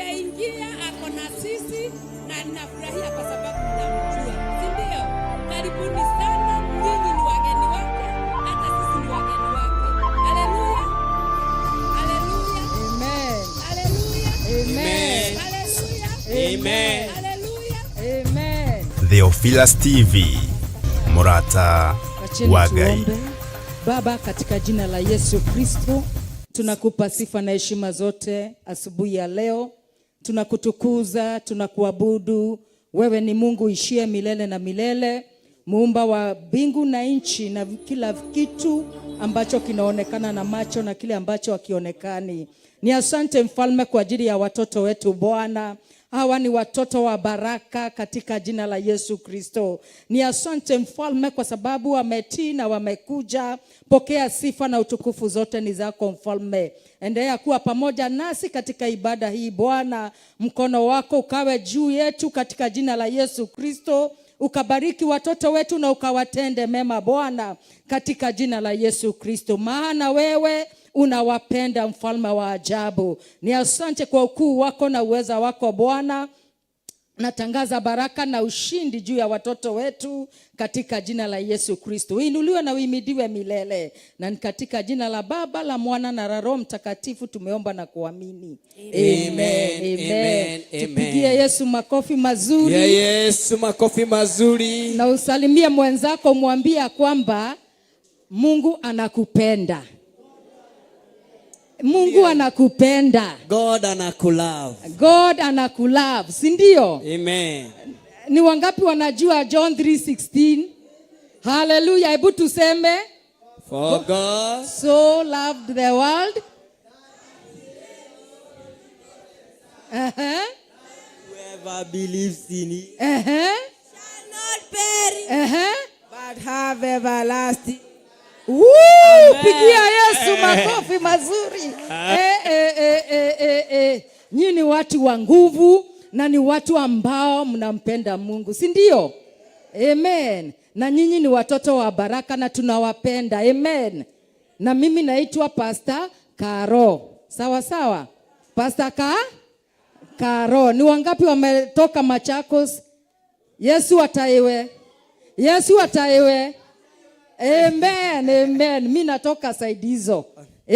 Nimeingia, ako na sisi na ninafurahia kwa sababu ninamjua, si ndio? Karibuni sana, nyinyi ni wageni wake, hata sisi ni wageni wake. Haleluya, haleluya, Amen. Haleluya, Amen. Haleluya, Amen. Haleluya. Amen. Theophilus TV, Murata Wacheni wa Ngai. tuombe. Baba, katika jina la Yesu Kristo, tunakupa sifa na heshima zote asubuhi ya leo. Tunakutukuza, tunakuabudu. Wewe ni Mungu uishie milele na milele, muumba wa mbingu na nchi na kila kitu ambacho kinaonekana na macho na kile ambacho hakionekani. Ni asante, Mfalme, kwa ajili ya watoto wetu, Bwana. Hawa ni watoto wa baraka katika jina la Yesu Kristo. Ni asante, Mfalme, kwa sababu wametii na wamekuja. Pokea sifa na utukufu, zote ni zako, Mfalme. Endelea kuwa pamoja nasi katika ibada hii, Bwana. Mkono wako ukawe juu yetu katika jina la Yesu Kristo. Ukabariki watoto wetu na ukawatende mema, Bwana, katika jina la Yesu Kristo, maana wewe unawapenda, mfalme wa ajabu. Ni asante kwa ukuu wako na uweza wako, Bwana. Natangaza baraka na ushindi juu ya watoto wetu katika jina la Yesu Kristo. Uinuliwe na uimidiwe milele, na ni katika jina la Baba, la Mwana na la Roho Mtakatifu tumeomba na kuamini. Amen, amen, amen. Tupigie Yesu makofi mazuri. Ya Yesu makofi mazuri. Na usalimie mwenzako, mwambie kwamba Mungu anakupenda. Mungu anakupenda. God anakulove. God anakulove, si ndio? Amen. Ni wangapi wanajua John 3:16? Haleluya, hebu tuseme. For God so loved the world. Whoever believes in him Shall not perish, but have everlasting. Woo! Pigia Yesu makofi mazuri. Eh, eh, eh, eh, eh, eh. Nyinyi ni watu wa nguvu na ni watu ambao mnampenda Mungu, si ndio? Amen. Na nyinyi ni watoto wa baraka na tunawapenda. Amen. Na mimi naitwa Pastor Karo. Sawa sawa. Pastor Karo. Ni wangapi wametoka Machakos? Yesu ataiwe. Yesu ataiwe. Amen, amen. Mi natoka side hizo.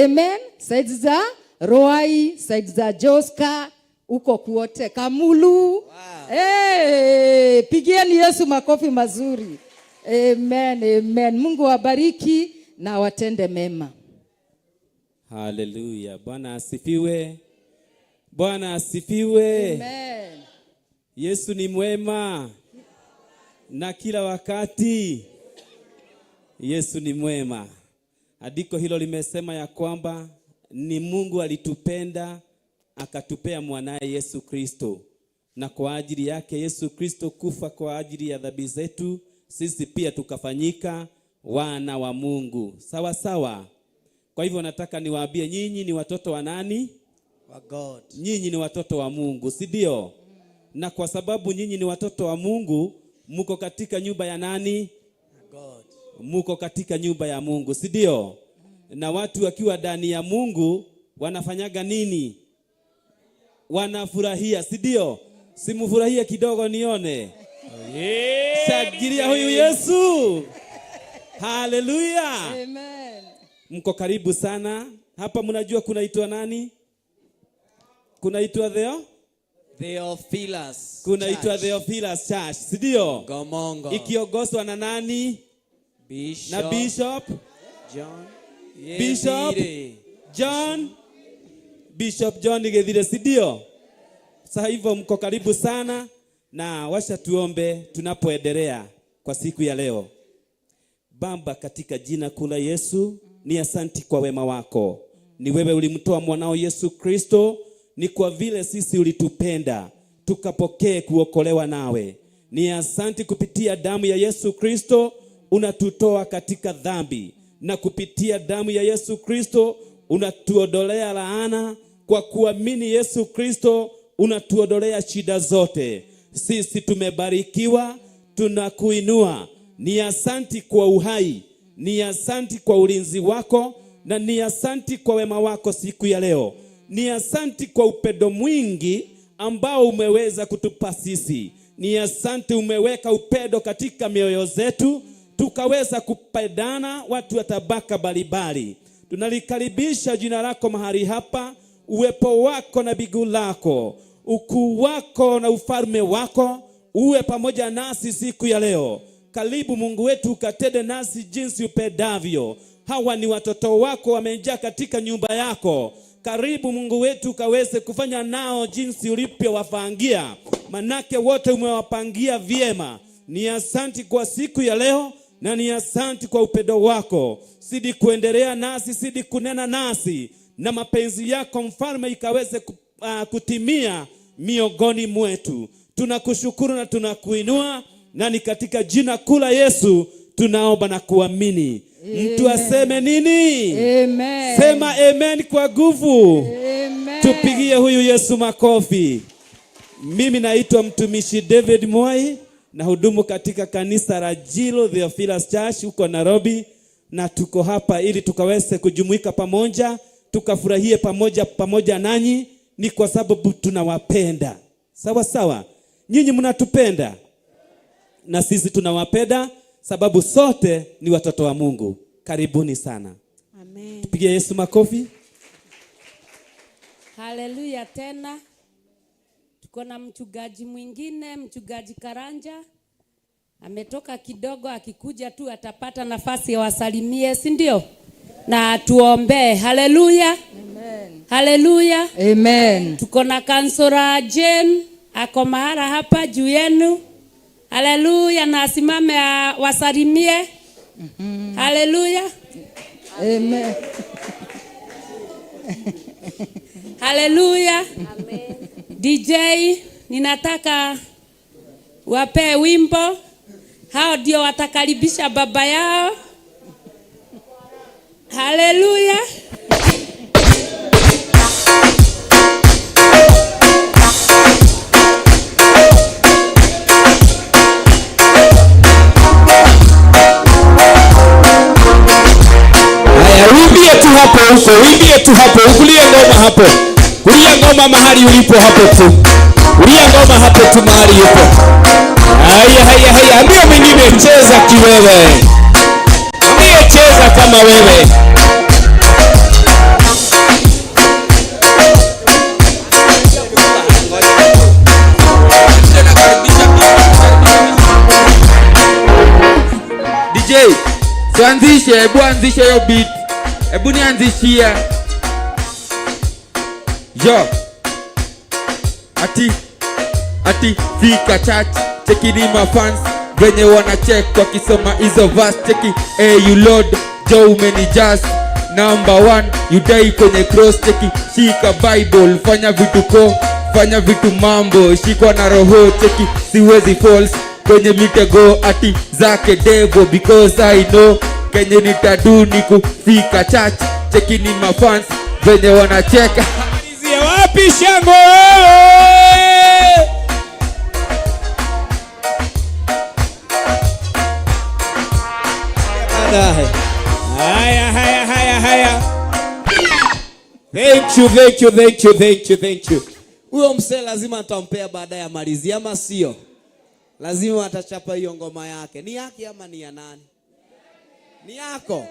Amen. Side za Ruai, side za Joska, huko kuote Kamulu. Wow. Hey, pigieni Yesu makofi mazuri. Amen, amen. Mungu awabariki na awatende mema. Haleluya. Bwana asifiwe. Bwana asifiwe. Amen. Yesu ni mwema na kila wakati. Yesu ni mwema. Andiko hilo limesema ya kwamba ni Mungu alitupenda akatupea mwanaye Yesu Kristo, na kwa ajili yake Yesu Kristo kufa kwa ajili ya dhambi zetu, sisi pia tukafanyika wana wa Mungu. Sawa sawa. Kwa hivyo nataka niwaambie, nyinyi ni watoto wa nani? Wa God. Nyinyi ni watoto wa Mungu, si ndio? Na kwa sababu nyinyi ni watoto wa Mungu, mko katika nyumba ya nani? God. Muko katika nyumba ya Mungu, si ndio? Na watu wakiwa ndani ya Mungu wanafanyaga nini? Wanafurahia, si ndio? Simufurahie kidogo nione. Shangilia huyu Yesu. Haleluya. Amen. Mko karibu sana. Hapa mnajua kunaitwa nani? Kunaitwa Theo? Theophilus. Kunaitwa Church. Theophilus Church, si ndio? Ngomongo. Ikiongozwa na nani? Bishop. Na Bishop John. Bishop Githire. John, Bishop John Githire, si ndio? Sasa hivyo mko karibu sana, na washa tuombe tunapoendelea kwa siku ya leo. Baba, katika jina kuu la Yesu, ni asanti kwa wema wako. Ni wewe ulimtoa mwanao Yesu Kristo, ni kwa vile sisi ulitupenda tukapokee kuokolewa nawe. Ni asanti kupitia damu ya Yesu Kristo unatutoa katika dhambi, na kupitia damu ya Yesu Kristo unatuondolea laana. Kwa kuamini Yesu Kristo unatuondolea shida zote. Sisi tumebarikiwa, tunakuinua. Ni asanti kwa uhai, ni asanti kwa ulinzi wako, na ni asanti kwa wema wako siku ya leo. Ni asanti kwa upendo mwingi. ambao umeweza kutupa sisi. Ni asante umeweka upendo katika mioyo zetu, tukaweza kupendana watu wa tabaka mbalimbali. Tunalikaribisha jina lako mahali hapa, uwepo wako na bigu lako, ukuu wako na ufalme wako uwe pamoja nasi siku ya leo. Karibu Mungu wetu, ukatende nasi jinsi upendavyo. Hawa ni watoto wako, wamejaa katika nyumba yako. Karibu Mungu wetu, ukaweze kufanya nao jinsi ulivyowapangia, manake wote umewapangia vyema. Ni asanti kwa siku ya leo na ni asanti kwa upendo wako. Zidi kuendelea nasi, zidi kunena nasi, na mapenzi yako mfalme ikaweze kutimia miongoni mwetu. Tunakushukuru na tunakuinua, na ni katika jina kuu la Yesu tunaomba na kuamini. Mtu aseme nini? Amen. Sema amen kwa nguvu. Amen. Tupigie huyu Yesu makofi. Mimi naitwa mtumishi David Mwai, nahudumu katika kanisa la Jilo Theophilus Church huko Nairobi, na tuko hapa ili tukaweze kujumuika pamoja, tukafurahie pamoja pamoja nanyi. Ni kwa sababu tunawapenda. Sawa sawa. Nyinyi mnatupenda na sisi tunawapenda, sababu sote ni watoto wa Mungu. Karibuni sana. Amen. Tupigie Yesu makofi. Haleluya tena. Tuko na mchungaji mwingine, mchungaji Karanja. Ametoka kidogo, akikuja tu atapata nafasi ya wasalimie, si ndio? Na tuombee. Haleluya. Amen. Haleluya. Amen. Tuko na kansora Jane ako mahala hapa juu yenu. Haleluya, na asimame wasalimie. Haleluya. Amen. Haleluya. Amen. DJ, ninataka wapee wimbo. Hao ndio watakaribisha baba yao. Haleluya. Haya, uimbie tu hapo huko, uimbie tu hapo, ukulie ngoma hapo. Kulia ngoma mahali ulipo hapo tu. Kulia ngoma hapo tu mahali upo. Haya, haya, haya, ambia mwingine cheza kiwewe. Ambie cheza kama wewe. DJ, tuanzishe, hebu anzishe hiyo beat. Hebu nianzishie. Yo. Ati ati fika church, cheki ni mafans venye wana check wakisoma hizo verse, cheki hey you Lord, jo umenijazz number 1 you die kwenye cross, cheki shika Bible, fanya vitu ko, fanya vitu mambo, shikwa na roho, cheki siwezi false kwenye mitego ati zake devil, because I know kenye nitadu ni kufika church, cheki ni mafans venye wanacheka. Malizie wapi shangwe wewe? Haya, haya, haya, haya. Thank you, thank you, thank you, thank you, thank you. Huyo msee lazima atampea baadaye amalizie, ama sio? Lazima atachapa hiyo ngoma yake. Ni yake ama ni ya nani? Ni yako.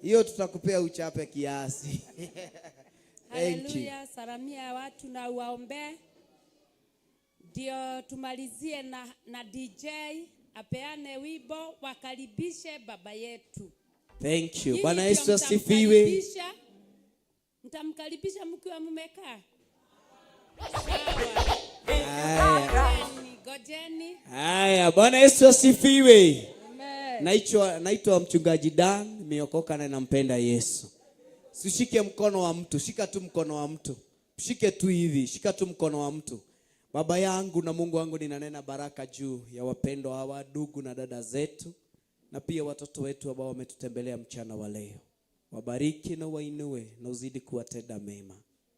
Hiyo tutakupea uchape kiasi. Thank you. Haleluya, salamia watu na uwaombee. Ndio tumalizie na DJ apeane wimbo wakaribishe baba yetu. Thank you. Nyinyi Bwana ndio Yesu asifiwe. Mtamkaribisha mkiwa mmekaa. Haya. Gojeni. Haya, Bwana Yesu asifiwe. Naitwa mchungaji Dan, nimeokoka na nampenda Yesu. Usishike mkono wa mtu, shika tu mkono wa mtu. Shike tu hivi, shika tu mkono wa mtu. Baba yangu na Mungu wangu, ninanena baraka juu ya wapendwa hawa ndugu na dada zetu na pia watoto wetu ambao wametutembelea mchana wa leo. Wabariki na wainue na uzidi kuwatenda mema.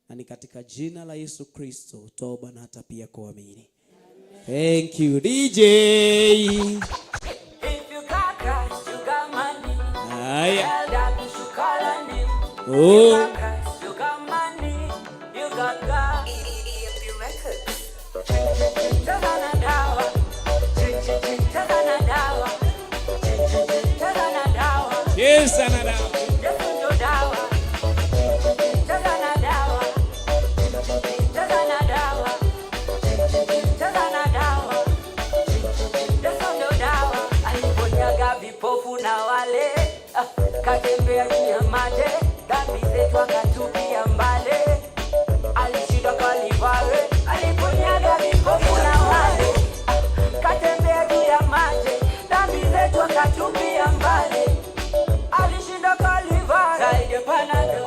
Na ni katika jina la Yesu Kristo toba na hata pia kuamini. Thank you DJ. Haya. Oh. Cheza na dawa. Vipofu na wale katembea juu ya maji, dhambi zetu akatupia mbali, alishinda Kalvari, aliponyaga vipofu na wale katembea juu ya maji, dhambi zetu akatupia mbali, alishinda Kalvari. Zaidi panado.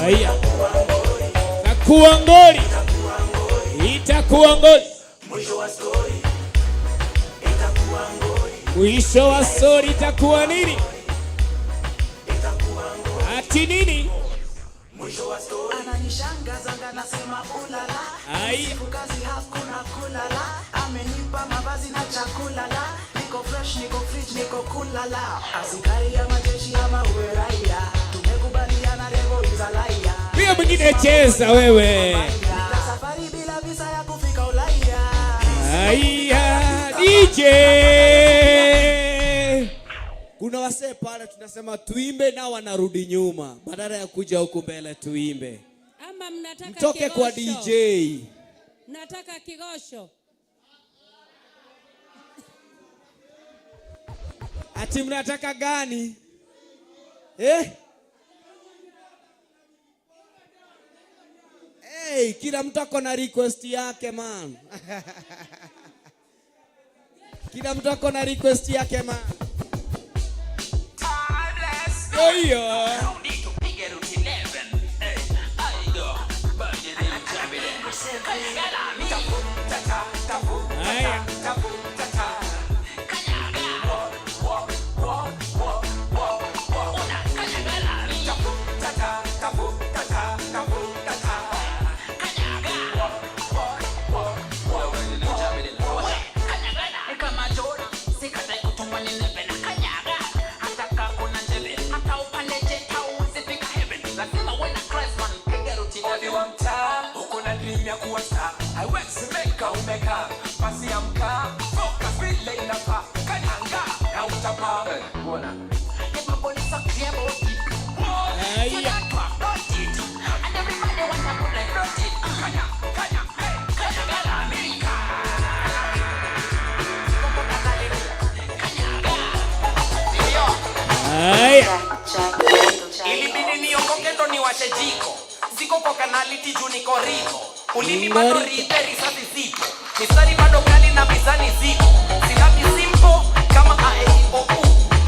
Haya. Itakuwa ngori. Itakuwa ngori. Mwisho wa stori itakuwa nini? Ati nini? Ananishangaza nasema ulala. Ai. Kazi hakuna kulala. Amenipa mavazi na chakula la. Niko fresh, niko fit, niko kulala. Askari ya majeshi ama uwe raia. Tumekubaliana level is a liar. Pia mwingine cheza wewe. Safari bila visa ya kufika Ulaya. Aya, DJ. Kuna wasee pale tunasema tuimbe na wanarudi nyuma, badala ya kuja huku mbele tuimbe. Ama mnataka Mtoke kwa kigosho? DJ. Mnataka kigosho? Ati mnataka gani? Eh? Hey, kila mtu ako na request yake man. Kila mtu ako na request yake man. Oyo. Haya. Haya. Ilibidi niokoke ndo niwashe jiko. Ziko kwa kanaliti juu niko riko. Ulimi bado rite, risasi zipo. Mistari bado kali na mizani ziko. Silabi simple kama A E I O U.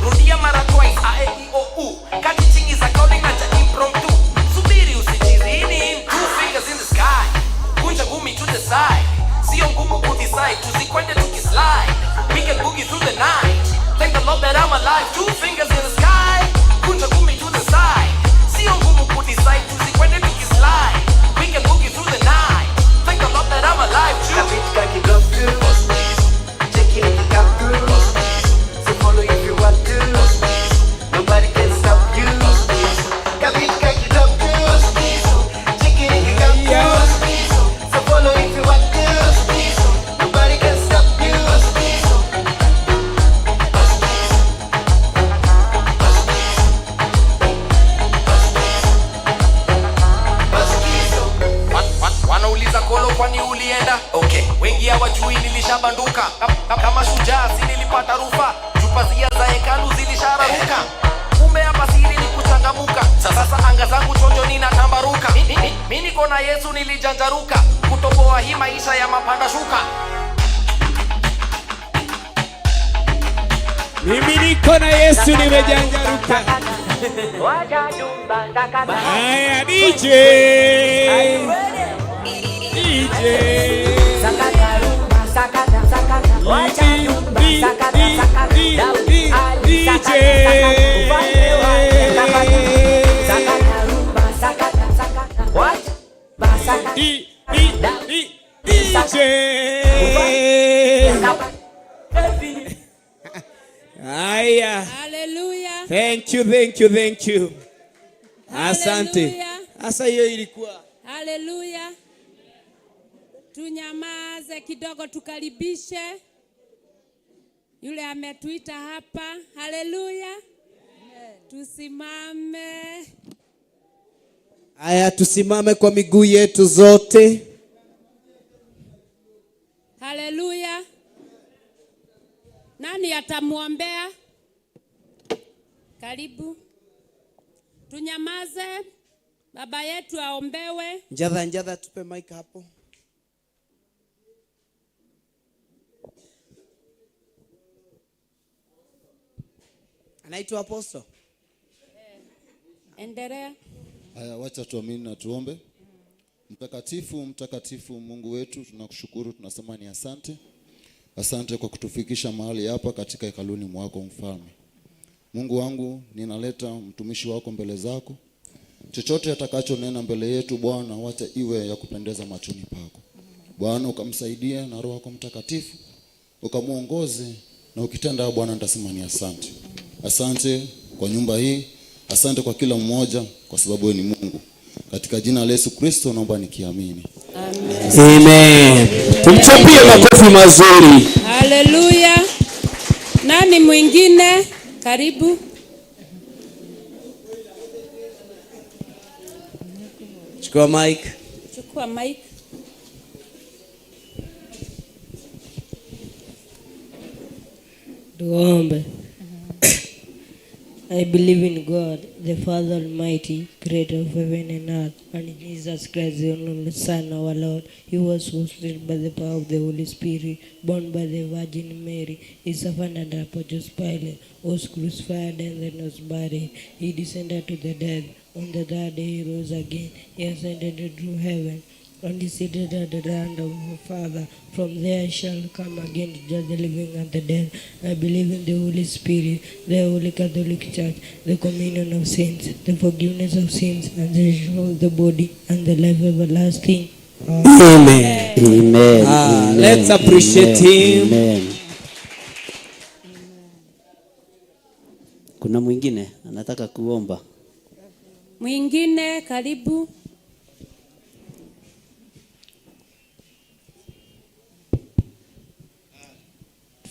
Rudia mara twice A E I O U. Kati chingi za kauli na cha impromptu. Subiri usichizi, hii ni in two fingers in the sky. Kunja gumi to the side. Sio ngumu kudecide, tuzikwende tukislide. We can boogie through the night. Thank the Lord that I'm alive. Two fingers in the sky. Kunja gumi to the side. Sio ngumu kudecide, tuzikwende tukislide. We can boogie through the night. Thank the Lord that I'm alive. Kapitka kidrop tu. Check it if you come through. So follow if you want to. Nobody can stop you. Kapitka kidrop tu. Check it if you come through. So follow if you want to. Nobody can stop you. Wanauliza kolo kwani ulienda? Okay. Wengi hawajui nilishabanduka. Kama shujaa si nilipata rufa. Jupazia za hekalu zilishararuka. Kumbe hapa siri ni kuchangamuka. Sasa anga zangu chonjo ninatambaruka. Mi niko na Yesu nilijanjaruka. Kutoboa hii maisha ya mapanda shuka. Mimi niko na Yesu nimejanjaruka. Haya DJ. DJ. DJ. Haya. Hallelujah. Thank you, thank you, thank you. Asante. Hallelujah. Sasa hiyo ilikuwa Haleluya. Tunyamaze kidogo, tukaribishe yule ametuita hapa. Haleluya. Tusimame. Haya, tusimame kwa miguu yetu zote. Haleluya. Nani atamwombea? Karibu. Tunyamaze, baba yetu aombewe. Njadha, njadha, tupe mic hapo. Anaitwa Apostle. Endelea. Haya, wacha tuamini na tuombe. Mtakatifu, mtakatifu Mungu wetu, tunakushukuru, tunasema ni asante. Asante kwa kutufikisha mahali hapa katika hekaluni mwako Mfalme. Mungu wangu, ninaleta mtumishi wako mbele zako. Chochote atakachonena mbele yetu Bwana, wacha iwe ya kupendeza machoni pako. Bwana, ukamsaidie na Roho yako Mtakatifu, ukamuongoze, na ukitenda Bwana nitasema ni asante. Asante kwa nyumba hii, asante kwa kila mmoja, kwa sababu wewe ni Mungu. Katika jina la Yesu Kristo naomba nikiamini. Amen. Amen. Tumchapie makofi mazuri. Haleluya. Nani mwingine? Karibu. Chukua mic. Chukua mic. Tuombe. I believe in God, the Father Almighty, creator of heaven and earth, and Jesus Christ, the only Son, our Lord. He was conceived by the power of the Holy Spirit, born by the Virgin Mary. He suffered under Pontius Pilate, was crucified and then was buried. He descended to the death. On the third day he rose again. He ascended into heaven and is seated at the right hand of the Father. From there shall come again to judge the living and the dead. I believe in the Holy Spirit, the Holy Catholic Church, the communion of saints, the forgiveness of sins, and the resurrection of the body, and the life everlasting. Amen. Amen. Ah, Amen. let's appreciate Amen. him. Amen. Kuna mwingine anataka kuomba? Mwingine karibu.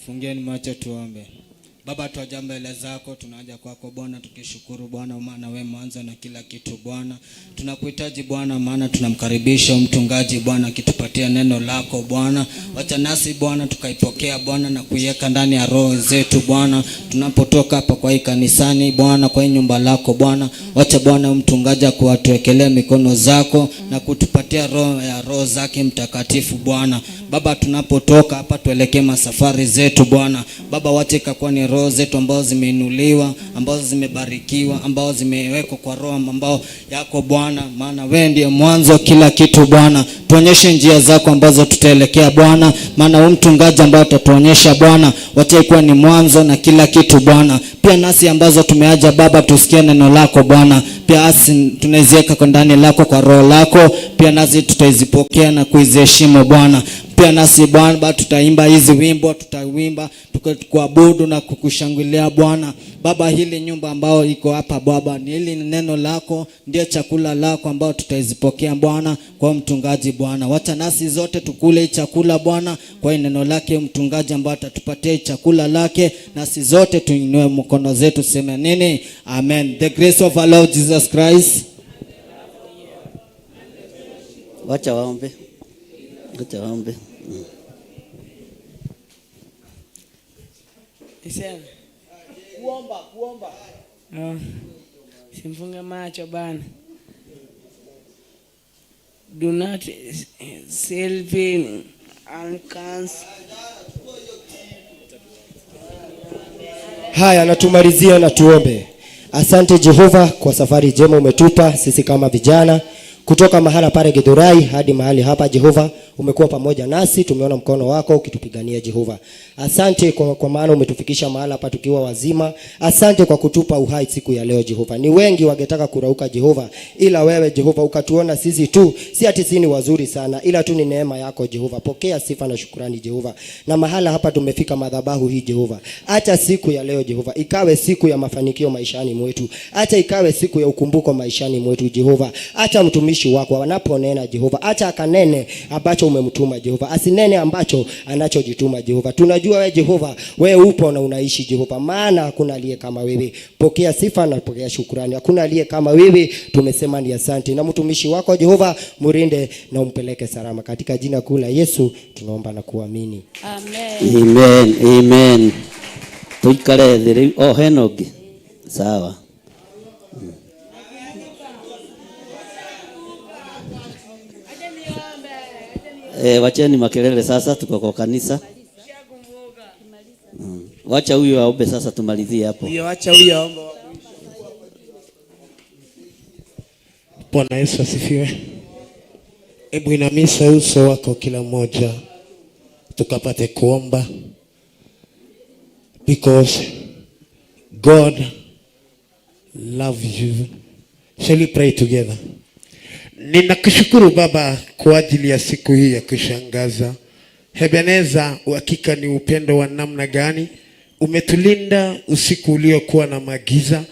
Fungeni macho tuombe. Baba, twaja mbele zako, tunaja kwako Bwana tukishukuru Bwana, maana wewe mwanzo na kila kitu Bwana. Tunakuhitaji Bwana, maana tunamkaribisha mchungaji Bwana akitupatia neno lako Bwana. Wacha nasi Bwana tukaipokea Bwana na kuiweka ndani ya roho zetu Bwana. Tunapotoka hapa kwa hii kanisani Bwana, kwa hii nyumba lako Bwana, wacha Bwana mchungaji akuwatuwekelea mikono zako na kutupatia roho ya roho zake mtakatifu Bwana. Baba, tunapotoka hapa tuelekee masafari zetu Bwana. Baba, wacha ikakuwa ni roho zetu ambazo zimeinuliwa, ambazo zimebarikiwa, ambazo zimewekwa kwa roho ambao yako Bwana, maana wewe ndiye mwanzo kila kitu Bwana. Tuonyeshe njia zako ambazo tutaelekea Bwana, maana wewe mchungaji ambaye utatuonyesha Bwana, wacha ikuwa ni mwanzo na kila kitu Bwana. Pia nasi ambazo tumeaja Baba, tusikie neno lako Bwana. Pia asi tunaiziweka kwa ndani lako kwa roho lako, pia nasi tutaizipokea na kuiziheshimu Bwana. Pia nasi Bwana tutaimba hizi wimbo, tutawimba tukuabudu na kukushangilia Bwana. Baba, hili nyumba ambayo iko hapa Baba, ni hili neno lako, ndio chakula lako ambao tutaizipokea Bwana kwa mchungaji Bwana. Wacha nasi zote tukule chakula Bwana kwa neno lake mchungaji ambao atatupatia chakula lake, nasi zote tuinue mkono zetu tuseme nini? Amen. The grace of our Lord Jesus Christ. Wacha waombe. Wacha waombe. Niseme. Kuomba, kuomba. Oh, simfunge macho bana. Do not self and cancel. Haya, natumalizia na tuombe. Asante Jehova kwa safari njema umetupa sisi kama vijana kutoka mahala pale Githurai hadi mahali hapa. Jehova, umekuwa pamoja nasi, tumeona mkono wako ukitupigania Jehova. Asante kwa maana umetufikisha mahala hapa tukiwa wazima. Asante kwa kutupa uhai siku ya leo Jehova. Ni wengi wangetaka kurauka Jehova, ila wewe Jehova ukatuona sisi tu, si ati sisi ni wazuri sana, ila tu ni neema yako Jehova. Pokea sifa na shukrani Jehova. Na mahala hapa tumefika madhabahu hii Jehova, acha siku ya leo Jehova ikawe siku ya mafanikio maishani mwetu, acha ikawe siku ya ukumbuko maishani mwetu Jehova. Acha mtumishi mtumishi wako anaponena Jehova, acha akanene ambacho umemtuma Jehova, asinene ambacho anachojituma Jehova. Tunajua wewe Jehova, wewe upo na unaishi Jehova, maana hakuna aliye kama wewe. Pokea sifa na pokea shukrani, hakuna aliye kama wewe. Tumesema ni asante, na mtumishi wako Jehova murinde na umpeleke salama, katika jina kuu la Yesu tunaomba na kuamini. Amen. Amen, amen. Tuikare thĩ rĩu. Oh, hena ũngĩ. Sawa. Wacheni makelele sasa, tuko kwa kanisa. Wacha huyo aombe sasa, tumalizie hapo. Huyo, wacha huyo aombe. Bwana Yesu asifiwe. Hebu inamisha uso wako kila mmoja, tukapate kuomba, because God loves you. Shall we pray together? Ninakushukuru Baba kwa ajili ya siku hii ya kushangaza. Ebeneza, uhakika ni upendo wa namna gani umetulinda usiku uliokuwa na magiza.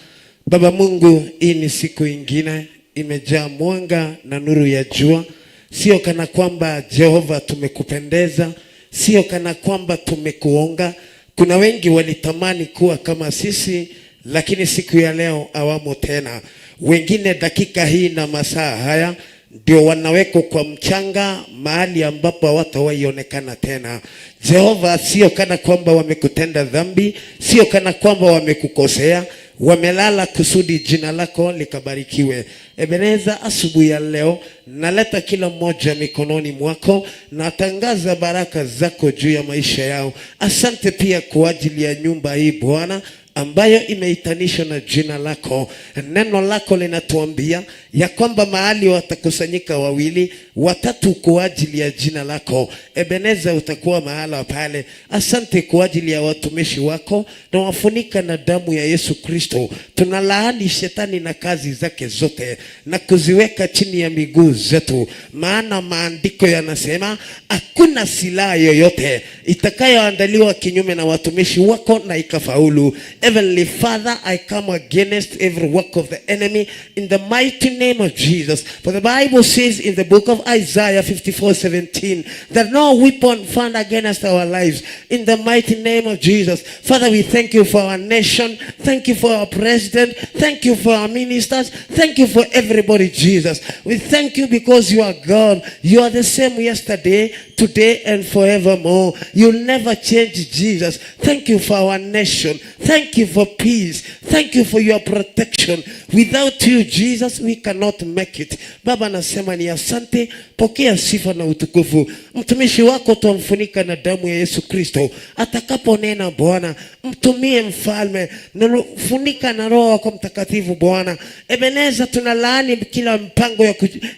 Baba Mungu, hii ni siku ingine imejaa mwanga na nuru ya jua. Sio kana kwamba Jehova tumekupendeza, sio kana kwamba tumekuonga. Kuna wengi walitamani kuwa kama sisi, lakini siku ya leo hawamo tena. Wengine dakika hii na masaa haya ndio wanawekwa kwa mchanga mahali ambapo hawatawahi onekana tena. Jehova, sio kana kwamba wamekutenda dhambi, sio kana kwamba wamekukosea, wamelala kusudi jina lako likabarikiwe. Ebeneza, asubuhi ya leo naleta kila mmoja mikononi mwako, natangaza baraka zako juu ya maisha yao. Asante pia kwa ajili ya nyumba hii Bwana ambayo imeitanishwa na jina lako. Neno lako linatuambia ya kwamba mahali watakusanyika wawili watatu kwa ajili ya jina lako, Ebeneza, utakuwa mahala pale. Asante kwa ajili ya watumishi wako, na wafunika na damu ya Yesu Kristo. Tunalaani shetani na kazi zake zote na kuziweka chini ya miguu zetu, maana maandiko yanasema hakuna silaha yoyote itakayoandaliwa kinyume na watumishi wako na ikafaulu. Heavenly Father, I come against every work of the enemy in the mighty name of Jesus. For the Bible says in the book of Isaiah 54:17 that no weapon found against our lives, in the mighty name of Jesus. Father, we thank you for our nation. Thank you for our president. Thank you for our ministers. Thank you for everybody, Jesus. We thank you because you are God. You are the same yesterday, today, and forevermore. You'll never change, Jesus. Thank you for our nation. Thank you for peace. Thank you for your protection. Without you, Jesus, we cannot make it. Baba, nasema ni asante. Pokea sifa na utukufu. Mtumishi wako twamfunika na damu ya Yesu Kristo. Atakaponena Bwana, mtumie mfalme, na funika na Roho wako Mtakatifu Bwana. Ebeneza, tunalaani kila mpango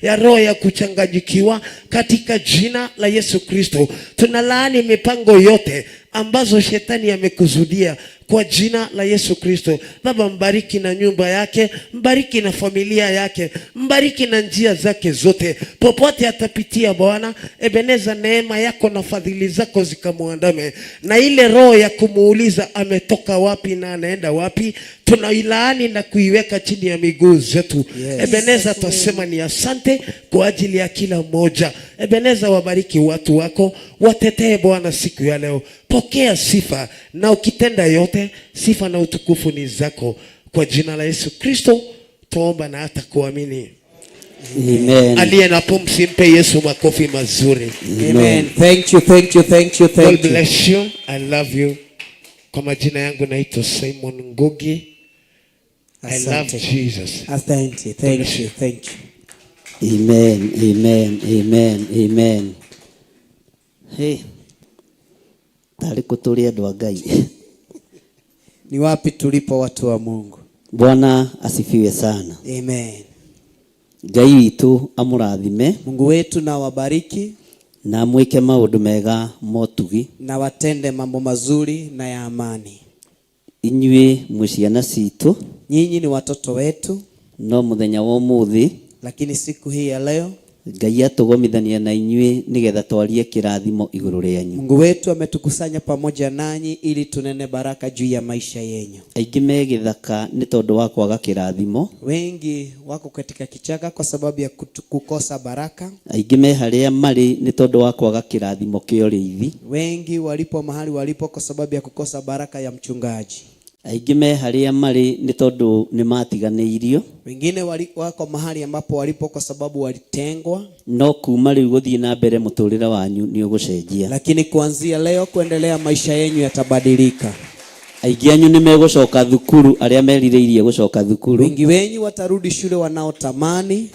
ya roho ya kuchanganyikiwa katika jina la Yesu Kristo. Tunalaani mipango yote ambazo shetani amekusudia kwa jina la Yesu Kristo. Baba, mbariki na nyumba yake, mbariki na familia yake, mbariki na njia zake zote, popote atapitia Bwana. Ebeneza, neema yako na fadhili zako zikamwandame, na ile roho ya kumuuliza ametoka wapi na anaenda wapi, tunailaani na kuiweka chini ya miguu zetu. Yes. Ebeneza, twasema ni asante kwa ajili ya kila mmoja. Ebeneza, wabariki watu wako, watetee Bwana siku ya leo. Pokea sifa, na ukitenda yote, sifa na utukufu ni zako. Kwa jina la Yesu Kristo tuomba na hata kuamini. Amen. Aliye na pumzi mpe Yesu makofi mazuri. Amen. Thank you, thank you, thank you, thank God you. bless you. I love you. Kwa majina yangu naitwa Simon Ngugi. I love Asante. Jesus. Asante. Thank you, thank you. Amen, amen, amen, amen. Hey. Tarĩ kũ tũrĩ andũ a Ngai. Ni wapi tulipo watu wa Mungu? Bwana asifiwe sana. Amen. Ngai witũ amũrathime. Mungu wetu na wabariki na amwĩke maũndũ mega motugi. na watende mambo mazuri na ya amani. Inyuĩ mwĩ ciana citũ. Nyinyi ni watoto wetu, No mũthenya wa ũmũthĩ lakini siku hii ya leo Ngai atũgomithania na inyuĩ nĩgetha twarie kĩrathimo igũrũ rĩanyu. Mungu wetu ametukusanya pamoja nanyi ili tunene baraka juu ya maisha yenyu. Aingĩ me gĩthaka nĩ tondũ wa kwaga kĩrathimo. Wengi wako katika kichaka kwa sababu ya kukosa baraka. Aingĩ me harĩa marĩ nĩ tondũ wa kwaga kĩrathimo kĩa ũrĩithi. Wengi walipo mahali walipo kwa sababu ya kukosa baraka ya mchungaji. Aingĩ me harĩa marĩ nĩ tondũ nĩ matiganĩirio. Wengine wako mahali ambapo walipo kwa sababu walitengwa. No kuma rĩu gũthiĩ na mbere mũtũrĩre wanyu nĩ ũgũcenjia. Lakini kuanzia leo kuendelea maisha yenyu yatabadilika. Aingĩ anyu nĩ megũcoka thukuru arĩa merirĩirie gũcoka thukuru. Wengi wenyu watarudi shule wanaotamani.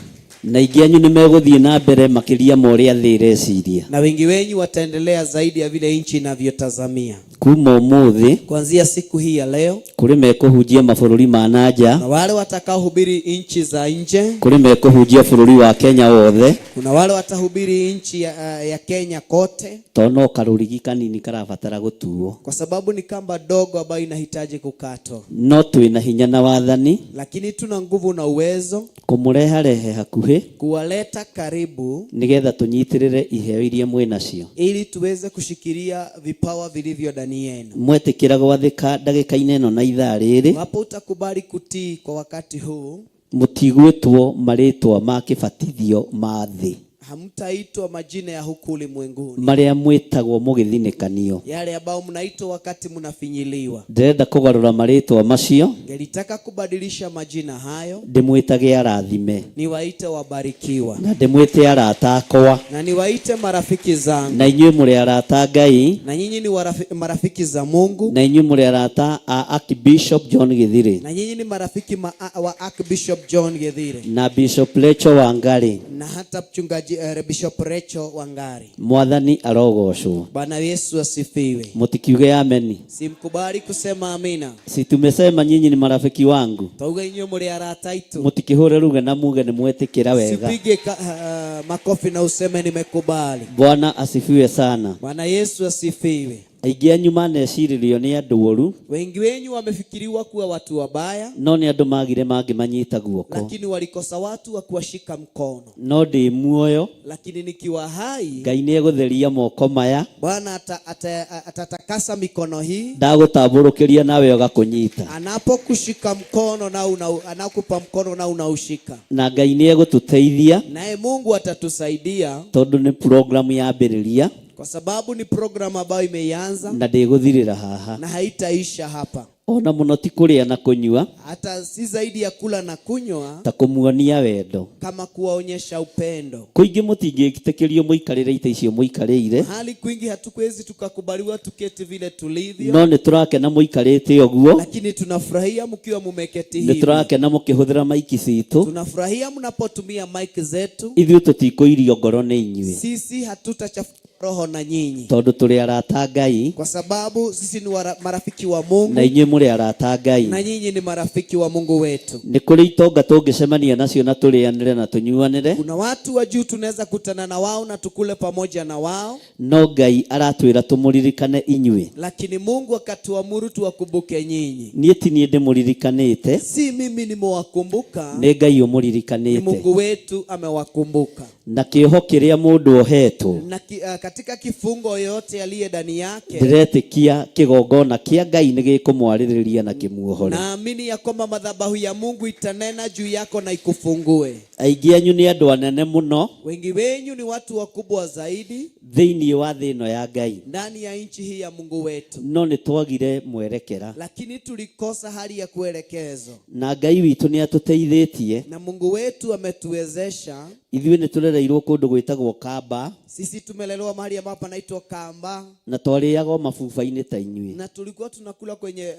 Na aingĩ anyu nĩ megũthiĩ na mbere makĩria ma ũrĩa thĩ ĩreciria. Na wengi wenyu wataendelea zaidi ya vile nchi inavyotazamia. Kuma ũmũthĩ Kuanzia siku hii ya leo, kũrĩ mekũhunjia mabũrũri ma na nja, na wale watakaohubiri nchi za nje, kũrĩ mekũhunjia bũrũri wa Kenya wothe, kuna wale watahubiri nchi ya Kenya kote, tondũ no karũrigi kanini karabatara gũtuo. kwa sababu ni kamba dogo ambayo inahitaji kukatwa. No twĩna hinya na wathani Lakini tuna nguvu na uwezo kũmũreharehe hakuhĩ kuwaleta karibu nĩgetha tũnyitĩrĩre iheo iria mwĩ nacio. ili tuweze kushikilia vipawa vilivyo ndani yenu. Mwetĩkĩra gwathĩka ndagĩka-inĩ ĩno na ithaa rĩrĩ, Iwapo utakubali kutii kwa wakati huu, mũtigwĩtwo marĩtwa ma kĩbatithio ma thĩ hamtaitwa majina ya huku ulimwenguni, marĩa mwĩtagwo mũgĩthinĩkanio. yale ambao mnaitwa wakati mnafinyiliwa. Ndĩrenda kũgarũra marĩtwa macio, Ngelitaka kubadilisha majina hayo, ndĩmwĩtage arathime niwaite wabarikiwa na ndĩmwĩte arata akwa, na niwaite marafiki zangu, na inyuĩ mũrĩ arata Ngai, na nyinyi ni marafiki za Mungu, na inyuĩ mũrĩ arata a Archbishop John Githiri na nyinyi ni marafiki wa Archbishop John Githiri na Bishop Rachel Wangari. na hata mchungaji Bishop Rachel Wangari. Mwathani arogocwo. Bwana Yesu asifiwe. Mũtikiuge ameni. Simkubali kusema amina. Si tumesema nyinyi ni marafiki wangu. Tauga inyuĩ mũrĩ arata aitũ. Mũtikĩhũre ruge na muge nĩ mwetĩkĩra wega. Sipige makofi na useme nimekubali. Bwana asifiwe sana. Bwana Yesu asifiwe. Aingĩ anyu manecirĩrio nĩ andũ oru, Wengi wenyu wamefikiriwa kuwa watu wabaya, no nĩ andũ magire mangĩmanyita guoko. lakini walikosa watu wa kuwashika mkono. No ndĩ muoyo, Lakini nikiwa hai, Ngai nĩ egũtheria moko maya, Bwana atatakasa mikono hii. ndagũtambũrũkĩria nawe ũgakũnyita. Anapokushika mkono na anakupa mkono na unaushika. Na Ngai nĩ egũtũteithia, Naye Mungu atatusaidia, tondũ nĩ programu yambĩrĩria kwa sababu ni programu ambayo imeianza na ndĩgũthirĩra haha. na haitaisha hapa. Ona mũno ti kũrĩa na kũnyua, Hata si zaidi ya kula na kunywa, ta kũmuonia wendo. kama kuwaonyesha upendo. Kũingĩ mũtingĩtĩkĩrio mũikarĩre itĩ icio mũikarĩire, Hali kwingi hatuwezi tukakubaliwa tuketi vile tulivyo, no nĩ tũrakena mũikarĩte ũguo, lakini tunafurahia mkiwa mumeketi nĩ hivi. tũrakena mũkĩhũthĩra maiki citũ. Tunafurahia mnapotumia mic zetu. Ithuĩ tũtikũirio ngoro nĩ inyuĩ, Sisi hatutachafua roho na nyinyi, tondũ tũrĩ arata Ngai, kwa sababu sisi ni marafiki wa Mungu na inyuĩ mũrĩ arata Ngai. na nyinyi ni marafiki wa Mungu wetu. Nĩ kũrĩ itonga tũngĩcemania nacio na tũrĩanĩre na tũnyuanĩre, Kuna watu wa juu tunaweza kutana na wao na tukule pamoja na wao, no Ngai aratwĩra tũmũririkane inyuĩ. lakini Mungu akatuamuru tuwakumbuke nyinyi. Niĩ ti niĩ ndĩmũririkanĩte, Si mimi nimewakumbuka, nĩ Ngai ni ũmũririkanĩte. Mungu wetu amewakumbuka. Na kĩoho kĩrĩa mũndũ ohetwo, Na katika kifungo yote aliye ndani yake, ndĩretĩkia kĩgongona kĩa Ngai nĩ gĩkũmwarĩrĩria na kĩmuohore. naamini ya kwamba madhabahu ya Mungu itanena juu yako na ikufungue. Aingĩ anyu nĩ andũ anene mũno Wengi wenyu ni watu wakubwa zaidi thĩinĩ wa thĩ ĩno ya Ngai, ndani ya nchi hii ya Mungu wetu, no nĩ twagire mwerekera, lakini tulikosa hali ya kuelekezwa, na Ngai witũ nĩ atũteithĩtie. na Mungu wetu ametuwezesha. Ithuĩ nĩ tũrereirwo kũndũ gwĩtagwo Kamba, Sisi tumelelewa mahali ambapo panaitwa Kamba, na twarĩaga mabuba-inĩ ta inyuĩ, na tulikuwa tunakula kwenye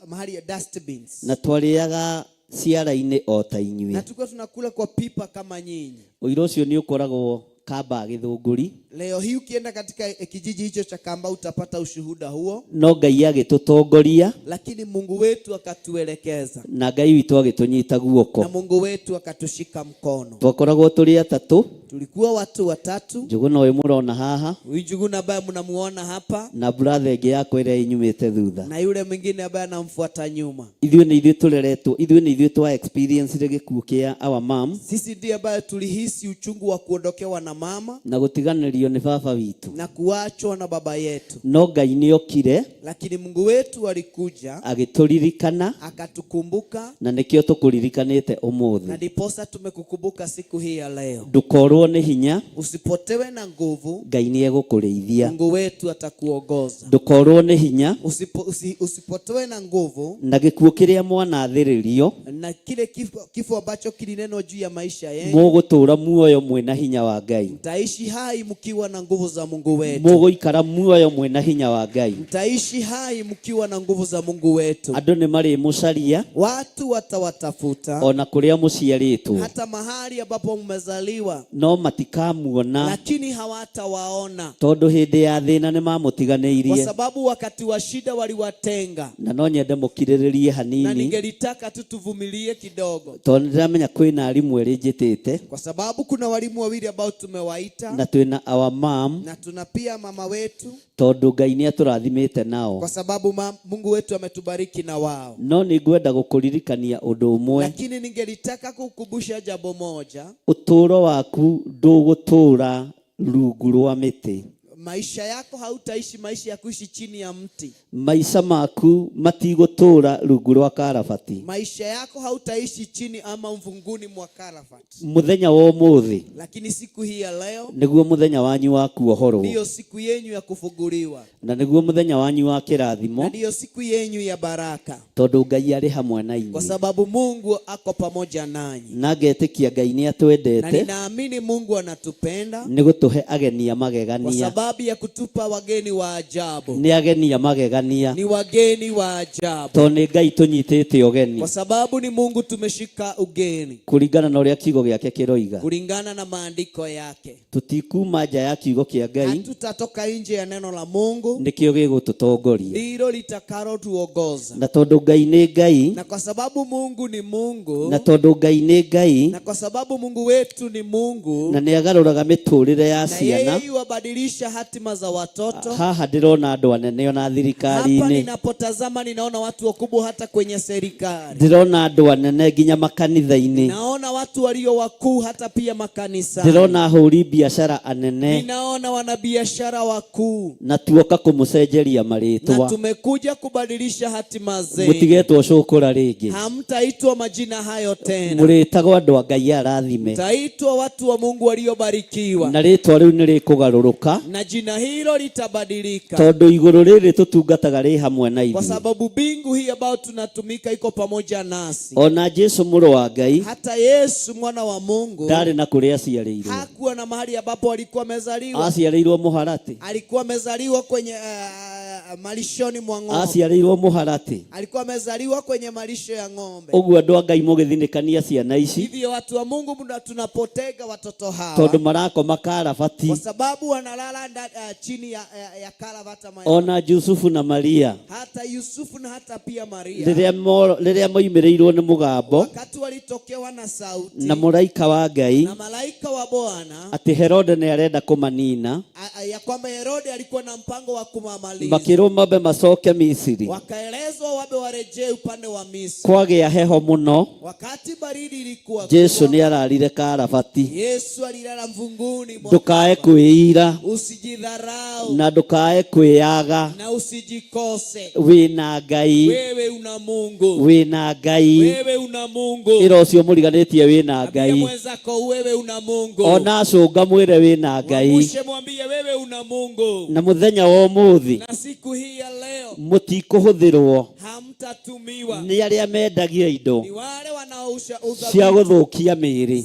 mahali ya dustbins, na twarĩaga ciara-inĩ o ta inyuĩ. na tulikuwa tunakula kwa pipa kama nyinyi. Ũira ũcio nĩ ũkoragwo Kamba Gĩthũngũri, Leo hii ukienda katika kijiji hicho cha Kamba utapata ushuhuda huo, no Ngai agĩtũtongoria, lakini Mungu wetu akatuelekeza, na Ngai witũ agĩtũnyita guoko. na Mungu wetu akatushika mkono. Twakoragwo tũrĩ atatũ, Tulikuwa watu watatu. Njũgũna ũyũ mũrona haha. Huyu Njuguna ambaye mnamuona hapa na brother ĩngĩ yakwa ĩrĩa ĩnyumĩte thutha. na yule mwingine ambaye anamfuata nyuma. Ithuĩ nĩ ithuĩ tũreretwo, ithuĩ nĩ ithuĩ twa experience gĩkuũ kĩa our mom Sisi ndiye ambaye tulihisi uchungu wa kuondokewa na mama na gũtiganĩrio nĩ baba witũ. na kuachwa na baba yetu, No Ngai nĩ okire lakini Mungu wetu alikuja agĩtũririkana akatukumbuka, na nĩkĩo tũkũririkanĩte na ũmũthĩ. ndiposa tumekukumbuka siku hii ya leo. Ndũkorwo nĩ hinya, Usipotewe na nguvu, Ngai nĩ egũkũrĩithia. Mungu wetu atakuongoza. Ndũkorwo nĩ hinya Usipotewe na nguvu na gĩkuũ kĩrĩa mwanathĩrĩrio na kile kifo ambacho kilinenwa juu ya maisha yenu, mũgũtũũra muoyo mwĩna hinya wa Ngai. mtaishi hai mkiwa na nguvu za Mungu wetu. Mũgũikara muoyo mwĩna hinya wa Ngai. Mtaishi hai mkiwa na nguvu za Mungu wetu. Andũ nĩ marĩmũcaria Watu watawatafuta ona kũrĩa mũciarĩtwo hata mahali ambapo mmezaliwa, no matikamuona lakini hawatawaona tondũ hĩndĩ ya thĩna nĩ kwa mamũtiganĩirie. sababu wakati wa shida waliwatenga. Na no nyende mũkirĩrĩrie Na hanini ningelitaka tu tuvumilie kidogo, tondũ nĩndĩramenya kwĩna arimũ erĩ njĩtĩte kwa sababu kuna walimu wawili ambao tumewaita na twĩna our mom na tuna pia mama wetu, tondũ Ngai nĩ atũrathimĩte nao. kwa sababu Mungu wetu ametubariki na wao. No nĩ ngwenda gũkũririkania ũndũ ũmwe, Lakini ningelitaka kukumbusha jambo moja, ũtũũro waku ndũgũtũũra rungu rwa mĩtĩ. maisha yako hautaishi maisha ya kuishi chini ya mti. Maica maku matigũtũũra rungu rwa karabati. Maisha yako hautaishi chini ama mvunguni mwa karafati. Mũthenya wa ũmũthĩ Lakini siku hii ya leo nĩguo mũthenya wanyu wa kuohorwo ndiyo siku yenyu ya kufunguliwa na nĩguo mũthenya wanyu wa na kĩrathimo ndiyo siku yenyu ya baraka, tondũ Ngai arĩ hamwe na kwa inyuĩ sababu Mungu ako pamoja nanyi, na ngetĩkia Ngai nĩ na atwendete ninaamini Mungu anatupenda nĩ gũtũhe ageni a kwa magegania. sababu ya kutupa wageni wa ajabu. Nĩ ageni a magegania Ni wageni wa ajabu, tondũ nĩ Ngai tũnyitĩte ũgeni kwa sababu ni Mungu tumeshika ugeni kũringana na ũrĩa kiugo gĩake kĩroiga. kulingana na maandiko yake. Tũtikuma nja ya kiugo kĩa Ngai Hatutatoka nje ya neno la Mungu, nĩkĩo gĩgũtũtongoria ndilo litakalotuongoza. na tondũ Ngai nĩ Ngai Na kwa sababu Mungu ni Mungu, na tondũ Ngai nĩ Ngai na kwa sababu Mungu wetu ni Mungu, na nĩ agarũraga mĩtũrĩre ya na ciana yeye yuwabadilisha hatima za watoto. haha ndĩrona andũ anene ona Hapa thirikari-inĩ ninapotazama ninaona watu wakubwa hata kwenye serikali, ndĩrona andũ anene nginya makanitha-inĩ naona watu walio wakuu hata pia makanisani, ndĩrona ahũri biacara anene ninaona wanabiashara wakuu, na tuoka kũmũcenjeria na marĩtwa tumekuja kubadilisha hatima zenu. mũtigetwo cũkũra rĩngĩ Hamtaitwa majina hayo tena, mũrĩtagwo andũ a Ngai arathime mtaitwa watu wa Mungu waliobarikiwa, na rĩtwa rĩu nĩ rĩkũgarũrũka na jina hilo litabadilika, tondũ igũrũ rĩrĩ tũtungataga rĩ hamwe na kwa ithuĩ sababu mbingu hii ambayo tunatumika iko pamoja nasi. ona Jesu mũrũ wa Ngai Hata Yesu mwana wa Mungu ndarĩ na kũrĩa aciarĩirwo hakuwa na mahali ambapo alikuwa amezaliwa. aciarĩirwo mũharatĩ Alikuwa amezaliwa kwenye malishoni mwa ng'ombe, aciarĩirwo mũharatĩ alikuwa amezaliwa kwenye malisho ya ng'ombe. ũguo andũ a Ngai mũgĩthinĩkania ciana ici Hivyo watu wa Mungu, tunapotega watoto hawa tondũ marakoma karabati kwa sababu wanalala chini ya karavata ona Jusufu na Maria hata Yusufu na hata pia Maria rĩrĩa moimĩrĩirwo nĩ mũgambo wakati walitokewa na sauti na mũraika wa Ngai na malaika wa Bwana atĩ Herode nĩ arenda kũmanina ya kwamba Herode alikuwa na mpango wa kumamaliza, makĩrwo mambe macoke Misiri wakaelezwa wabe warejee upande wa Misri. kwagĩa heho mũno Wakati baridi ilikuwa Jesu kubwa, nĩ ararire karabati Yesu alilala mvunguni mwa ndũkae kwĩira Usijidharau na ndũkae kwĩyaga na usijikose. wĩna Ngai Wewe una Mungu, wĩna Ngai wewe una Mungu. ĩra ũcio mũriganĩtie wĩna Ambia Ngai mwenzako wewe una Mungu. ona cũnga mwĩre wĩna Ngai Mwamushe mwambie wewe una Mungu. na mũthenya wa ũmũthĩ Na siku hii ya leo mũtikũhũthĩrwo hamtatumiwa nĩ arĩa mendagia indo ni wale wanaousha uza cia vitu gũthũkia mĩĩrĩ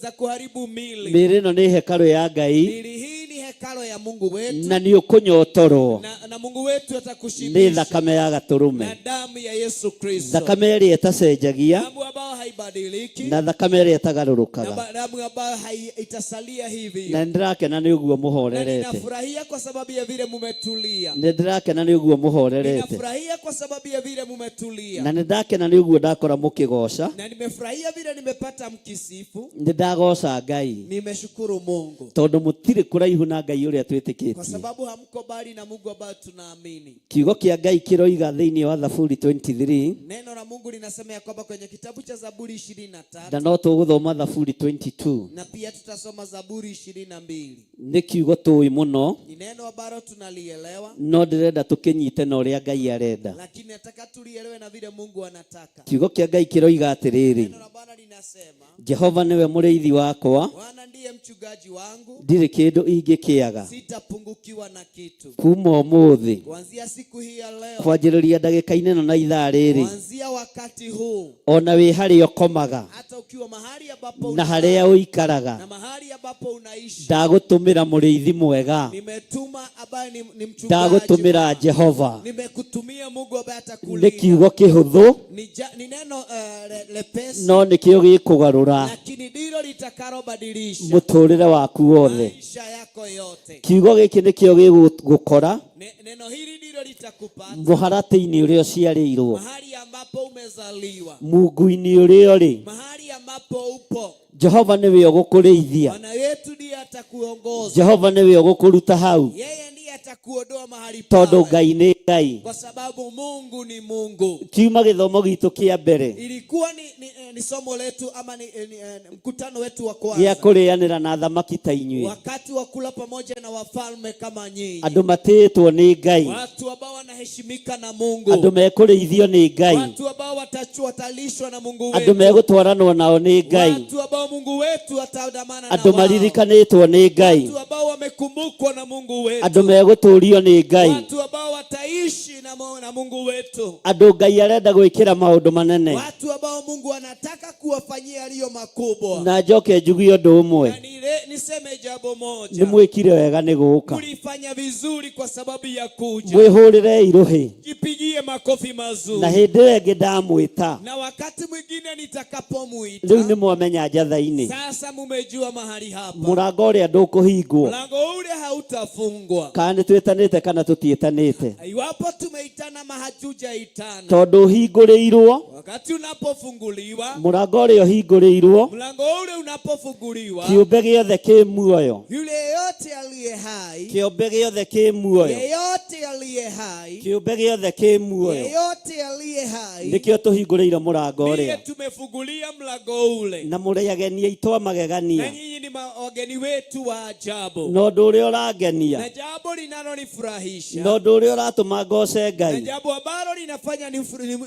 za kuharibu mili. mĩĩrĩ ĩno nĩ hekarũ ya Ngai Mili hii ni hekalo ya Mungu wetu na nĩ ũkũnyotorwo na Mungu wetu nĩ atakushibisha thakame ya gatũrũme na damu ya Yesu Kristo, thakame ĩrĩa ĩtacenjagia damu ambayo haibadiliki na thakame ĩrĩa na ĩtagarũrũkaga damu ambayo itasalia hivi. Na nĩ ndĩrakena nĩ ũguo Na mũhorerete. ninafurahia kwa sababu ya vile mumetulia. Nĩ ndĩrakena nĩ ũguo mũhorerete. Ninafurahia kwa sababu ya vile mumetulia. Na nĩ ndakena nĩ ũguo ndakora mũkĩgoca. Na nimefurahia vile nimepata mkisifu. Nĩ ndagoca Ngai. Nimeshukuru Mungu Tondũ mũtirĩ kũraihu na Ngai ũrĩa kwa twĩtĩkĩtie. sababu hamko mbali na Mungu ambayo tunaamini. Kiugo kĩa Ngai kĩroiga thĩinĩ wa Thaburi 23 Neno la Mungu linasema ya kwamba kwenye kitabu cha Zaburi 23 na no tũgũthoma Thaburi 22. Na pia tutasoma Zaburi 22. Nĩ kiugo tũĩ mũno Ni neno ambalo tunalielewa, no ndĩrenda tũkĩnyite na ũrĩa Ngai arenda. Lakini nataka tulielewe na vile Mungu anataka. Kiugo kĩa Ngai kĩroiga atĩrĩrĩ, Neno la Bwana linasema, Jehova nĩwe mũrĩithi wakwa, Bwana ndiye mchungaji wangu, ndirĩ kĩndũ ingĩkĩaga. Sitapungukiwa na kitu. Kuma ũmũthĩ Kuanzia siku hii ya leo, kwanjĩrĩria ndagĩka-inĩ ĩno na ithaa rĩrĩ, kuanzia wakati huu, ona wĩ harĩa ũkomaga hata ukiwa mahali ambapo na harĩa ũikaraga, na mahali ambapo unaishi, ndagũtũmĩra mũrĩithi mwega, nimetuma ambaye ni mchungaji, ndagũtũmĩra Jehova. Nimekutumia Mungu ambaye atakulinda. Nĩ kiugo kĩhũthũ Ni neno lepesi, no nĩkĩo gĩkũgarũra lakini ndilo litakalobadilisha mũtũrĩre waku wothe. Maisha yako yote. Kiugo gĩkĩ nĩkĩo gĩgũkora Neno hili ndilo litakupata mũharatĩ-inĩ ũrĩa ũciarĩirwo, mahali ambapo umezaliwa, mungu-inĩ ũrĩa ũrĩ. Mahali ambapo upo. Jehova nĩwe ũgũkũrĩithia. Bwana wetu ndiye atakuongoza. Jehova nĩwe ũgũkũruta hau. Yeye ndiye atakuondoa mahali Tondũ pale, Ngai nĩ Ngai. kwa sababu Mungu ni Mungu. Kiuma gĩthomo gitũ kĩa mbere Ilikuwa ni somo letu ama ni mkutano wetu wa gĩa kwanza, kũrĩanĩra na thamaki ta inyuĩ, wakati wa kula pamoja na wafalme kama nyinyi, andũ matĩĩtwo nĩ Ngai, watu ambao wanaheshimika na Mungu, andũ mekũrĩithio nĩ Ngai, watu ambao watalishwa na Mungu andũ wetu, megũtwaranwo nao nĩ Ngai, watu ambao Mungu wetu ataandamana na andũ wao, maririkanĩtwo nĩ Ngai, watu ambao wamekumbukwa na Mungu wetu, andũ megũtũũrio nĩ Ngai, watu ambao wataishi na Mungu wetu, andũ Ngai arenda gwĩkĩra maũndũ manene. Watu ambao Mungu anataka kuwafanyia yaliyo makubwa. Na njoke njugie ũndũ ũmwe, Na niseme jambo moja, nĩ mwĩkire wega nĩ gũka. Mlifanya vizuri kwa sababu ya kuja. Mwĩhũrĩre irũhĩ. Jipigie makofi mazuri. Na hĩndĩ ĩyo ĩngĩ ndamwĩta, Na wakati mwingine nitakapomuita, rĩu nĩ mwamenya njatha-inĩ sasa mumejua mahali hapa, mũrango ũrĩa ndũkũhingwo, mlango ule hautafungwa, kana nĩ twĩtanĩte kana tũtiĩtanĩte, iwapo tumeitana ama hatujaitana. Tondũ ũhingũrĩirwo Wakati unapofunguliwa, mũrango ũrĩa ũhingũrĩirwo, mlango ule unapofunguliwa, kĩũmbe gĩothe kĩ muoyo, yule yeyote aliye hai, kĩũmbe gĩothe kĩ muoyo, yeyote aliye hai, kĩũmbe gĩothe kĩ muoyo yeyote aliye hai, nĩkĩo tũhingũrĩire mũrango ndiye ũrĩa. tumefungulia mlango ule. Na mũrĩ ageni aitũ a Na magegania. nyinyi ni wageni wetu wa ajabu, Na ũndũ ũrĩa ũrangenia, na jambo linalonifurahisha, na ũndũ ũrĩa ũratũma ngoce na Ngai, jambo ambalo linafanya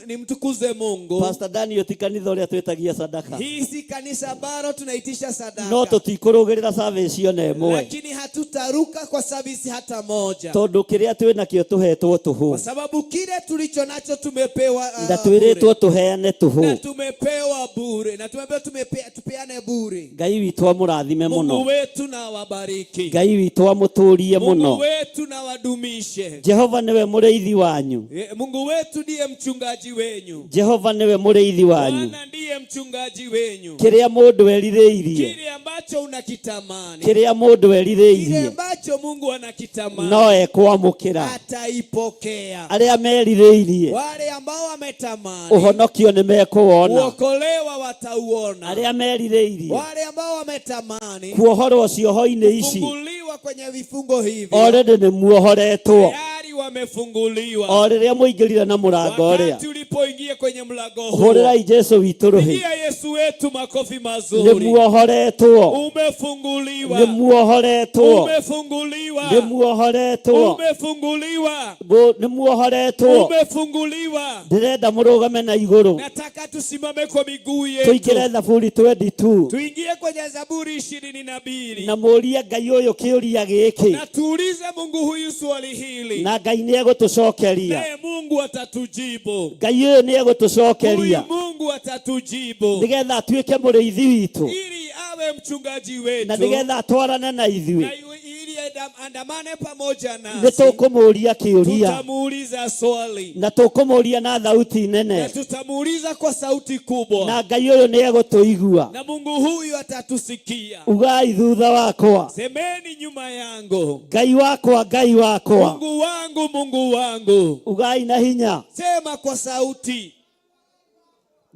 nimtukuze Mungu. Pastor Daniel, ti kanitha ũrĩa twĩtagia sadaka, Hii si kanisa ambalo tunaitisha sadaka, no tũtikũrũgĩrĩra service ona ĩmwe, lakini hatutaruka kwa service hata moja, tondũ kĩrĩa twĩ nakĩo tũhetwo tũhũ, kwa sababu kile tulicho nacho tumepewa na twĩrĩtwo bure. tũheane Na tũhũ. tumepewa bure, na tumepewa tupeane bure. Ngai witũ amũrathime Mungu mũno. wetu na wabariki, Ngai witũ amũtũrie Mungu mũno. wetu na wadumishe. Jehova nĩwe mũrĩithi wanyu. Mungu wetu ndiye mchungaji wenyu. Jehova nĩwe mũrĩithi wanyu. Bwana ndiye mchungaji wenyu. Kĩrĩa mũndũ erirĩirie, Kile ambacho unakitamani, kĩrĩa mũndũ kile erirĩirie ambacho Mungu anakitamani no ekwamũkĩra. ataipokea. Arĩa merirĩirie Wale ambao wametamani ũhonokio nĩ mekũwona. kuokolewa watauona. Arĩa merirĩirie Wale ambao wametamani kuohorwo cioho-inĩ ici, kufunguliwa kwenye vifungo hivi already nĩ muohoretwo. tayari wamefunguliwa. O rĩrĩa mũingĩrire na mũrango ũrĩa, Wakati ulipoingia kwenye mlango huo, hũrĩrai Jesũ witũ rũhĩ. pigia Yesu wetu makofi Nĩ mazuri. muohoretwo. Umefunguliwa, Nĩ muohoretwo. umefunguliwa, Nĩ muohoretwo. umefunguliwa, Nĩ muohoretwo. umefunguliwa. Ndĩrenda mũrũgame na igũrũ, Nataka tusimame kwa miguu yetu, tũingĩre Thaburi 22 tuingie kwenye Zaburi 22 na mũũrie Ngai ũyũ kĩũria gĩkĩ, na tuulize Mungu huyu swali hili, na Ngai nĩ egũtũcokeria. Naye Mungu atatujibu. Ngai ũyũ nĩ egũtũcokeria Huyu Mungu atatujibu nĩgetha atuĩke mũrĩithi witũ ili awe mchungaji na wetu nĩgetha atwarane na ithuĩ na ili Andamane pamoja Nĩ nasi. tũkũmũria kĩũria Tutamuuliza swali na tũkũmũria na thauti na nene tutamuuliza kwa sauti kubwa, na Ngai ũyũ nĩ egũtũigua. na Mungu huyu atatusikia. Ugai thutha wakwa, Semeni nyuma yangu, Ngai wakwa, Ngai wakwa. Mungu wangu, Mungu wangu. Ugai na hinya, Sema kwa sauti,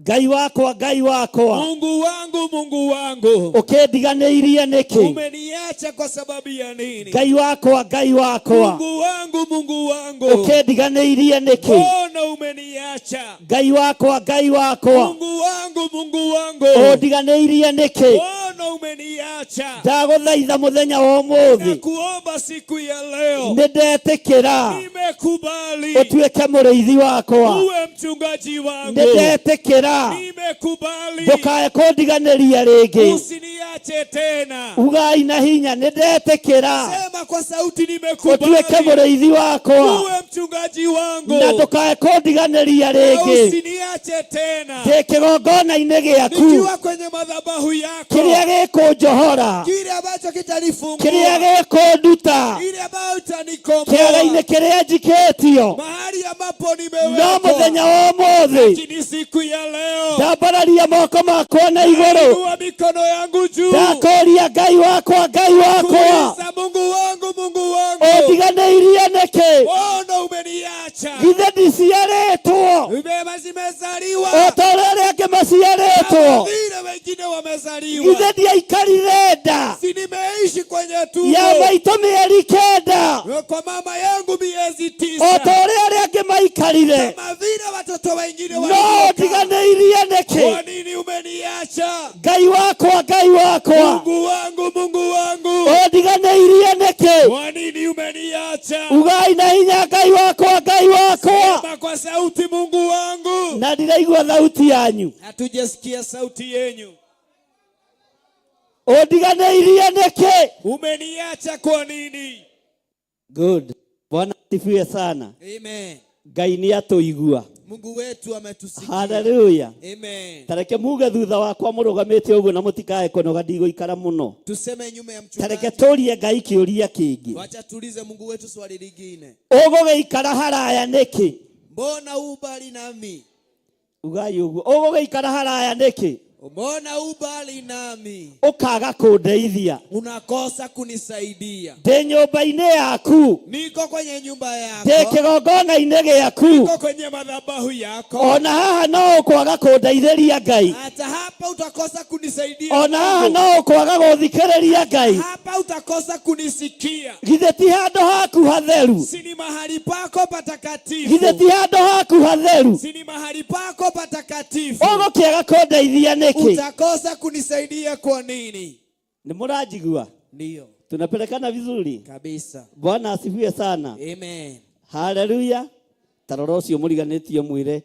Ngai wakwa, Ngai wakwa. Mungu wangu, Mungu wangu. Ũkĩndiganĩirie nĩkĩ? Umeniacha kwa sababu ya nini? Ngai wakwa, Ngai wakwa. Mungu wangu, Mungu wangu. Ũkĩndiganĩirie nĩkĩ? Mbona umeniacha? Ngai wakwa, Ngai wakwa. Mungu wangu, Mungu wangu. Ũndiganĩirie nĩkĩ? Mbona umeniacha? Ndagũthaitha mũthenya wa ũmũthĩ Nakuomba siku ya leo. nĩ ndetĩkĩra Nimekubali. ũtuĩke mũrĩithi wakwa. Uwe mchungaji wangu. Nĩ ndetĩkĩra Nimekubali. ndũkae kũndiganĩria rĩngĩ. Usiniache tena. Ugai na hinya nĩ ndetĩkĩra Sema kwa sauti nimekubali. ũtuĩke mũrĩithi wakwa Uwe mchungaji wangu. na ndũkae kũndiganĩria Na rĩngĩ. usiniache tena. Ndĩ kĩgongona-inĩ gĩaku Nikiwa kwenye madhabahu yako. kĩrĩa gĩkũnjohora, Kile ambacho kitanifungua. kĩrĩa gĩkũnduta Ile ambayo itanikomboa. kĩara-inĩ kĩrĩa njikĩtio, Mahali ambapo no nimewekwa. mũthenya wa ũmũthĩ Lakini siku ya leo ndambararia moko makwa na igũrũ, Inua mikono yangu juu. ndakũria Ngai wakwa, Ngai wakwa, Kuuliza Mungu wangu, Mungu wangu. ũndiganĩirie nĩkĩ? Mbona umeniacha? Githĩ ndiciarĩtwo Mema zimezaliwa. o ta ũrĩa arĩa angĩ maciarĩtwo? Kama vile wengine wamezaliwa. Githĩ ndiaikarire nda Si nimeishi kwenye tumbo ya maitũ mĩeri 9 kwa mama yangu miezi o 9 ta ũrĩa arĩa angĩ maikarire? kama vile watoto wengine No walivyokaa. ndiganĩirie nĩkĩ? Kwa nini umeniacha? Ngai wakwa, Ngai wakwa, Mungu wangu, Mungu wangu. ũndiganĩirie nĩkĩ? Kwa nini umeniacha? Ugai na hinya Ngai wakwa, Ngai wakwa. Sema kwa sauti Mungu wangu. Na ndiraigua thauti yanyu. Hatujasikia sauti yenyu. Ũndiganĩirie nĩkĩ? Umeniacha kwa nini? Good. Bwana asifiwe sana. Amen. Ngai nĩ atũigua. Mungu wetu ametusikia. Haleluya. Amen. Tareke muge thutha wakwa mũrũgamĩte ũguo na mũtikae kũnoga ndigũikara mũno. Tuseme nyuma ya Tareke mchungaji. tũrie Ngai kĩũria kĩngĩ. Wacha tuulize Mungu wetu swali lingine. Ũgũgĩikara haraya nĩkĩ? Mbona ubali nami? Ugai ũguo. Ũgũgĩikara haraya nĩkĩ? Mbona ubali nami? Ũkaga kũndeithia. Unakosa kunisaidia. Ndĩ nyũmba-inĩ yaku. Niko kwenye nyumba yako. Ndĩ kĩgongona-inĩ gĩaku. Niko kwenye madhabahu yako. Ona haha no ũkwaga kũndeithĩria Ngai. Hata hapa utakosa kunisaidia. Ona haha Mungu. no ũkwaga gũthikĩrĩria Ngai. Hapa utakosa kunisikia. Githĩ ti handũ haku hatheru? Si ni mahali pako patakatifu. Githĩ ti handũ haku hatheru? Si ni mahali pako patakatifu. Ũgũkĩaga kũndeithia nĩkĩ? Utakosa kunisaidia kwa nini? Nĩ mũranjigua? Ndio. Tunapelekana vizuri? Kabisa. Bwana asifiwe sana. Amen. Haleluya. Ta rora ũcio mũriganĩtie mwĩre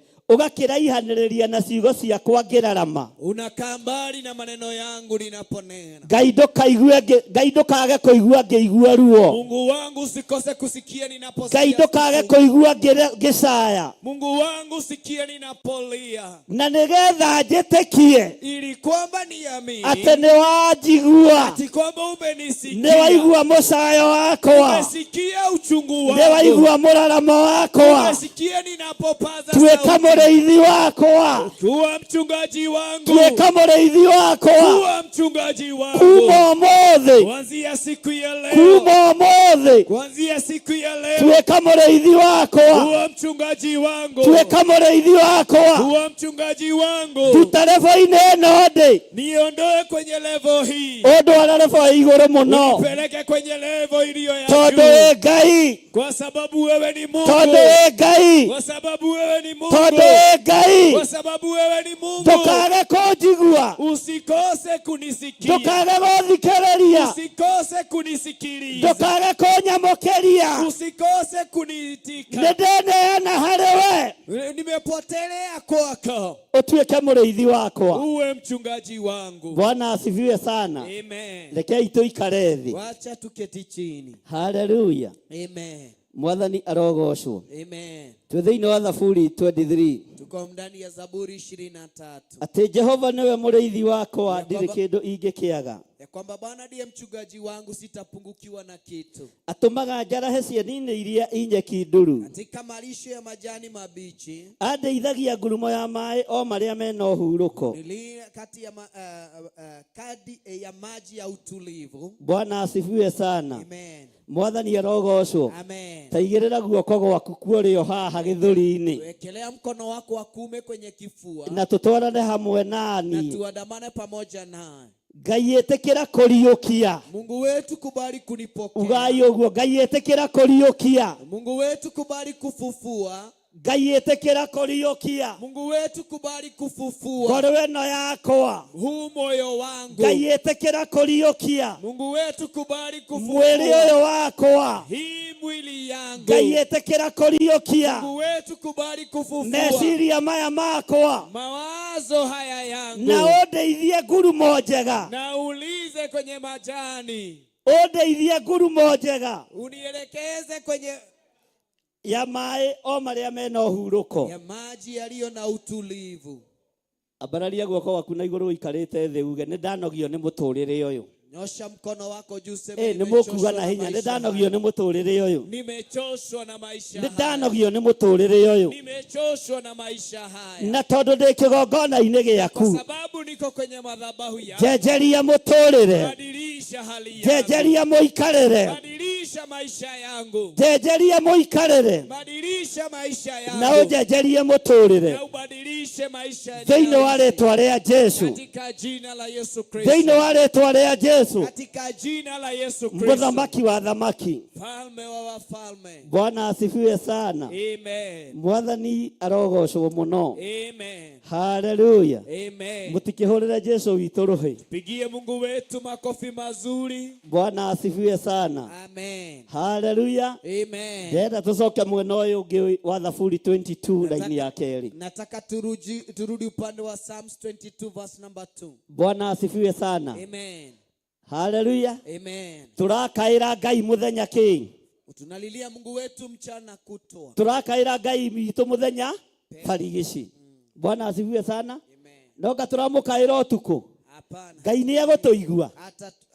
ũgakĩraihanĩrĩria na ciugo ciakwa ngĩrarama. Unakaa mbali na maneno yangu ninaponena. Ngai ndũkaigue Ngai ndũkage kũigua ngĩigua ruo. Mungu wangu usikose kusikia ninaposikia. Ngai ndũkage kũigua ngĩcaya. Mungu wangu sikia ninapolia. Na nĩgetha njĩtĩkie Ili kwamba niamini. atĩ nĩ wanjigua, Ati kwamba umenisikia. nĩ waigua mũcayo wakwa, Umesikia uchungu wangu. nĩ waigua mũraramo wakwa, Umesikia ninapopaza tuĩka sauti. mũrĩithi wakwa, Kuwa mchungaji wangu. tuĩka mũrĩithi wakwa Kuwa mchungaji wangu. kuma ũmũthĩ, Kuanzia siku ya leo. kuma ũmũthĩ, Kuanzia siku ya leo. tuĩka mũrĩithi wakwa, Kuwa mchungaji wangu. tuĩka mũrĩithi wakwa, Kuwa mchungaji wangu. nduta rebo-inĩ ĩno ndĩ, Niondoe kwenye level hii. ũndware rebo ya igũrũ mũno, Unipeleke kwenye level iliyo ya tondũ juu. wĩ Ngai, Kwa sababu wewe ni Mungu. tondũ wĩ Ngai, Kwa sababu wewe ni Mungu. tondũ wĩ Ngai, Kwa sababu wewe ni Mungu. ndũkage kũnjigua, Usikose kunisikia. ndũkage gũthikĩrĩria, Usikose kunisikiliza. ndũkage kũnyamũkĩria, Usikose kuniitika. nĩ ndeneana harĩ we, Nimepotelea kwako. ũtuĩke mũrĩithi wakwa. Uwe mchungaji wangu. Bwana asifiwe sana. Amen. Rekei tũikare thĩ. Wacha tuketi chini. Haleluya. Amen. Mwathani arogocwo. Amen. Twĩ thĩinĩ wa Thaburi 23 Tuko ndani ya Zaburi 23. atĩ Jehova nĩwe mũrĩithi wakwa, ndirĩ kĩndũ ingĩkĩaga. Ya Kwamba Bwana ndiye mchungaji wangu, sitapungukiwa na kitu. Atũmaga njarahe cieni-inĩ iria inyeki nduru. Katika malisho ya majani mabichi Andeithagia ngurumo ya maĩ o marĩa mena ũhurũko. Nili kati ya kadi ya maji ya utulivu. Bwana asifiwe sana. Amen. Mwathani arogocwo. Amen. Ta igĩrĩra guoko gwaku kuorĩo haha gĩthũri-inĩ. Wekelea mkono wako wa kuume kwenye kifua Na tũtwarane hamwe na nani. tuandamane pamoja naye. Ngai ĩtĩkĩra kũriũkia. Mungu wetu kubali kunipokea. Ugai ũguo Ngai ĩtĩkĩra kũriũkia. Mungu wetu kubali kufufua. Ngai ĩtĩkĩra kũriũkia. Mungu wetu kubali kufufua. Ngoro ĩno yakwa. Huu moyo wangu. Ngai ĩtĩkĩra kũriũkia. Mungu wetu kubali kufufua. Mwĩrĩ ũyũ wakwa. Hii mwili yangu. Ngai ĩtĩkĩra kũriũkia. Mungu wetu kubali kufufua. Meciria maya makwa. Mawazo haya yangu. Na ũndeithie ngurumo njega. Na ulize kwenye majani. Ũndeithie ngurumo njega. Unielekeze kwenye ya maĩ o marĩa mena ũhurũko. ya maji yaliyo na utulivu. Ambararia guoko gwaku na igũrũ ũikarĩte thĩ uge nĩ ndanogio nĩ mũtũrĩre ũyũ. Nyosha mkono wako juu useme Ĩ nĩ nimechoshwa mũkuga na na hinya nĩ maisha ndanogio haya. nĩ mũtũrĩre ũyũ. Nimechoshwa na maisha Nĩ haya. ndanogio nĩ mũtũrĩre ũyũ. Nimechoshwa na maisha haya. Na tondũ ndĩ kĩgongona-inĩ Kwa gĩaku sababu niko kwenye madhabahu yako. njenjeria mũtũrĩre. Badilisha hali yangu. Njenjeria mũikarĩre. Badilisha maisha yangu. Njenjeria mũikarĩre. Badilisha maisha yangu. Na ũnjenjerie mũtũrĩre. Na ubadilishe maisha Thĩinĩ wa rĩtwa rĩa Jesu. Katika jina la Yesu Kristo. Thĩinĩ wa rĩtwa rĩa Jesu. Katika jina la Yesu Kristo. Mũthamaki wa thamaki. Mfalme wa wafalme. Bwana asifiwe sana. Amen. Mwathani arogocwo mũno. Amen. Haleluya. Amen. Mũtikĩhũrĩre Jesu witũ rũhĩ. Pigie Mungu wetu makofi mazuri. Bwana asifiwe sana. Amen. Haleluya. Amen. Ndĩrenda tũcoke mwena ũyũ ũngĩ wa Thaburi 22 raini ya kerĩ. Nataka turudi upande wa Psalms 22 verse number 2. Bwana asifiwe sana. Amen. Haleluya. Amen. Tũrakaĩra Ngai mũthenya kĩ? Tunalilia Mungu wetu mchana kutwa. Tũrakaĩra Ngai witũ mũthenya barigici. Bwana asifiwe sana. Noga tũramũkaĩra ũtukũ. Ngai nĩ egũtũigua.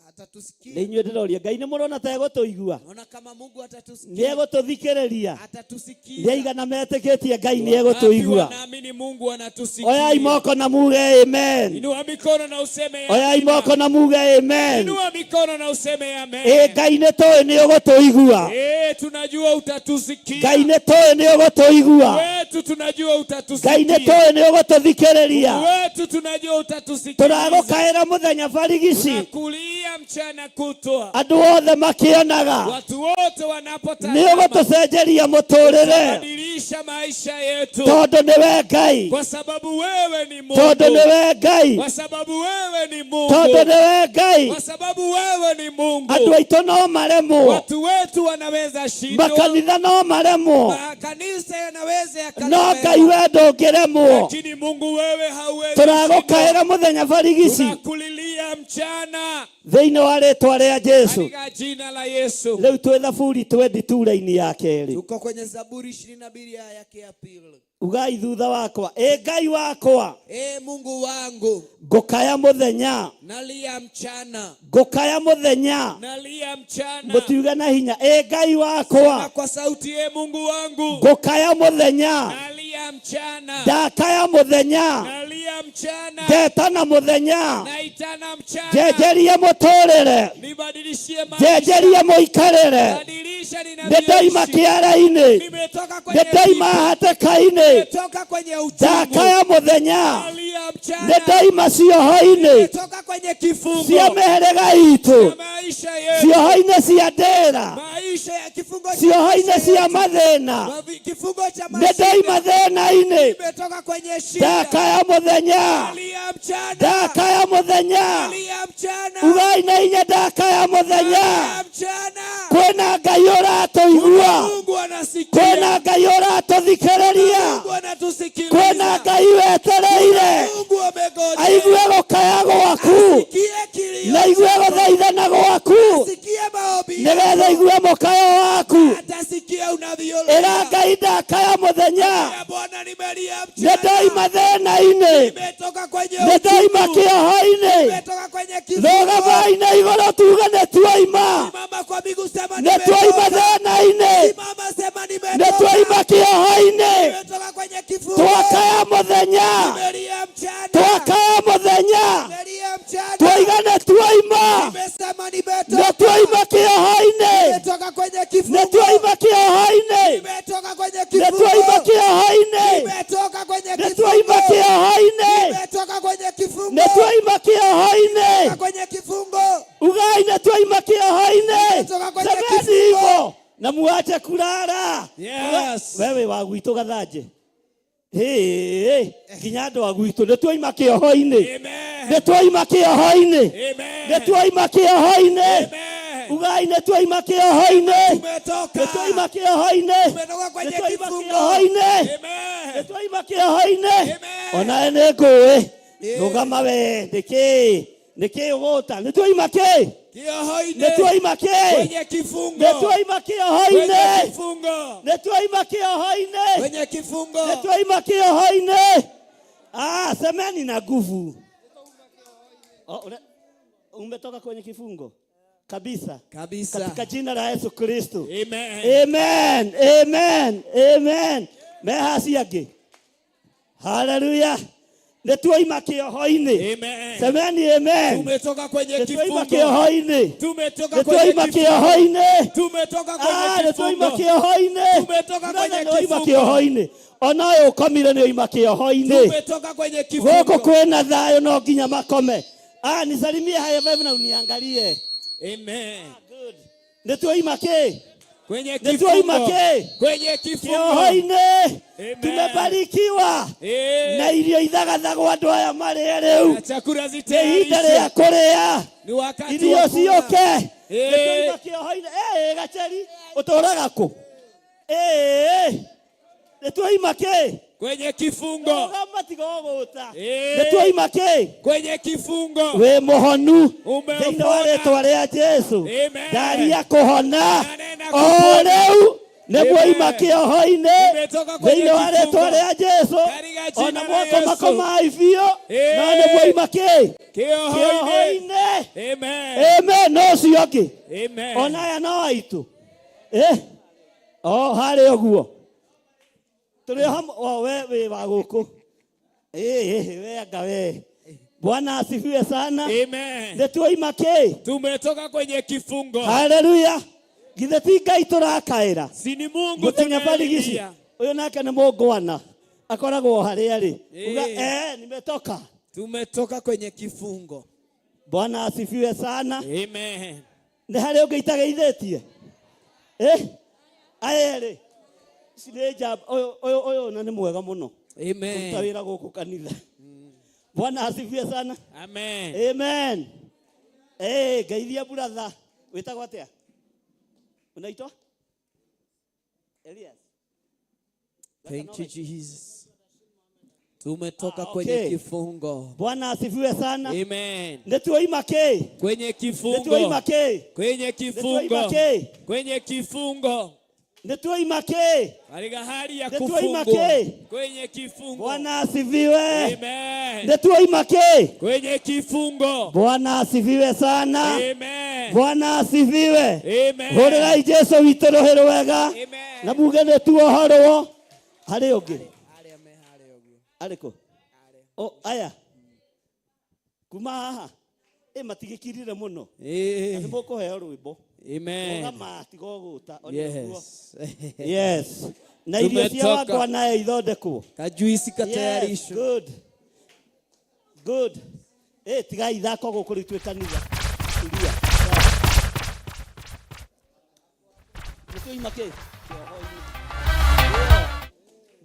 Atatusikia. Nĩ inyuĩ ndĩroria Ngai nĩ mũrona ta egũtũigua. Naona kama Mungu Nĩ atatusikia. egũtũthikĩrĩria. Atatusikia. Nĩ aigana metĩkĩtie Ngai nĩ Wangapi egũtũigua. wanaamini Mungu anatusikia? Oyai moko na muge amen. Inua mikono na useme Oyai amina. moko na muge amen. Inua mikono na useme amen. Ĩ Ngai nĩ tũĩ nĩ ũgũtũigua. Tunajua utatusikia. Ngai nĩ tũĩ nĩ ũgũtũigua. Wetu tunajua utatusikia. Ngai nĩ tũĩ nĩ ũgũtũthikĩrĩria. Wetu tunajua utatusikia. Tũragũkaĩra mũthenya barigici. Tunakulia mchana kutwa. Andũ othe makĩonaga. Watu wote wanapotazama. Nĩ ũgũtũcenjeria mũtũrĩre. Badilisha maisha yetu. Tondũ nĩwe Ngai. Kwa sababu wewe ni Mungu. Tondũ nĩwe Ngai. Kwa sababu wewe ni Mungu. Tondũ nĩwe Ngai. Kwa sababu wewe ni Mungu. Andũ aitũ no maremwo. Watu wetu wanaweza shindwa. Makanitha no maremwo. Makanisa yanaweza No yakalemewa. Ngai we ndũngĩremwo. Lakini Mungu wewe hauwezi. Tũragũkaĩra mũthenya barigici. Tunakulilia mchana Thĩinĩ wa rĩtwa rĩa Jesu. katika jina la Yesu. Rĩu twĩ Thaburi 22 raini ya kerĩ. Tuko kwenye Zaburi 22 aya yake ya pili. Ugai thutha wakwa. Ĩ Ngai wakwa. E Mungu wangu, Ngũkaya mũthenya. nalia mchana, Ngũkaya mũthenya. nalia mchana. Mũtiuge na hinya. Ĩ Ngai Sema wakwa. kwa sauti, e Mungu wangu, Ngũkaya mũthenya. nalia mchana, Ndakaya mũthenya. nalia mchana, Ndetana mũthenya. naitana mchana, Njenjerie mũtũrĩre. nibadilishie maisha, Njenjerie mũikarĩre. badilisha Nĩ ndaima ninavyoishi. kĩara-inĩ. Nimetoka kwenye Nĩ ndaima hatĩka-inĩ. nimetoka kwenye uchungu, Ndakaya mũthenya. nalia mchana, Nĩ ndaima cioho-inĩ nimetoka kwenye kifungo cia mĩhĩrĩga itũ. cha maisha yetu, Cioho-inĩ cia ndĩra. maisha ya kifungo cha Cioho-inĩ maisha cia yetu. mathĩna. Kifungo cha Nĩ mashida. ndaima thĩna-inĩ. Nimetoka kwenye shida. Ndakaya mũthenya. Nalia mchana. Ndakaya mũthenya. Nalia mchana. Ugai na hinya ndakaya mũthenya. Nalia mchana. Kwĩna Ngai ũratũigua. Mungu anasikia. Kwĩna Ngai ũratũthikĩrĩria. Mungu anatusikiliza. Kwĩna Ngai wetereire Mungu amengojea. aigue gũkaya gwaku Asikie kilio na aigue chako. gũthaithana gwaku Asikie maombi nĩgetha yako. aigue mũkayo waku Atasikia unavyo Ĩra Ngai ndakaya mũthenya. Bwana nimelia Nĩ ndoima thĩna-inĩ. Nimetoka kwenye Nĩ ndoima uchungu. kĩoho-inĩ. Nimetoka kwenye kifungo. Rũgamai na igũrũ tuge nĩ tuoima. Simama kwa miguu sema Nĩ tuoima nimetoka. thĩna-inĩ. Simama sema Nĩ nimetoka. tuoima kĩoho-inĩ. Nimetoka kwenye kifungo. Twakaya mũthenya. Nimelia mchana. Twakaya mũthenya. Nimelia mchana. Twaiga nĩ tuoima. Nimesema Nĩ nimetoka. tuoima kĩoho-inĩ. Nimetoka kwenye kifungo. Nĩ tuoima kĩoho-inĩ. Nimetoka kwenye Nĩ kifungo. tuoima kĩoho-inĩ. Nimetoka kwenye Nĩ kifungo. tuoima kĩoho-inĩ. Nimetoka kwenye kifungo. Nĩ tuoima kĩoho-inĩ. Nimetoka kwenye kifungo. Ugai nĩ tuoima kĩoho-inĩ. Nimetoka kwenye Semeni kifungo. hivyo na muache kulala. Yes. Wewe wa gwitũ gathanje. Hey, nginya andũ a gwitũ nĩ tuoima kĩoho-inĩ. Nĩ tuoima kĩoho-inĩ. Nĩ tuoima kĩoho-inĩ. Ugai nĩ tuoima kĩoho-inĩ. Tumetoka. Nĩ tuoima kĩoho-inĩ. Tumetoka kwenye Nĩ tuoima kifungo. kĩoho-inĩ. Nĩ tuoima kĩoho-inĩ. Onawe nĩ ngũĩ. Rũgama we nĩkĩ? Nĩkĩ ũgũta? Nĩ tuoima kĩ? Kĩoho-inĩ. Nĩ tuoima kĩ? Kwenye kifungo. Nĩ tuoima kĩoho-inĩ. Kwenye kifungo. Nĩ tuoima kĩoho-inĩ. Kwenye kifungo. Nĩ tuoima kĩoho-inĩ. Ah, semeni na nguvu. Oh, umetoka kwenye kifungo kabisa. Kabisa. Katika jina la Yesu Kristo. Amen. Amen. Amen. Amen. Mehasi angĩ. Hallelujah. Nĩ tuoima kĩoho-inĩ. Amen. Semeni amen. Tumetoka kwenye Nĩ tuoima kifungo. kĩoho-inĩ. Tumetoka Nĩ kwenye tuoima kifungo. kĩoho-inĩ. Tumetoka kwenye Ah, nĩ tuoima kifungo. kĩoho-inĩ. Tumetoka kwenye Nĩ tuoima kifungo. kĩoho-inĩ. Ona ũyũ ũkomire nĩ oima kĩoho-inĩ. Tumetoka kwenye kifungo. Gũkũ kwĩna thayũ no nginya makome. Ah, nisalimie haya vibe na uniangalie. Amen. Nĩ tuoima kĩ? Kwenye Nĩ tuoima kifungo. kĩ? Kwenye kifungo. Kĩoho-inĩ. Amen. Tumebarikiwa Eh. na irio ithagathagwo andũ aya marĩe rĩu. Na chakula Nĩ ihinda rĩa zitayarishwe. kũrĩa. Ni wakati Irio wa kula. ciũke. Eh. Nĩ tuoima kĩoho-inĩ. Eh, gacheri ũtũraga kũ? Eh. Nĩ tuoima kĩ? Kwenye kifungo. Rũgama tiga ũgũta. Eh. Nĩ tuoima kĩ? Kwenye kifungo. Wĩ mũhonu Umeopona. thĩinĩ wa rĩtwa rĩa Jesu. Amen. Ndaria kũhona Nanena o kupona. rĩu nĩ Amen. mwoima kĩoho-inĩ Nimetoka kwenye thĩinĩ wa rĩtwa kifungo. rĩa Jesu. Katika jina Ona la mwako Yesu. makomai biũ Eh. no nĩ mwoima kĩ? Kĩoho-inĩ. Kĩoho-inĩ. Amen. Amen. No ũcio ũngĩ Amen. ona aya no aitũ. Eh. O harĩa ũguo tũrĩ o hamwe. O we wĩ wa gũkũ. Eh, eh, we anga we. Bwana asifiwe sana. Amen. Nĩ tuoima kĩ? Tumetoka kwenye kifungo. Haleluya. Githĩ ti Ngai tũrakaĩra? Si ni Mungu Mũthenya barigici. tunayelilia. Ũyũ nake nĩ mũngwana. Akoragwo harĩa arĩ. Uga, Eh. nimetoka. Tumetoka kwenye kifungo. Bwana asifiwe sana. Amen. Nĩ harĩ ũngĩ itageithĩtie? Eh? Aya erĩ. Ici nĩ njamba. Ũyũ, ũyũ na nĩ mwega mũno. Amen. Kũruta wĩra gũkũ kanitha. Bwana asifiwe sana. Amen. Amen. Eh, ngeithia brother. Wĩtagwo atĩa? Unaitwa? Elias. Thank you Jesus. Tumetoka Ah, kwenye okay. kifungo. Bwana asifiwe sana. Amen. Nĩ tuoima kĩ? Kwenye Nĩ kifungo. tuoima kĩ? Kwenye Nĩ tuoima kifungo. kĩ? Kwenye kifungo. Nĩ tuoima kĩ? Katika hali ya Nĩ tuoima kufungwa. kĩ? Kwenye kifungo. Bwana asifiwe. Amen. Nĩ tuoima kĩ? Kwenye kifungo. Bwana asifiwe sana. Amen. Bwana asifiwe. Amen. Hũrĩrai Jesu witũ rũhĩ rwega na muge nĩ tuohorwo. Harĩ ũngĩ? Arĩ kũ? O, aya. Kuma haha. Ĩ matigĩkirire mũno. Eh. Na nĩ mũkũheo rwĩmbo. Amen. Rũgama tiga ũgũta. O nĩ ũguo. Yes. Yes. Na irio cia Tumetoka. wakwa nayo ithondekwo. Kajuisi katayarishwe. Yes, good. Good. Eh, tigai ithako gũkũ rĩu twĩ kanitha. Tulia. Nĩ tuoima kĩ?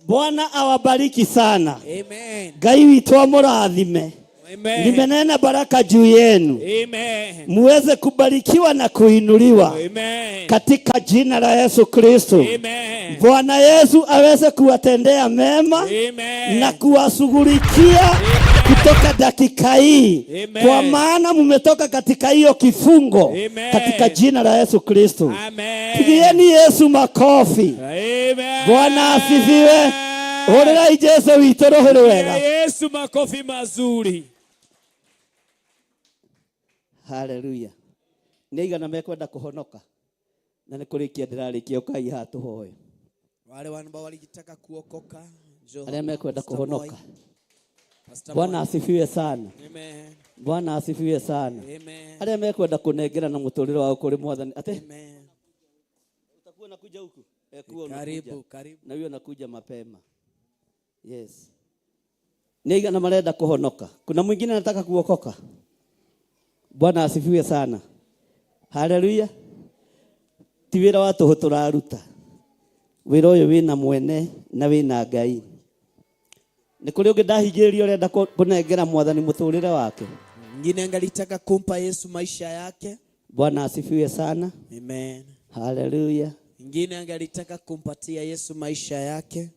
Bwana awabariki sana. Amen. Ngai witũ amũrathime. Amen. Nimenena baraka juu yenu. Amen. Muweze kubarikiwa na kuinuliwa. Amen. Katika jina la Yesu Kristo. Amen. Bwana Yesu aweze kuwatendea mema. Amen. Na kuwashughulikia. Amen. Kutoka dakika hii, Amen. kwa maana mmetoka katika hiyo kifungo. Amen. Katika jina la Yesu Kristo. Amen. Pigieni Yesu makofi. Amen. Bwana asifiwe. Hũrĩrai Jesu witũ rũhĩ rwega. Yesu makofi mazuri. Haleluya. Nĩ aigana mekwenda kũhonoka? Na nĩ kũrĩkia ndĩrarĩkia, ũkai haha tũhoe. Wale ambao walitaka kuokoka, njoo. Arĩa mekwenda Pastor Moi. kũhonoka. Pastor Bwana Moi. asifiwe sana. Amen. Bwana asifiwe sana. Amen. Arĩa mekwenda kũnengera na mũtũrĩre wao kũrĩ Mwathani. Ate? Amen. Utakuwa unakuja huku? Eh, kuwa unakuja. Karibu, karibu. Na huyo anakuja mapema. Yes. Nĩ aigana marenda kũhonoka? Kuna mwingine anataka kuokoka? Bwana asifiwe sana. Haleluya. Ti wĩra wa tũhũ tũraruta. Wĩra ũyũ wĩna mwene na wĩna Ngai. Nĩ kũrĩ ũngĩ ndahingĩrĩria ũrenda kũnengera Mwathani mũtũrĩre wake. Mwingine angalitaka kumpa Yesu maisha yake. Bwana asifiwe sana. Amen. Haleluya. Mwingine angalitaka kumpatia Yesu maisha yake.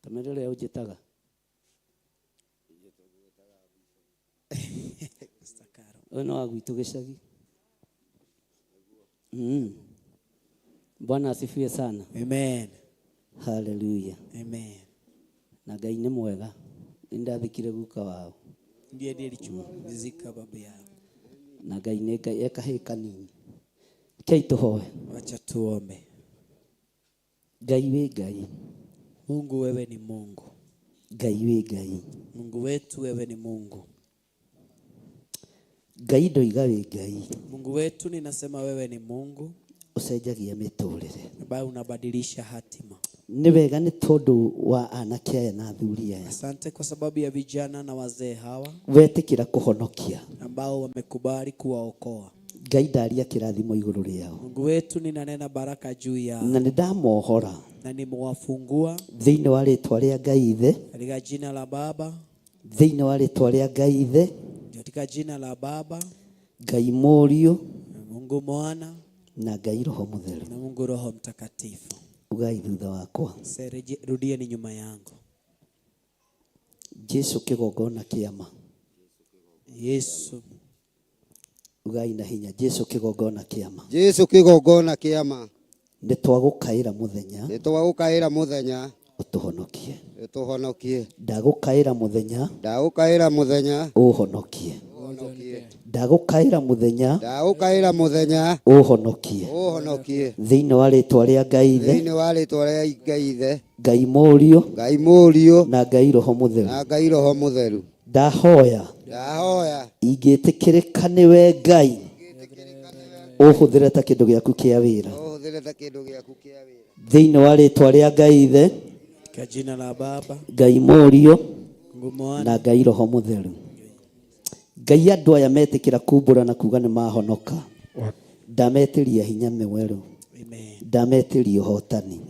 Kamere ũrĩa ũnjĩtaga. Ũyũ nĩ wa gwitũ gĩcagi. Bwana asifiwe sana. Amen. Haleluya. Amen. Na Ngai nĩ mwega. Nĩ ndathikire guka wao. Ndiye nilichukuzika baba yao. Na Ngai nĩ Ngai ekahĩ kanini. Rekei tũhoe. Wacha tuombe. Ngai wĩ Ngai. Mungu wewe ni Mungu. Ngai wĩ Ngai. Mungu wetu wewe ni Mungu. Ngai ndoiga wĩ Ngai. Mungu wetu ninasema wewe ni Mungu Ũcenjagia mĩtũrĩre. ambaye unabadilisha hatima. Nĩ wega nĩ tondũ wa anake aya na athuri aya. Asante kwa sababu ya vijana na wazee hawa Wetĩkĩra kũhonokia. ambao wamekubali kuwaokoa. Ngai ndaria kĩrathimo igũrũ rĩao. Mungu wetu ninanena baraka juu yao Na nĩ ndamohora na nimewafungua thĩinĩ wa rĩtwa rĩa Ngai Ithe, katika jina la Baba, thĩinĩ wa rĩtwa rĩa Ngai Ithe, katika jina la Baba, Ngai Mũriũ Mungu Mwana na Ngai Roho Mũtheru. na Mungu Roho Mtakatifu. Ugai thutha wakwa. Rudieni nyuma yangu. Jesu kĩgongona kĩama. Yesu. Ugai na hinya. Jesu kĩgongona kĩama. Jesu kĩgongona kĩama. Nĩ twagũkaĩra mũthenya. Nĩ twagũkaĩra mũthenya. Ũtũhonokie. Ũtũhonokie. Ndagũkaĩra mũthenya. Ndagũkaĩra mũthenya. Ũhonokie. Ũhonokie. Ndagũkaĩra mũthenya. Ndagũkaĩra mũthenya. Ũhonokie. Ũhonokie. Thĩinĩ wa rĩtwa rĩa Ngai Ithe. Thĩinĩ wa rĩtwa rĩa Ngai Ithe. Ngai Mũriũ. Ngai Mũriũ. Na Ngai Roho Mũtheru. Na Ngai Roho Mũtheru. Ndahoya. Ndahoya. Ingĩtĩkĩrĩka nĩwe Ngai. Ũhũthĩre ta kĩndũ gĩaku kĩa wĩra. Ũhũthĩre ta kĩndũ gĩaku kĩa wĩra. Thĩinĩ wa rĩtwa rĩa Ngai Ithe. Kwa jina la Baba, Ngai Mũriũ Mungu Mwana na Ngai Roho Mũtheru. Ngai andũ aya metĩkĩra kumbũra na kuga nĩ mahonoka. Ndametĩria hinya mwerũ. Ndametĩria ũhotani.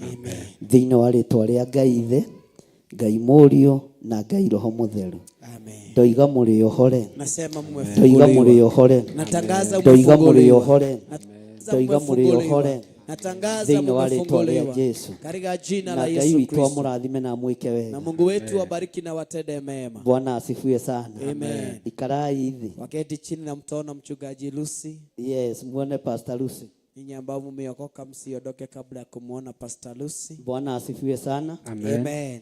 Thĩinĩ wa rĩtwa rĩa Ngai Ithe, Ngai Mũriũ na Ngai Roho Mũtheru. Ndoiga mũrĩohore. Nasema Ndoiga mmefunguliwa. mũrĩohore. Natangaza Ndoiga mmefunguliwa. mũrĩohore. Natangaza Ndoiga mmefunguliwa. mũrĩohore. Natangaza Thĩinĩ wa rĩtwa rĩa mmefunguliwa. Jesu. Katika jina Na la Ngai Yesu witũ Kristo. amũrathime na amwĩke Na wega. Mungu wetu abariki na watende mema. Bwana asifiwe sana. Amen. Ikarai thĩ. Waketi chini na mtaona mchungaji Lucy. Yes, muone Pastor Lucy. Ninyi ambao mmeokoka msiondoke kabla ya kumuona Pastor Lucy. Bwana asifiwe sana. Amen. Amen.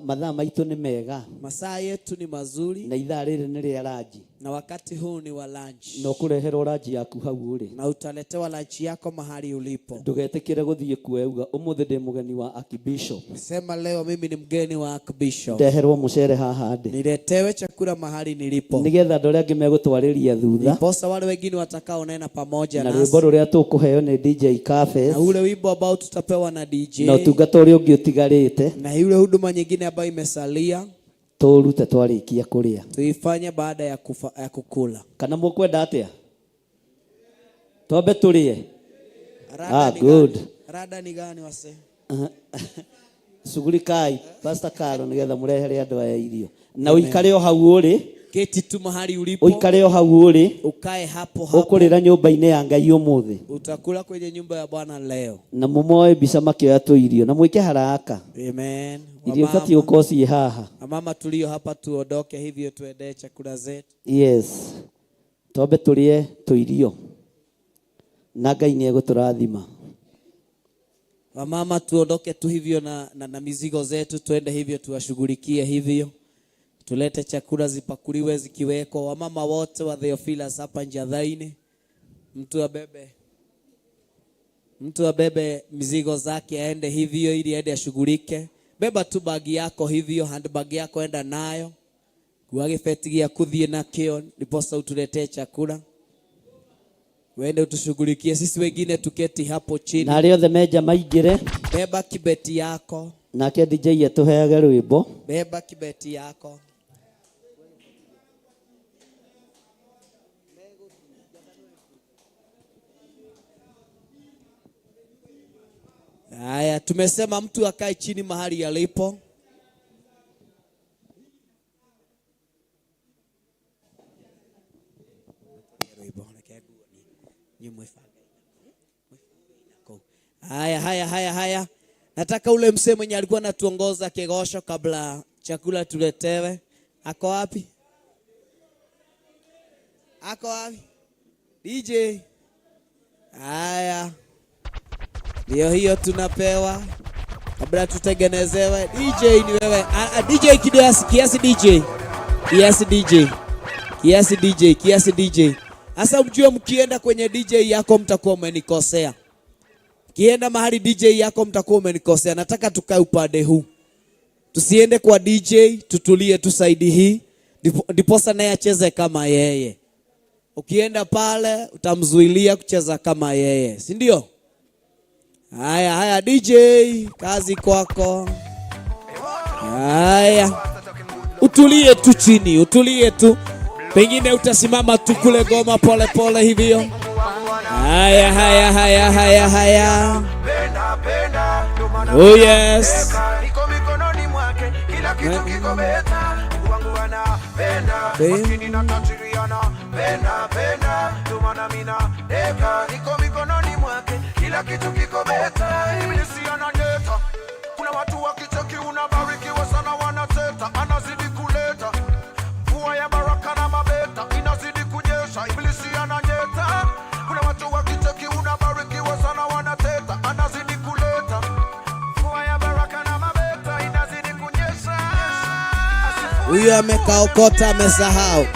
Mathaa maitũ nĩ mega. Masaa yetu ni mazuri Na ithaa rĩrĩ nĩ rĩa ranji. na wakati huu ni wa lunch. Na ũkũreherwo ranji yaku hau ũrĩ. Na utaletewa lunch yako mahali ulipo. Ndũgetĩkĩre gũthiĩ kuo ũmũthĩ ndĩ mũgeni wa Archbishop. Sema leo mimi ni mgeni wa Archbishop. Ndeherwo mũcere haha ndĩ. Niletewe chakula mahali nilipo. Nĩgetha andũ arĩa angĩ megũtwarĩria thutha. Ndiposa wale wengine watakaonena pamoja Na nasi. rwĩmbo rũrĩa tũkũheo nĩ DJ Cafes. Na ule wimbo ambao tutapewa na DJ. Na ũtungata ũrĩa ũngĩ ũtigarĩte. Na yule huduma nyingine ambayo imesalia Tũrute twarĩkia kũrĩa. tuifanye baada ya, ya kukula. Kana mũkwenda atĩa? Twambe tũrĩe. Rada Ah, ni good. gani? Rada ni gani wase? Shughuli kai Pastor Karo nigetha murehere andũ aya irio. Na ũikare o hau ũrĩ. Keti tu mahali ulipo. Ũikare o hau ũrĩ. Ukae hapo hapo. Ũkũrĩra nyũmba-inĩ ya Ngai ũmũthĩ. Utakula kwenye nyumba ya Bwana leo. Na mũmoe mbica makĩoya tũirio na mwĩke haraka. Amen. Irio ibatiĩ gũkorwo ciĩ haha. Wamama tulio hapa tuondoke hivyo tuendee chakula zetu. Yes. Twambe tũrĩe tũirio. Na Ngai nĩ egũtũrathima. Wamama tuondoke tu hivyo na mizigo zetu, tuende hivyo tuwashughulikie hivyo. Tulete chakula zipakuliwe zikiwekwa. Wamama wote wa Theophilus hapa Njathaini, mtu abebe mizigo zake aende hivyo ili aende ashughulike. Beba tu bagi yako hivyo, handbag yako enda nayo. Kua gĩbeti gĩa kũthiĩ nakĩo, ndiposa utuletee chakula. Uende utushughulikie, sisi wengine tuketi hapo chini. Na arĩa othe menja maingĩre. Beba kibeti yako. Nake DJ atũheage rwĩmbo. Beba kibeti yako. Haya, tumesema mtu akae chini mahali alipo. Haya, haya, haya, haya. Nataka ule msee mwenye alikuwa anatuongoza kegosho kabla chakula tuletewe. Ako wapi? Ako wapi? DJ. Haya. Ndio hiyo tunapewa kabla tutengenezewe. DJ ni wewe. DJ kiasi, kiasi DJ. Kiasi DJ. Kiasi DJ, kiasi DJ. Sasa mjue mkienda kwenye DJ yako mtakuwa mmenikosea. Kienda mahali DJ yako mtakuwa umenikosea. Nataka tukae upande huu. Tusiende kwa DJ, tutulie tu side hii. Ndiposa naye acheze kama yeye. Ukienda pale utamzuilia kucheza kama yeye, si ndio? Haya, haya DJ, kazi kwako. Haya. Utulie tu chini, utulie tu. Pengine utasimama tu kule goma pole pole hivyo. Haya, haya, haya, haya, haya. Oh yes. Kuna watu wakicheki unabarikiwa sana wanateta, anazidi kuleta mvua ya baraka na mabeta inazidi kunyesha, ibilisi ananyeta. Kuna watu wakicheki unabarikiwa sana wanateta, anazidi kuleta mvua ya baraka na mabeta inazidi kunyesha. Huyu amekaokota, amesahau,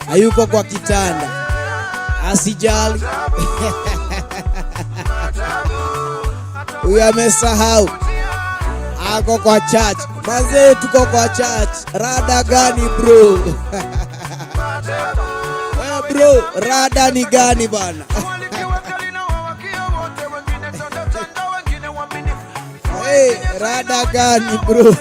hayuko kwa kitanda, asijali. Huyu amesahau, ako kwa church. Mazee, tuko kwa church. Rada gani bro? Wewe bro, rada ni gani bana? Hey, rada gani bro?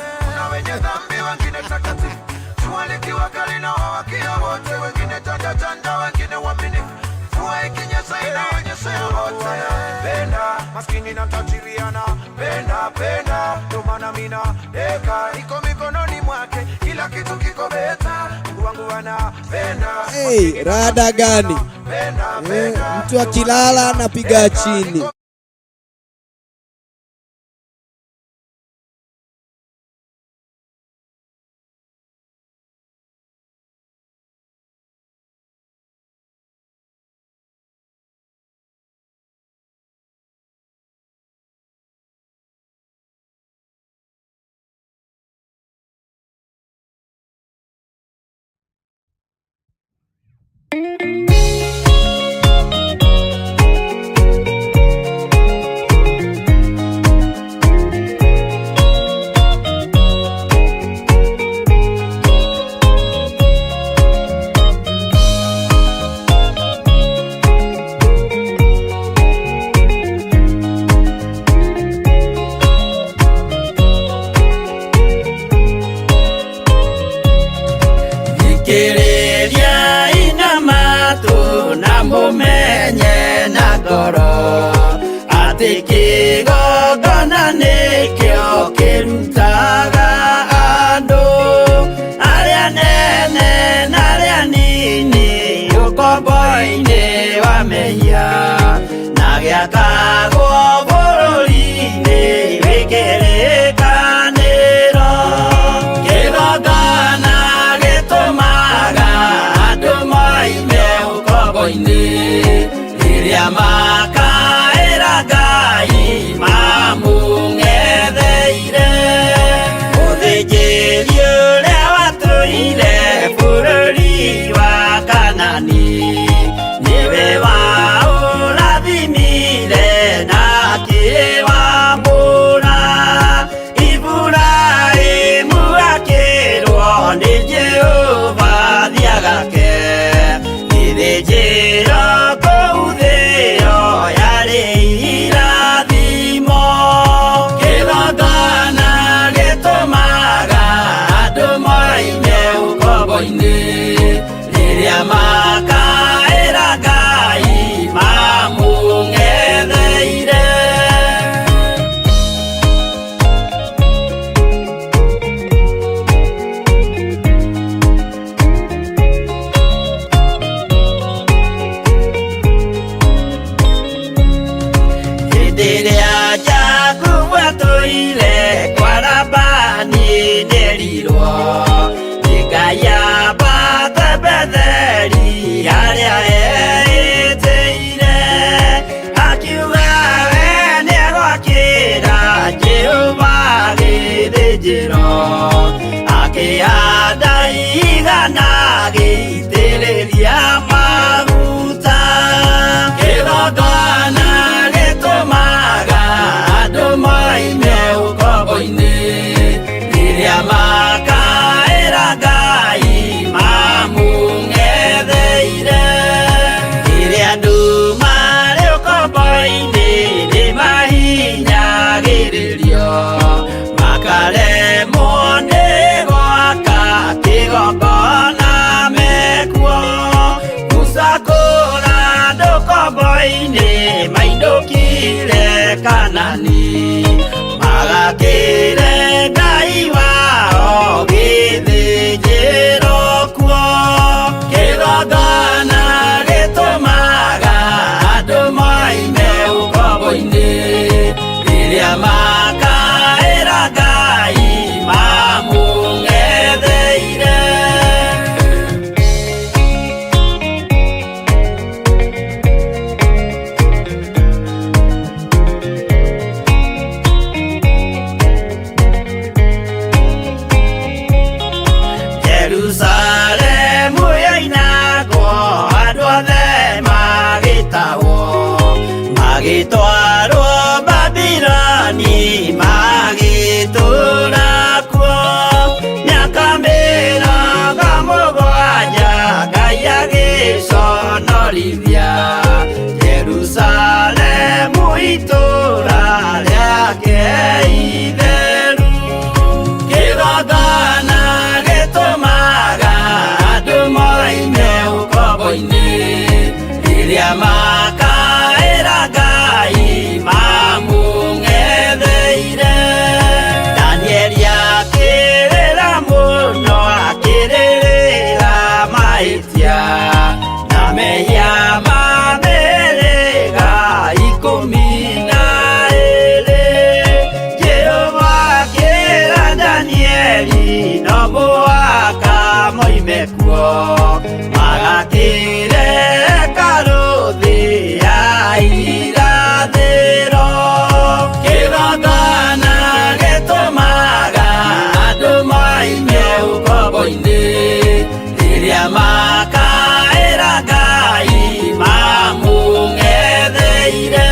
Maskini na tajiriana, penda penda, ndo maana mina deka iko mikononi mwake, kila kitu kiko beta, Mungu wangu anapenda. Hey, rada gani? Mtu akilala anapiga chini. mehia na gĩakagwo bũrũri-inĩ wĩ kĩrĩkanĩro. Kĩgongona gĩtũmaga andũ moime ũkombo-inĩ rĩrĩa makaĩra Ngai mamũng'etheire. Mũthĩnjĩri ũrĩa watũire bũrũri wa Kanani nĩwe waũrathimire na akĩwamũra. Iburahĩmu akĩrwo nĩ Jehova thiagake gĩthĩnjĩro kũu thĩo yarĩ irathimo. Kĩgongona gĩtũmaga andũ moime ũkombo-inĩ rĩrĩa makaĩra Ngai mamũng'etheire. Hĩndĩ ĩrĩa Jakubu atũire kwa Labani nĩerirwo nĩ Ngai ambate Betheli harĩa eĩtĩire. Akiuga we nĩegwakĩra Jehova gĩthĩnjĩro, akĩhanda igana agĩitĩrĩria maguta. Kĩgongona gĩtũmaga andũ moime ũkombo-inĩ rĩrĩa makaĩra Ngai mamũng'etheire. Rĩrĩa andũ marĩ ũkombo-inĩ nĩmahinyagĩrĩrio, makaremwo nĩ gwaka kĩgongona mekuo. Musa kũra andũ ũkombo-inĩ mainũkire Kanani, magakĩre Ngai wao gĩthĩnjĩro kuo. Kĩgongona gĩtũmaga andũ moime ũkombo-inĩ rĩrĩa makaĩra Ngai mamũng'etheire. Jerusalemu yoinagwo andũ othe magĩtahwo, magĩtwarwo Babiloni magĩtũũra kuo. Mĩaka 70 Ngai agĩconorithia Jerusalemu itũũra rĩake itheru. Kĩgongona gĩtũmaga andũ moime ũkombo-inĩ rĩrĩa makaĩra Ngai mamũng'etheire. Danieli akĩrĩra mũno akĩrĩrĩra mahĩtia na mehia ma mĩhĩrĩga 12. Jehova akĩra Danieli no mũhaka moime kuo, magakĩre hekarũ thĩ ya irathĩro. Kĩgongona gĩtũmaga andũ moime ũkombo-inĩ rĩrĩa makaĩra Ngai mamũng'etheire.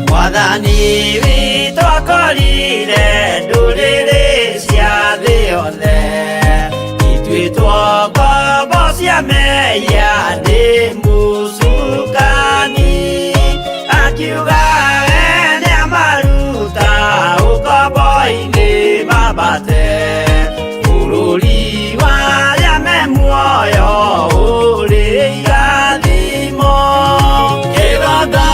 Mwathani witũ akorire ndũrĩrĩ cia thĩ yothe ituĩtwo ngombo cia mehia nĩ mũcukani. Akiuga we nĩamaruta ũkombo-inĩ mambate bũrũri wa arĩa me muoyo ũrĩ irathimo. Kĩgongona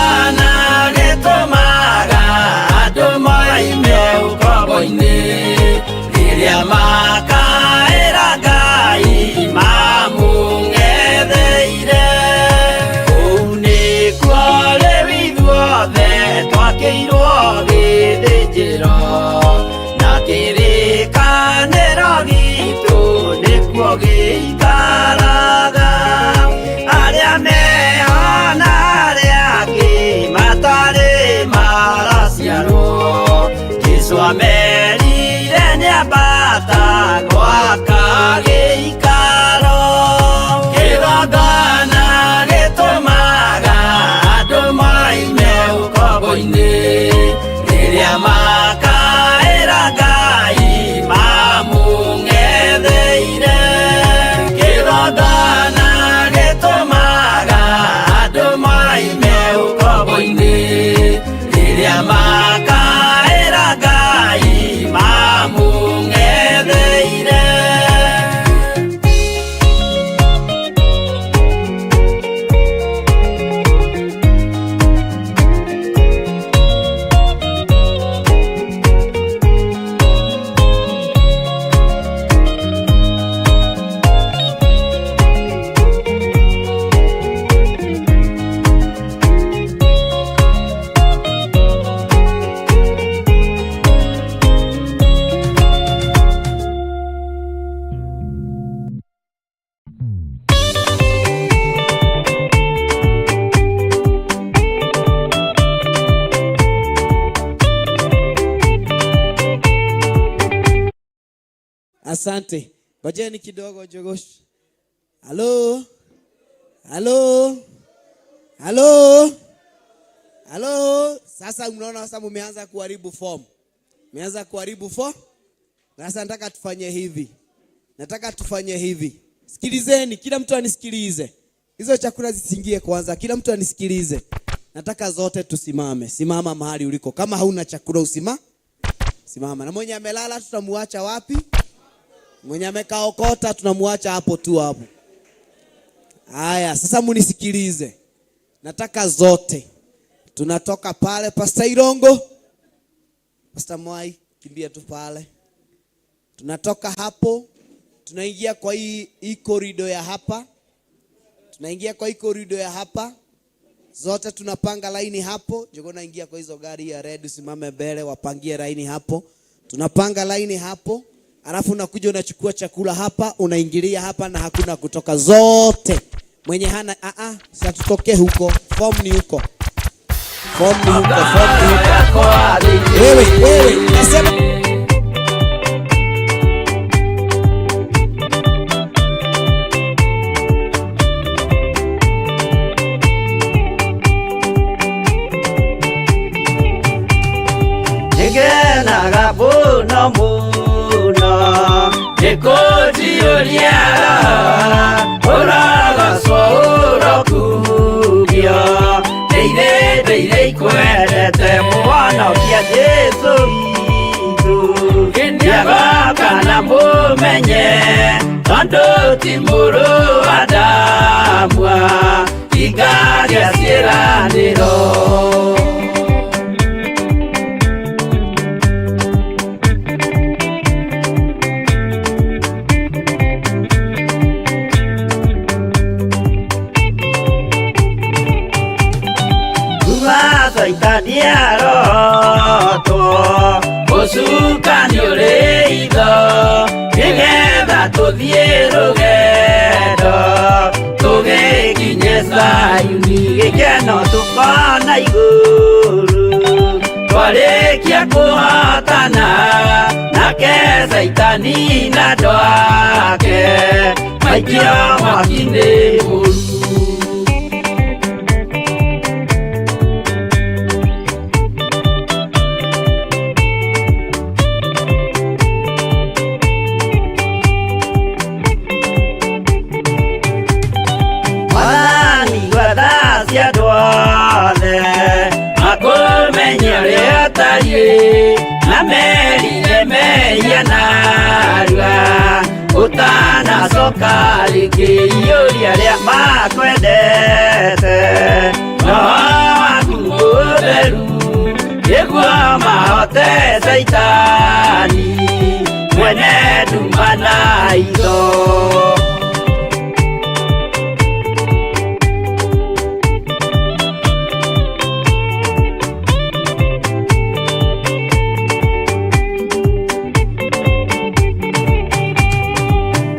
Asante. Ngojeni kidogo Jogosh. Halo? Halo? Halo? Halo? Sasa mnaona sasa mmeanza kuharibu form. Mmeanza kuharibu form. Sasa nataka tufanye hivi. Nataka tufanye hivi. Sikilizeni, kila mtu anisikilize. Hizo chakula zisiingie kwanza, kila mtu anisikilize. Nataka zote tusimame. Simama mahali uliko. Kama hauna chakula usima. Simama. Na mwenye amelala tutamuacha wapi? Mwenye amekaokota tunamuacha hapo tu hapo. Haya, sasa munisikilize. Nataka zote. Tunatoka pale Pastor Irongo. Pastor Mwai, kimbia tu pale. Tunatoka hapo, tunaingia kwa hii korido ya hapa. Tunaingia kwa hii korido ya hapa. Zote tunapanga laini hapo. Jogo naingia kwa hizo gari ya red, usimame mbele, wapangie laini hapo. Tunapanga laini hapo. Alafu unakuja unachukua chakula hapa, unaingilia hapa na hakuna kutoka zote. Mwenye hana sasa tutoke huko. Form ni huko. Form ni huko, form ni huko. Wewe, wewe, nasema Ngenaga mũno mũno nĩkũnjiyũria ũrogocwo ũrokugio ndeire ndeire ikwendete mũhonokia Jesũ witũ nĩagoka na mũmenye tondũ ti mũrũ wa Adamu ikaria ciĩranĩro. Saitani arotwo ũcukani ũrĩ itho nĩgetha tũthiĩ rũgendo tũgĩkinye Zayuni gĩkeno tũkona igũrũ twarĩkia kũhotana nake Saitani na andũ ake maikio mwaki-inĩ mũru. Na merire mehia narua ũtanacoka rĩngĩ iyũria arĩa makwendete roho waku mũtheru nĩguo mahote Saitani mwene nduma na itho.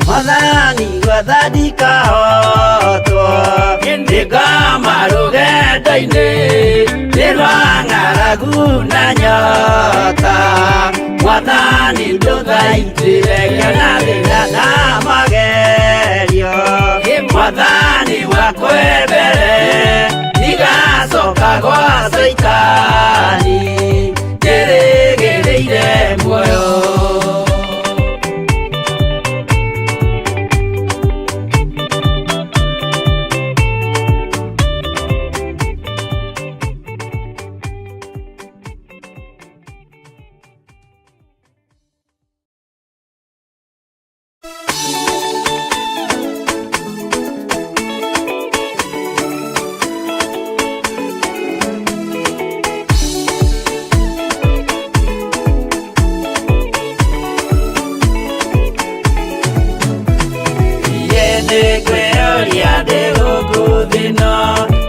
Mwathani gwathani kahotwo nĩngoma rũgendo-inĩ nĩ rwa ng'aragu na nyota Mwathani ndũthaitĩre ngĩona thĩna na magerio Mwathani wakwe mbere ndigacoka gwa Saitani ndĩrĩgĩrĩire muoyo.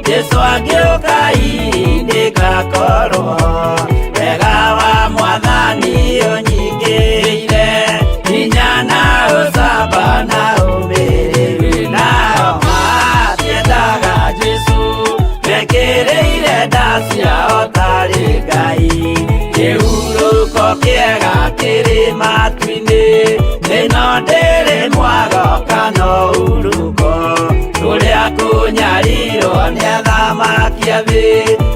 Jesu agĩũka ndĩgakorwo wega wa Mwathani ũnyingĩrĩire hinya na ũcamba na ũmĩrĩru nao matiendaga Jesu mekĩrĩire nda ciao tarĩ Ngai kĩhurũko kĩega kĩrĩ matu-inĩ ĩno nĩ athamaki a thĩ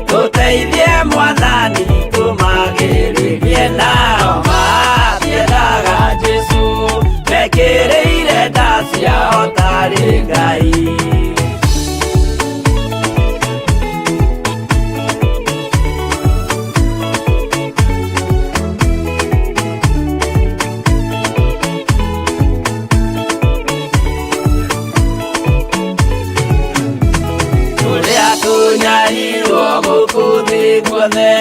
tũteithie mwathani tũmagĩrĩrie nao matiendaga Jesũ mekĩrĩire nda ciao tarĩ Ngai. Tũrĩa tũnyarirwo gũkũ thĩ guothe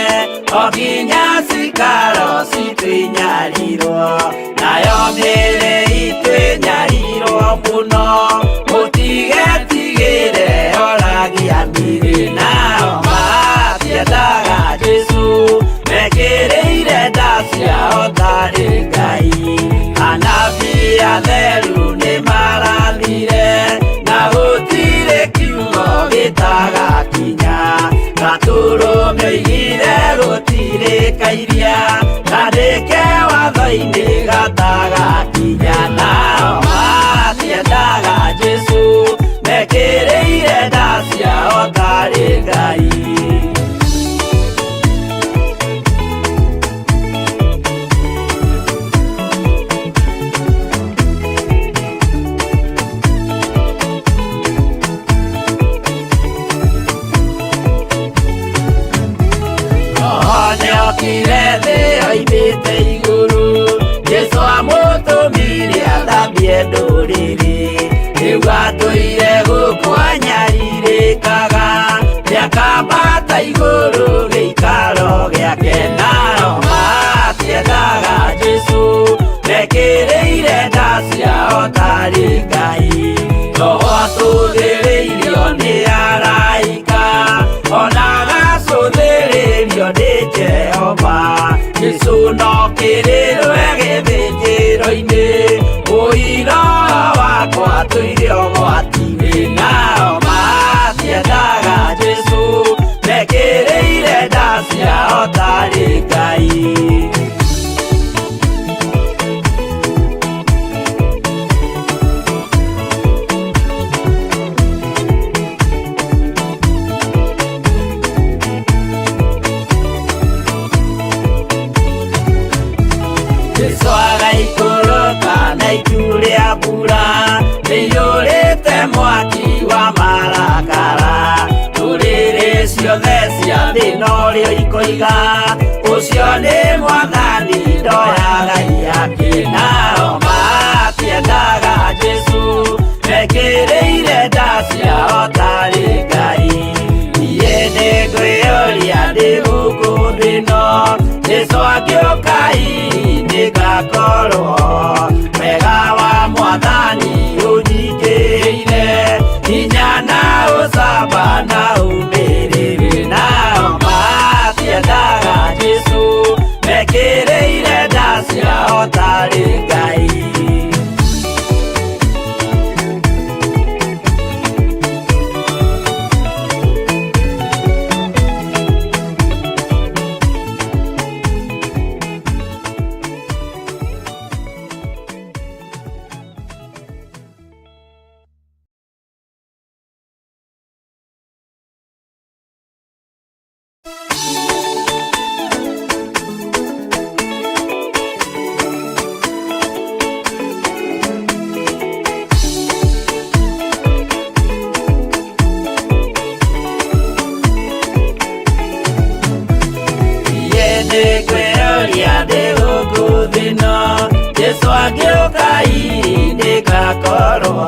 o nginya cikaro citũ inyarirwo nayo mĩĩrĩ itũ ĩnyarirwo mũno mũtigetigĩre oragia mĩrĩ nao matiendaga Jesũ mekĩrĩire nda ciao tarĩ Ngai. Anabii atheru nĩmarathire na gũtirĩ kiugo gĩtagakinya gatũrũme oigire gũtirĩ kairia kandĩke watho-inĩ gatagakinya nao matiendaga Jesũ mekĩrĩire nda ciao tarĩ Ngai. Nĩokire thĩ oimĩte igũrũ Jesũ amũtũmire athambie ndũrĩrĩ rĩu atũire gũkũ anyarirĩkaga nĩakambata igũrũ gĩikaro gĩake nao matiendaga Jesũ mekĩrĩire nda ciao tarĩ Ngai. Roho atũthĩrĩirio nĩ araika ona agacũthĩrĩrio nĩ Jehova Jesũ no kĩrĩrwe gĩthĩnjĩro-inĩ ũira wakwa tũire ũgwati-inĩ nao matiendaga Jesũ mekĩrĩire nda ciao tarĩ Ngai. Jesũ agaikũrũka na itu rĩa mbura rĩiyũrĩte mwaki wa marakara ndũrĩrĩ ciothe cia thĩ norĩo ikoiga ũcio nĩ mwathani ndoyaga iaki nao matiendaga Jesũ mekĩrĩire nda ciao tarĩ Ngai. Niĩ nĩngwĩyũria ndĩ gũkũ thĩ ĩno Jesũ angĩũka hihi nĩngakorwo wega wa mwathani ũnyingĩrĩire hinya na ũcamba na ũmĩrĩru nao matiendaga Jesũ mekĩrĩire nda ciao tarĩ Ngai. Nĩngwĩyũria ndĩ gũkũ thĩ ĩno Jesũ angĩũka hihi nĩngakorwo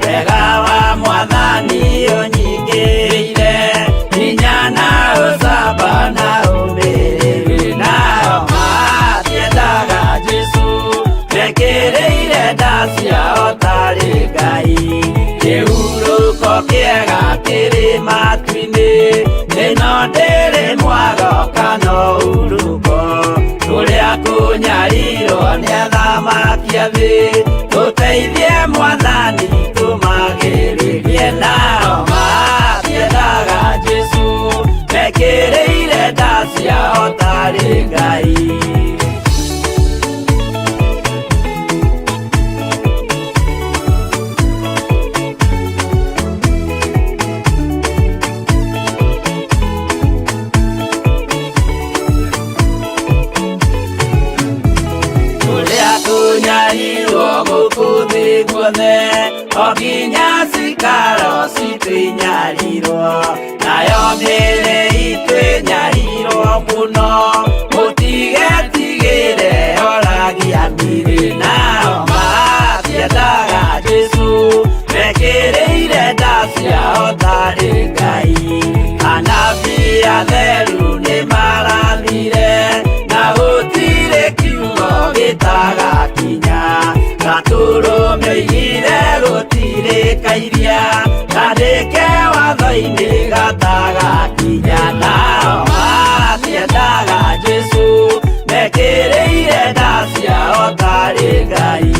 wega wa mwathani ũnyingĩrĩire hinya na ũcamba na ũmĩrĩru nao matiendaga Jesũ mekĩrĩire nda ciao tarĩ Ngai. Kĩhurũko kĩega kĩrĩ matu-inĩ ĩno ndĩrĩ mwago kana ũhurũko tũrĩa kũnyarirwo nĩ athamaki a thĩ tũteithie mwathani tũmagĩrĩrie nao matiendaga Jesũ mekĩrĩire nda ciao tarĩ Ngai. thĩ guothe o nginya cikaro citũ inyarirwo nayo mĩĩrĩ itũ ĩnyarirwo mũno mũtigetigĩre oragia mĩrĩ nao matiendaga Jesũ mekĩrĩire nda ciao tarĩ Ngai anabii atheru nĩmarathire na gũtirĩ kiugo gĩtagakinya gatũrũme oigire gũtirĩ kairia kandĩke watho-inĩ gatagakinya nao matiendaga Jesũ mekĩrĩire nda ciao tarĩ Ngai.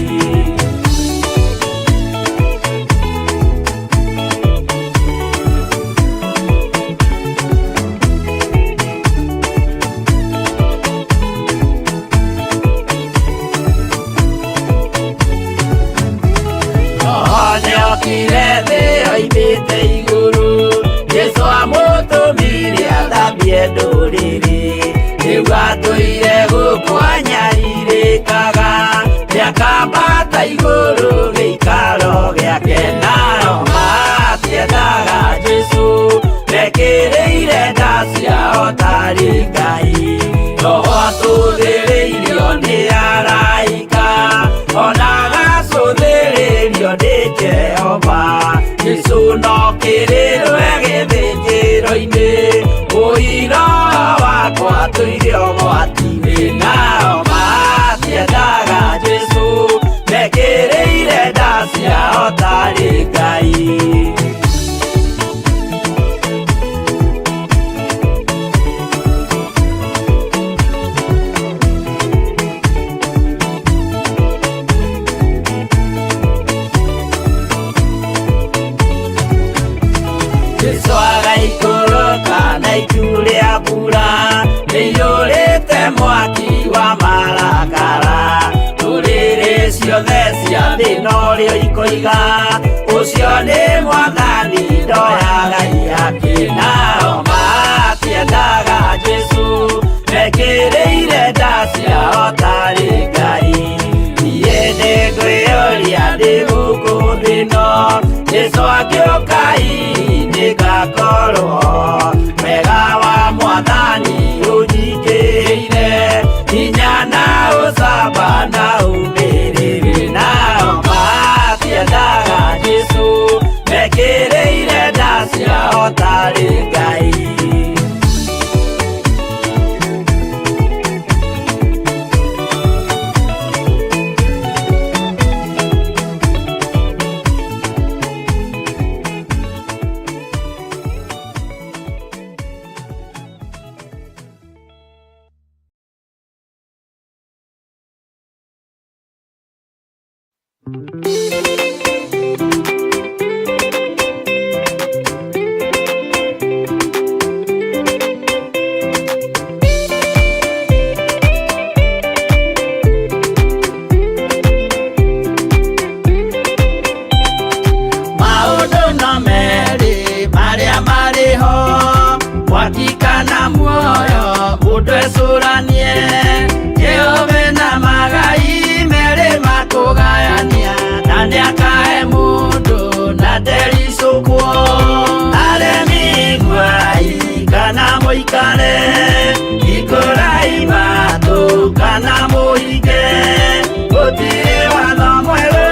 Nĩokire thĩ oimĩte igũrũ Jesũ amũtũmire athambie ndũrĩrĩ rĩu atũire gũkũ anyarirĩkaga nĩakambata igũrũ gĩikaro gĩake nao matiendaga Jesũ mekĩrĩire nda ciao tarĩ Ngai Roho atũthĩrĩirio nĩ araika ona agacũthĩrĩrio nĩ Jehova Jesũ no kĩrĩrwe gĩthĩnjĩro-inĩ ũira wakwa tũire ũgwati-inĩ nao matiendaga Jesũ mekĩrĩire nda ciao tarĩ Ngai. Jesũ agaikũrũka na itu rĩa mbura rĩiyũrĩte mwaki wa marakara ndũrĩrĩ ciothe cia thĩ norĩo ikoiga ũcio nĩ mwathani ndoyaga ihaki nao matiendaga Jesũ mekĩrĩire nda ciao tarĩ Ngai niĩ nĩngwĩyũria ndĩ gũkũ thĩ ĩno Jesũ angĩũka hihi nĩngakorwo wega wa mwathani ũnyingĩrĩire hinya na ũcamba na ũmĩrĩru nao matiendaga Jesũ mekĩrĩire nda ciao tarĩ Ngai. Maũndũ no merĩ marĩa marĩ ho mwaki kana muoyo mũndũ ecũranie Jehova na magai merĩ makũgayania na nĩakahe mũndũ na ndericũkwo aremi iguai kana mũikare ikũrai matũ kana mũhinge gũtirĩ watho mwerũ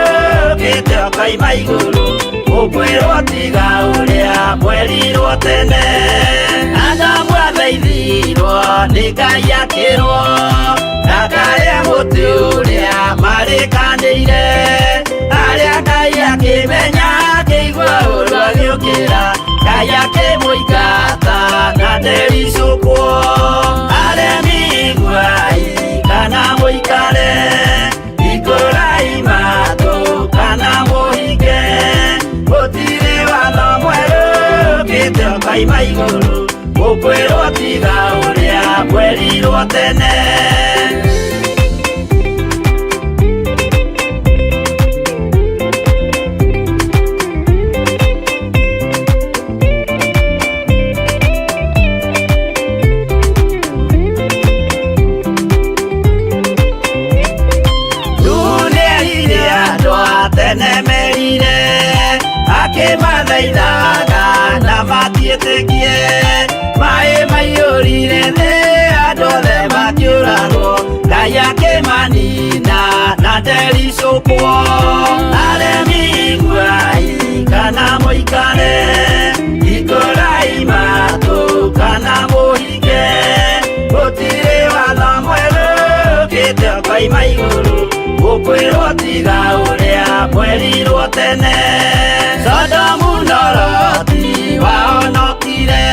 ũkĩte ũkoima igũrũ ũkwĩrwo tiga ũrĩa mwerirwo tene Adamu athaithirwo nĩ Ngai akĩrwo ndakarĩe mũtĩ ũrĩa marĩkanĩire arĩa Ngai akĩmenya akĩigua ũru agĩũkĩra Ngai akĩmũingata na ndericũkwo aremi iguai kana mũikare ikũrai matũ kana mũhinge gũtirĩ watho mwerũ ũkĩte ũkoima igũrũ ũkwĩrwo tiga ũrĩa mwerirwo tene. metĩkie. Maĩ maiyũrire thĩ, andũ othe makĩũragwo, Ngai akĩmanina na ndericũkwo. Aremi iguai kana mũikare, hingũrai matũ kana mũhinge, gũtirĩ watho mwerũ ũkĩte ũkoima igũrũ, gũkwĩrwo tiga ũrĩa mwerirwo tene. Sodomu na Loti wahonokire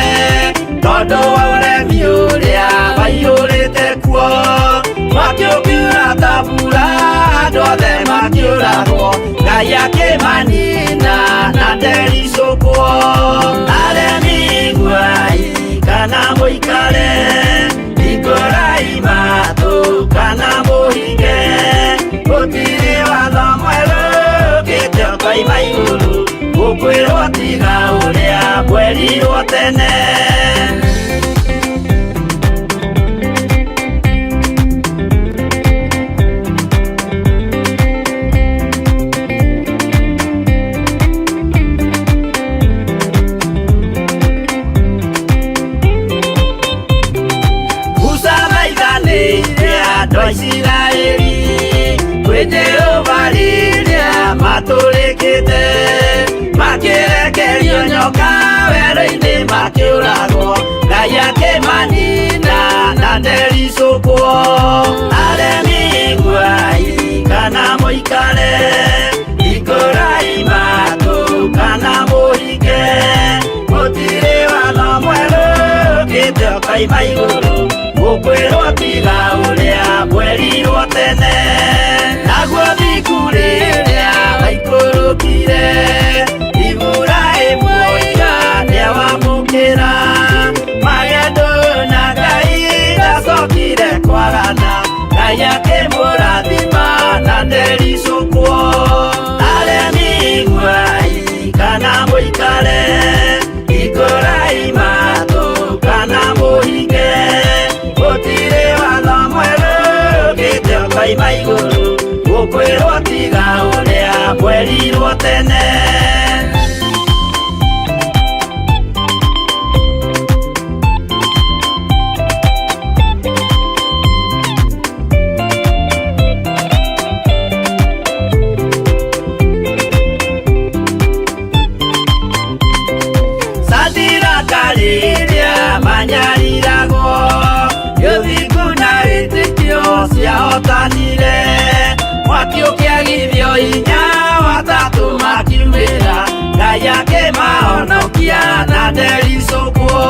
tondũ wa ũremi ũrĩa waiyũrĩte kuo. Mwaki ũkiura ta mbura, andũ othe makĩũragwo, Ngai akĩmanina na ndericũkwo. Aremi iguai kana mũikare, hingũrai matũ kana mũhinge, gũtirĩ watho mwerũ ũkĩte ũkoima igũrũ, gũkwĩrwo tiga ũrĩa mwerirwo tene. Musa maithanĩire andũ a Isiraeli kwĩ Jehova rĩrĩa matũrĩkĩte, makĩrekerio nyoka werũ-inĩ makĩũragwo, Ngai akĩmanina na ndericũkwo. Aremi iguai kana mũikare, hingũrai matũ kana mũhinge, gũtirĩ watho mwerũ ũkĩte ũkoima igũrũ, gũkwĩrwo tiga ũrĩa mwerirwo tene. Naguo thiku rĩrĩa waikũrũkire, Iburahĩmu oiga nĩawamũkĩra, magendo na Ngai ndacokire kwagana, Ngai akĩmũrathima na ndericũkwo. Aremi iguai kana mũikare, hingũrai matũ kana mũhinge, gũtirĩ watho mwerũ ũkĩte ũkoima igũrũ, gũkwĩrwo tiga ũrĩa mwerirwo tene. Sadiraka rĩrĩa manyariragwo, gĩthingu na wĩtĩkio ciahotanire, mwaki ũkĩagithio hinya watatũ makiumĩra, Ngai akĩmahonokia na ndericũkwo.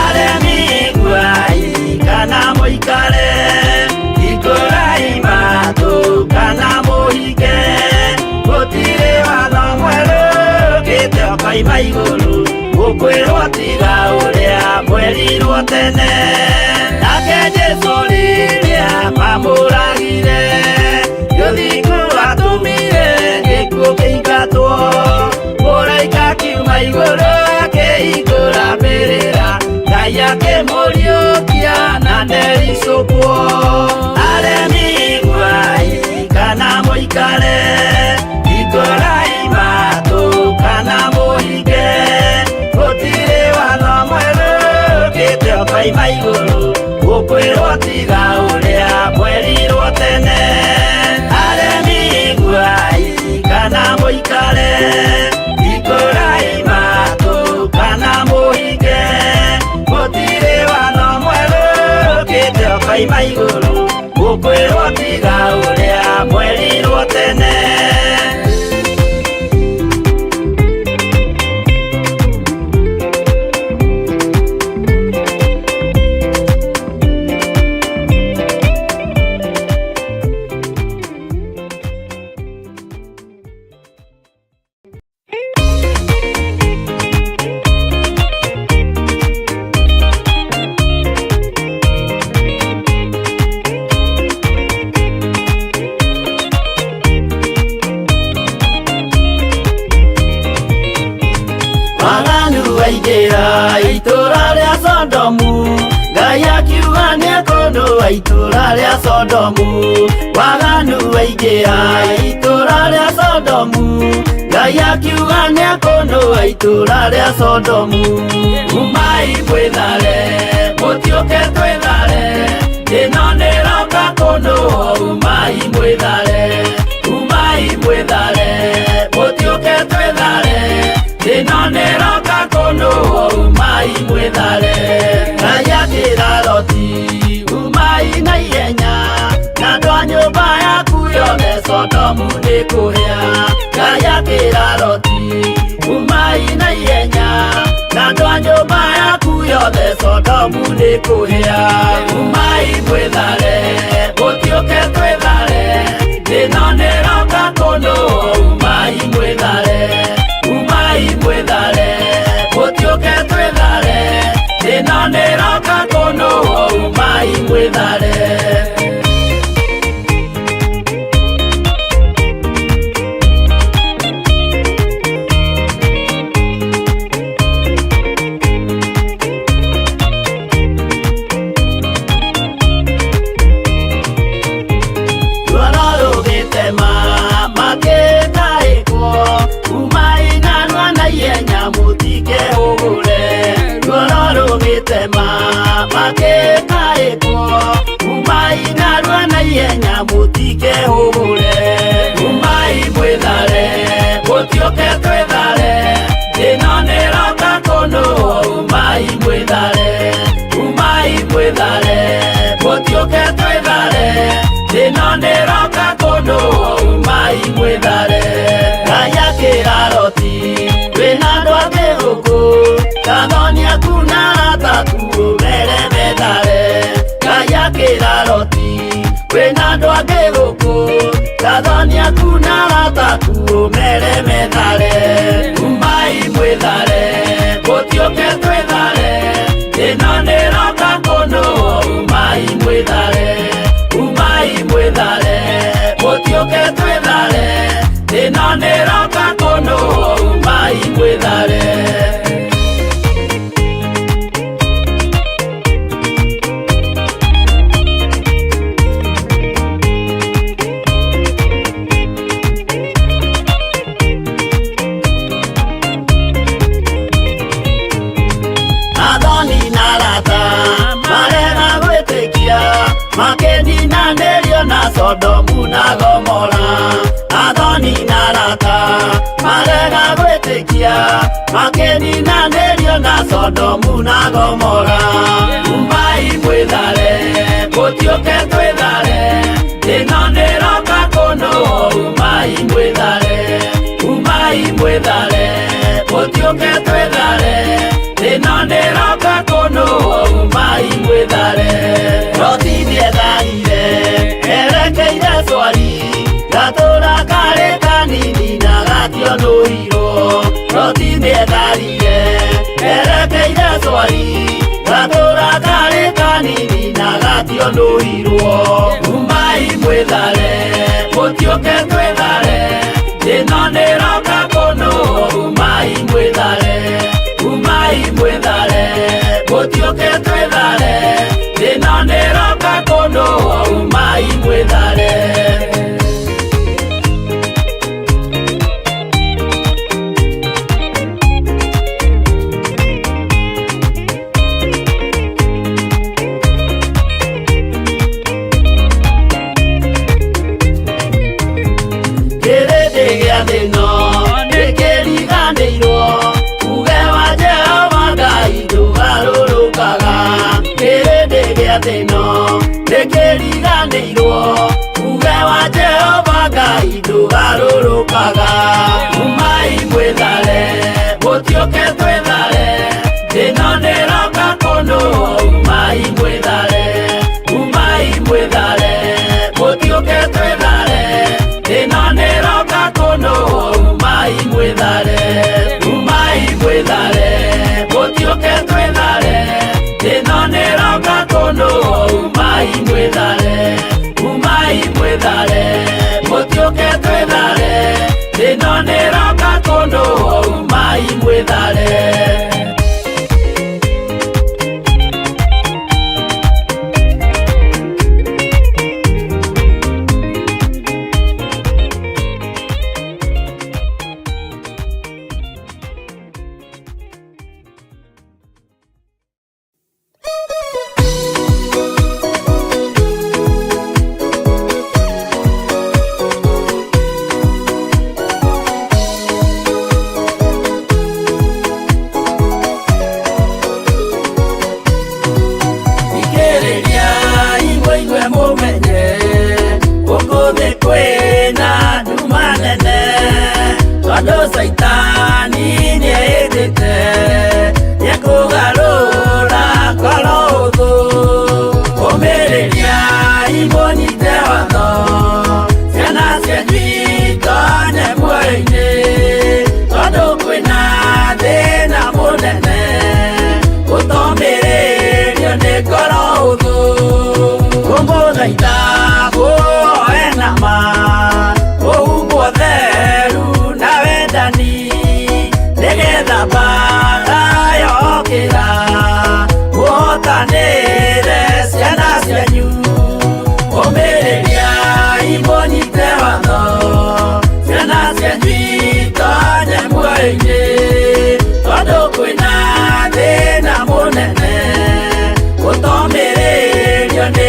Aremi iguai kana mũikare, hingũrai matũ kana mũhinge, gũtirĩ watho mwerũ ũkĩte ũkoima igũrũ, gũkwĩrwo tiga ũrĩa mwerirwo tene. Nake Jesũ rĩrĩa mamũragire, gĩthingu atũmire gĩkuũ kĩingatwo, mũraika akiuma igũrũ akĩhingũra mbĩrĩra, Ngai akĩmũriũkia na ndericũkwo. Aremi iguai kana mũikare, hingũrai matũ kana mũhinge, gũtirĩ watho mwerũ ũkĩte ũkoima igũrũ, gũkwĩrwo tiga ũrĩa mwerirwo tene. Aremi iguai kana mũikare, hingũrai matũ kana mũhinge, gũtirĩ watho mwerũ ũkĩte ũkoima igũrũ, gũkwĩrwo tiga ũrĩa mwerirwo tene. Waganu waingĩra itũra rĩa Sodomu, Ngai akiuga nĩekũndũ Itũra rĩa Sodomu, waganu waingĩha itũra rĩa Sodomu, Ngai akiuga nĩekũnũa itũra rĩa Sodomu. Umai mwĩthare, mũtiũke twĩthare, ĩno nĩroka kũnũa. Umai mwĩthare, umai mwĩthare, mũtiũke twĩthare, ĩno nĩroka kũnũa. Umai mwĩthare. Ngai akĩra Loti, umai na ihenya, na andũ a nyũmba yaku yothe Sodomu nĩkũhĩa. Ngai akĩra Loti, umai na ihenya, na andũ a nyũmba yaku yothe Sodomu nĩkũhĩa. Umai mwĩthare, mũtiũke twĩthare, ĩno nĩroka kũnũa. Umai mwĩthare, umai mwĩthare, mũtiũke twĩthare, ĩno nĩroka kũnũa. Umai mwĩthare. Ruoro rũgĩtema makĩtaĩkwo, umai narua na ihenya mũtikehũgũre. Ruoro rũgĩtema makĩtaĩkwo, umai narua na ihenya mũtikehũgũre. Umai mwĩthare, mũtiũke twĩthare, ĩno nĩroka kũnũa. Umai mwĩthare, umai mwĩthare, mũtiũke twĩthare, ĩno nĩroka kũnũa. Umai mwĩthare. Ngai akĩra Loti, wĩna andũ angĩ gũkũ, kathoni aku na arata aku ũmere methare. Ngai akĩra Loti, wĩna andũ angĩ gũkũ, kathoni aku na arata aku ũmere methare. Umai mwĩthare, mũtiũke twĩthare, ĩno nĩroka kũnũa. Umai mwĩthare, umai mwĩthare, mũtiũke twĩthare, ĩno nĩroka kũnũa. Umai mwĩthare. Athoni na arata marega gwĩtĩkia, makĩninanĩrio na Sodomu na Gomora. Athoni na arata marega gwĩtĩkia, makĩninanĩrio na Sodomu na Gomora. Umai mwĩthare, mũtiũke twĩthare, ĩno nĩroka kũnũa. Umai mwĩthare, umai mwĩthare, mũtiũke twĩthare, ĩno nĩroka kũnũa. Umai mwĩthare. Loti nĩetharire erekeire Swari, gatũra karĩ kanini na gationũirwo. Loti nĩetharire erekeire Swari, gatũra karĩ kanini na gationũirwo. Umai mwĩthare, mũtiũke twĩthare, ĩno nĩroka kũnũa. Umai mwĩthare, umai mwĩthare, mũtiũke twĩthare, ĩno nĩroka kũnũa. Umai mwĩthare. Kĩrĩndĩ gĩa thĩ ĩno nĩkĩriganĩirwo, uge wa Jehova Ngai ndũgarũrũkaga. Kĩrĩndĩ gĩa thĩ ĩno nĩkĩriganĩirwo, uge wa Jehova Ngai ndũgarũrũkaga. Umai mwĩthare, mũtiũke twĩthare, ĩno nĩroka kũnũa. Umai mwĩthare, umai mwĩthare, mũtiũke twĩthare, ĩno nĩroka kũnũa. Umai mwĩthare, umai mwĩthare, mũtiũke twĩthare, ĩno nĩroka kũnũa. Umai mwĩthare, umai mwĩthare, mũtiũke twĩthare, ĩno nĩroka kũnũa. Umai mwĩthare.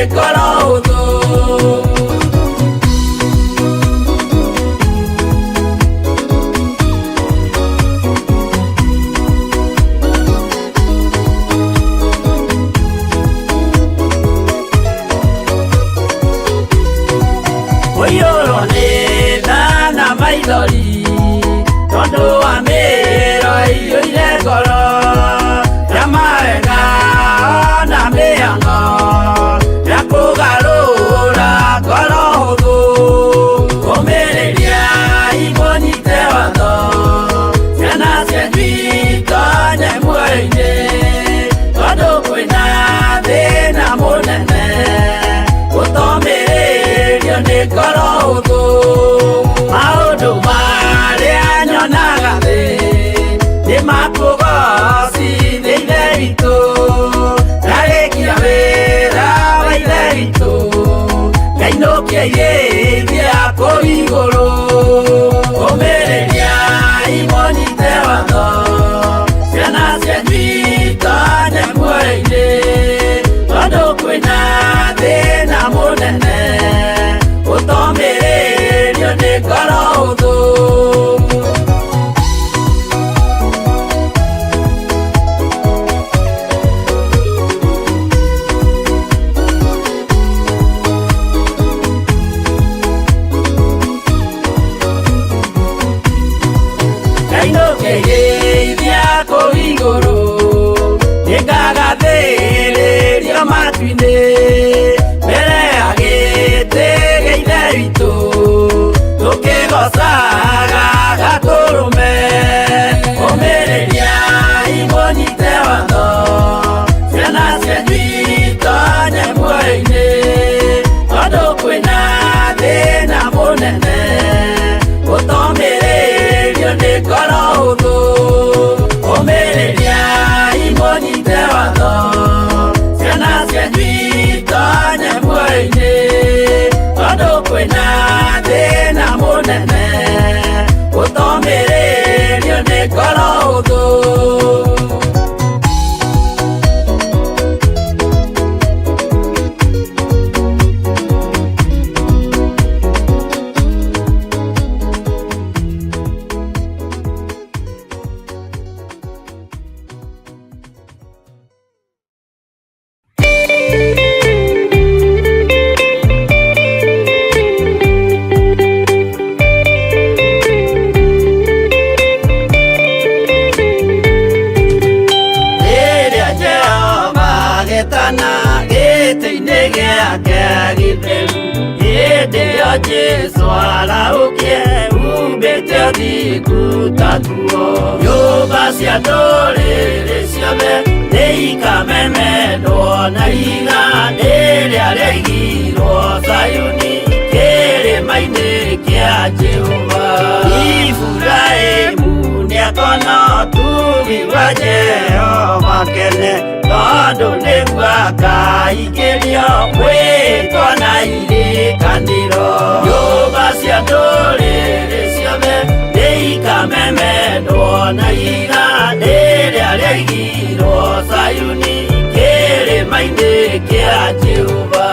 ngoro hũthũ. Ũiyũrwo nĩ tha na maithori tondũ wa mĩĩro ĩiyũire ngoro ya mawega na mĩhang'o ya kũgarũra ngoro hũthũ. Ũmĩrĩria imũnyite watho ciana cianyu itonye muoyo-inĩ tondũ kwĩna thĩna mũnene gũtomĩrĩrio nĩ ngoro hũthũ. Maũndũ marĩa nyonaga thĩ nĩ makũgocithia Ithe witũ, ndarĩkia wĩra wa Ithe witũ ngainũkia irĩithia kũu igũrũ. Ũmĩrĩria imũnyite watho ciana cianyu itonye muoyo-inĩ tondũ kwĩna thĩna mũnene ũtomĩrĩrio nĩ ngoro hũthũ. Ngainũkĩrĩithia kũu igũrũ nĩngagathĩrĩrio matu-inĩ mbere ya gĩtĩ gĩa Ithe witũ tũkĩgocaga Gatũrũme. Ũmĩrĩria imũnyite watho ciana cianyu itonye muoyo-inĩ tondũ kwĩna thĩna mũnene ũtomĩrĩrio nĩ ngoro hũthũ. Ũmĩrĩria imũnyite watho ciana cianyu itonye muoyo-inĩ tondũ kwĩna thĩna mũnene ũtomĩrĩrio nĩ ngoro hũthũ. Rĩrĩa Jehova agetana gĩtĩ-inĩ gĩake gĩtheru, hĩndĩ ĩyo Jesũ arahũkie umbĩte ũthingu ta nguo. Nyũmba cia ndũrĩrĩ ciothe nĩikamemendwo na ihiga rĩrĩa rĩaigirwo Zayuni kĩrĩma-inĩ kĩa Jehova. Iburahĩmu nĩakona ũtugi wa Jehova kene tondũ nĩguo akaingĩrio mwĩtwa na irĩkanĩro. Nyũmba cia ndũrĩrĩ ciothe nĩikamemendwo na ihiga rĩrĩa rĩaigirwo Zayuni kĩrĩma-inĩ kĩa Jehova.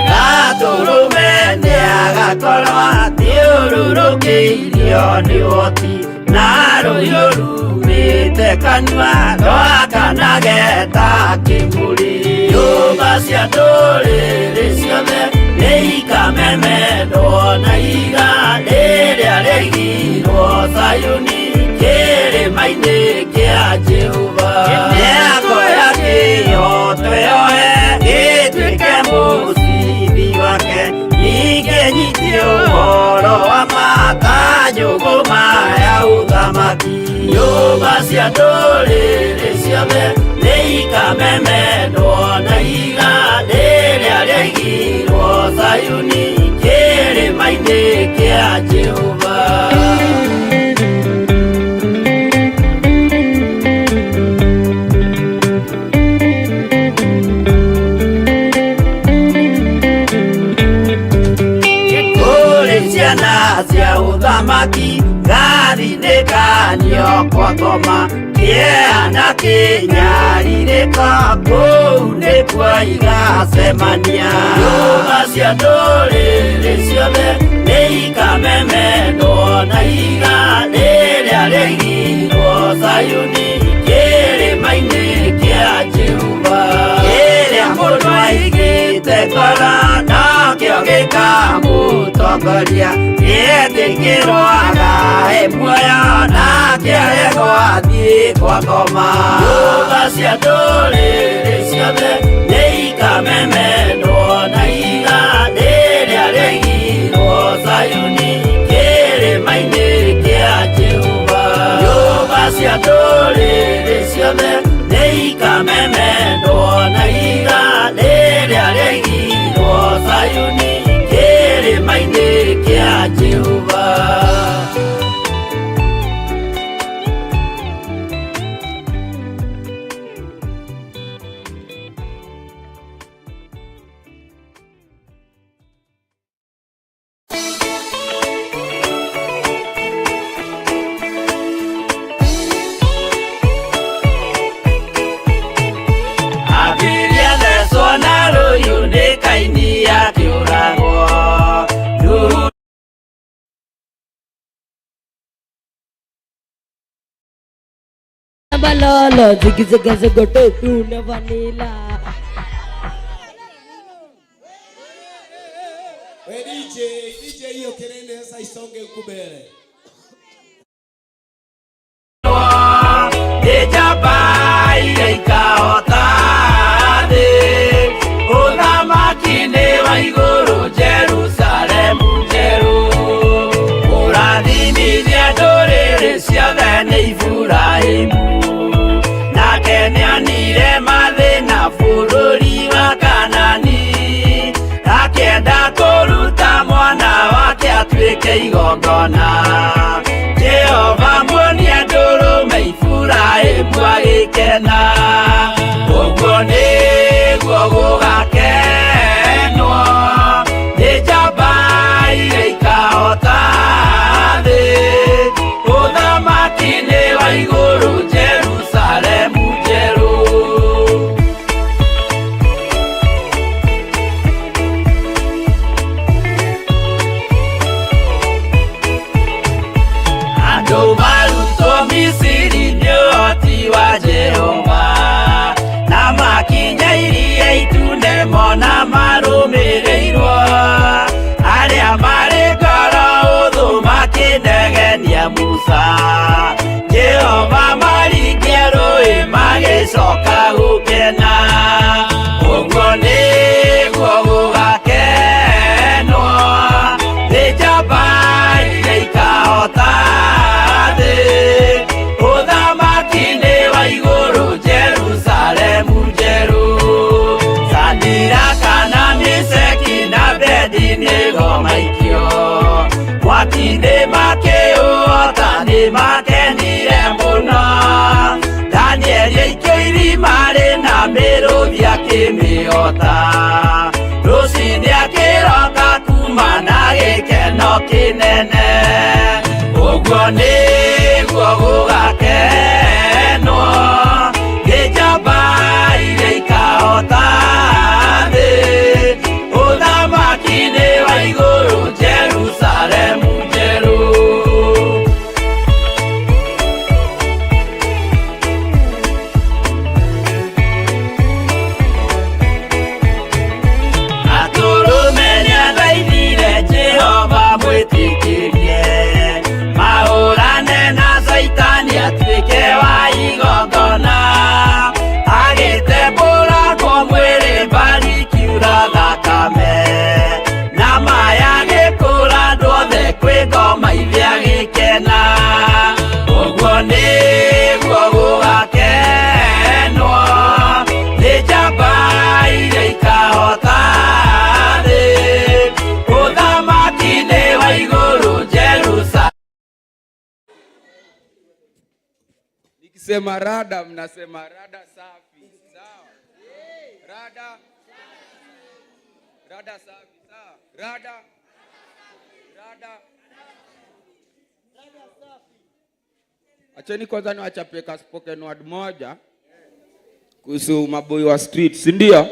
Gatũrũme nĩagakorwo athiũrũrũkĩirio nĩ ũhoti na rũhiũ rumĩte kanua rwakanage ta kĩmũrĩ. Nyũmba cia ndũrĩrĩ ciothe nĩikamemendwo na ihiga rĩrĩa rĩaigirwo Zayuni kĩrĩma-inĩ kĩa Jehova. Nĩakoya kĩhooto yoe gĩtuĩke mũcibi wake ningĩ nyitie ũhoro wa ma ta njũgũma ya ũthamaki. Nyũmba cia ndũrĩrĩ ciothe nĩikamemendwo na ihiga rĩrĩa rĩaigirwo Zayuni kĩrĩma-inĩ kĩa Jehova. Ũthamaki gathinĩkanio kwa ngoma kĩeha na kĩnyarirĩko kũu nĩkuo igacemania. Nyũmba cia ndũrĩrĩ ciothe nĩikamemendwo na ihiga rĩrĩa rĩigirwo Zayuni kĩrĩma-inĩ kĩa Jehova. Kĩrĩa mũndũ aigĩte ngoro nokĩo gĩkamũtongoria, gĩetĩkĩrwo agae muoyo nake aregwo athiĩ kwa ngoma. Nyũmba cia ndũrĩrĩ ciothe nĩikamemendwo na ihiga rĩrĩa rĩigirwo Zayuni kĩrĩma-inĩ kĩa Jehova. Nyũmba cia ndũrĩrĩ ciothe nĩikamemendwo na ihiga rĩrĩa rĩigirwo Zayuni kĩrĩma-inĩ kĩa Jehova. Abiria thecwo na rũhiũ nĩ Kaini akĩũragwo. Nuhu Balolo, ziggy ziggy ziggy tuna vanilla. We DJ, DJ hiyo kelele sasa isonge huku mbele. Nĩ njamba iria ikahota thĩ, ũthamaki-inĩ wa igũrũ Jerusalemu njerũ. Kũrathimithia ndũrĩrĩ ciothe nĩ Iburahĩmu, nake nĩonire mathĩna bũrũri wa Kanani, akĩenda kũruta mwana wake atuĩke igongona. Jehova muonia ndũrũme Iburahĩmu agĩkena, ũguo nĩguo gũgakenwo nĩ njamba iria ikahota thĩ, ũthamaki-inĩ wa igũrũ Jerusalemu njerũ. Andũ marutwo Misiri nĩ ũhoti wa Jehova, na makinya iria itune mona marũmĩrĩirwo. Arĩa marĩ ngoro ũthũ makĩnegenia Musa, Jehova maringia rũĩ magĩcoka gũkena. Ũguo nĩguo gũgakenwo nĩ njamba iria ikahota thĩ, ũthamaki-inĩ wa igũrũ Jerusalemu njerũ. Sadiraka na Meshaki na Abednego maikio mwaki-inĩ makĩũhota nĩmakenire mũno. Danieli aikio irima rĩna mĩrũthi akĩmĩhota, rũciinĩ akĩroka kuma na gĩkeno kĩnene. Ũguo nĩguo gũgakenwo nĩ njamba iria ikahota thĩ, ũthamaki-inĩ wa igũrũ Jerusalemu njerũ. Atũrũme nĩathaithire Jehova mwĩtĩkĩrie, mahũrane na Caitani atuĩke wa igongona. Agĩtembũrangwo mwĩrĩ mbari ikiura thakame, na maya agĩkũra andũ othe kwĩ ngoma ithe agĩkena. Ũguo nĩguo gũgakenwo nĩ njamba iria ikahota thĩ, ũthamaki-inĩ wa igũrũ Jerusalemu. Nikisema rada mnasema rada safi. Sawa. Rada. Rada safi. Sawa. Rada. Rada. Acheni kwanza niwachapie ka spoken word moja kuhusu maboi wa street, si ndio?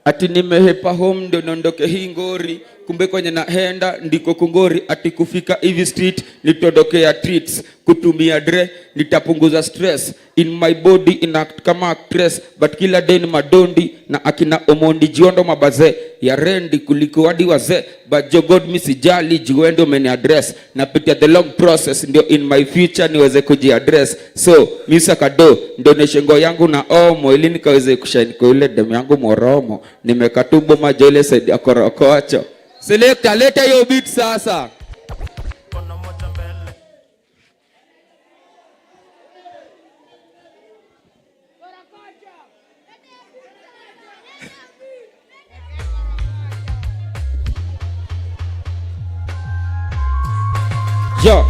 Ati nimehepa home ndo niondoke hii ngori, kumbe kwenye naenda ndiko kungori. Ati kufika hivi street nitondokea treats, kutumia dre nitapunguza stress in my body inact kama actress, but kila day ni madondi na akina Omondi Jiondo mabaze ya rendi kuliko hadi wazee, but jo God mi sijali juendo umeni address, napitia the long process ndio in my future niweze kujiaddress. So misa kado ndio nishengo yangu na omo ili nikaweze kushine kwa ile demu yangu moromo, nimekatubo majo ile side ya korokocho. Selector, leta hiyo beat sasa. Yo.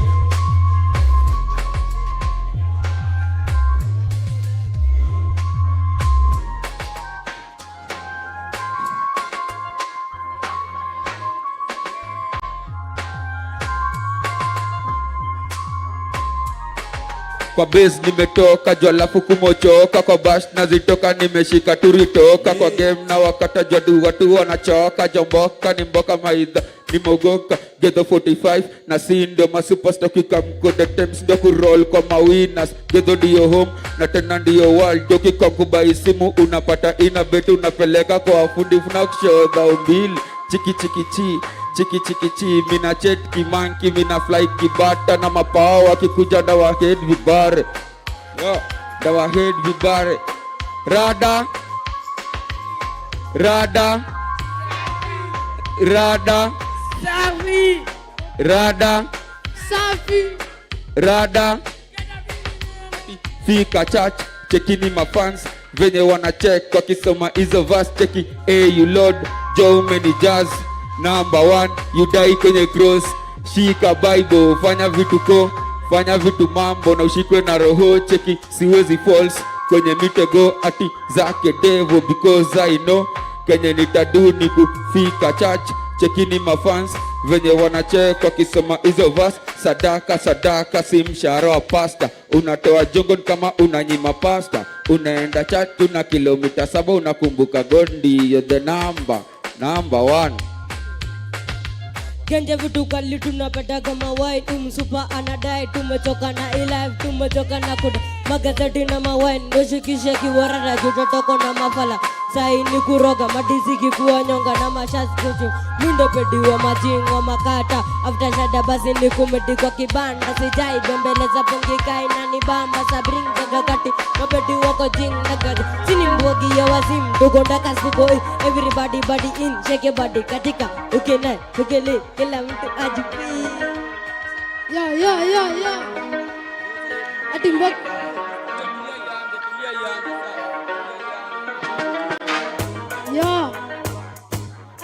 Kwa base nimetoka juu alafu kumochoka, kwa bash nazitoka nimeshika turitoka, kwa game na wakata jadu watu wanachoka, jomboka ni mboka maidha nimogoka Ghetto 45 na si ndio masuperstar kikamko the Thames ndio kuroll kwa mawinners. Ghetto ndio home na tena ndio world. Ukikonkubai simu unapata ina betu unapeleka kwa fundi na kushodha umbili. Chiki chiki chi chiki chiki chi, mina chet kimanki mina fly kibata na mapao wakikuja dawa head vibare. Yo, dawa head vibare. Rada rada rada Safi. Rada Safi. Rada fika church chekini mafans venye wanachek wakisoma hizo verse cheki. Hey you Lord jo umeni jazz number 1 you die kwenye cross, shika Bible fanya vitu ko fanya vitu mambo na ushikwe na roho cheki, siwezi false kwenye mitego ati zake devil because I know kenye nitadu ni kufika church chekini mafans venye wanacheka wakisoma hizo verse. Sadaka sadaka si mshahara wa pasta, unatoa jongon kama unanyima pasta, unaenda church na kilomita 7 unakumbuka God ndiyo the number 1. Genje vitu kali tunapenda kama wine, umsupa anadai tumechoka na ilife, tumechoka na kuda magazeti na mawine, ndoshikishe kiwarara jutotoko na mafala sai ni kuroga madiziki kuwa nyonga na mashas kuchu mindo pedi wa majingo makata after shada basi ni kumedi kwa kibanda sijai bembeleza pungi kai na ni bamba sabring kakati mapedi wako jing na gadi sini mbogi ya wazim dogo ndaka suko everybody body in shake your body katika ukena ukele kila mtu ajipi. Yo yo yo yo ati mbogi yo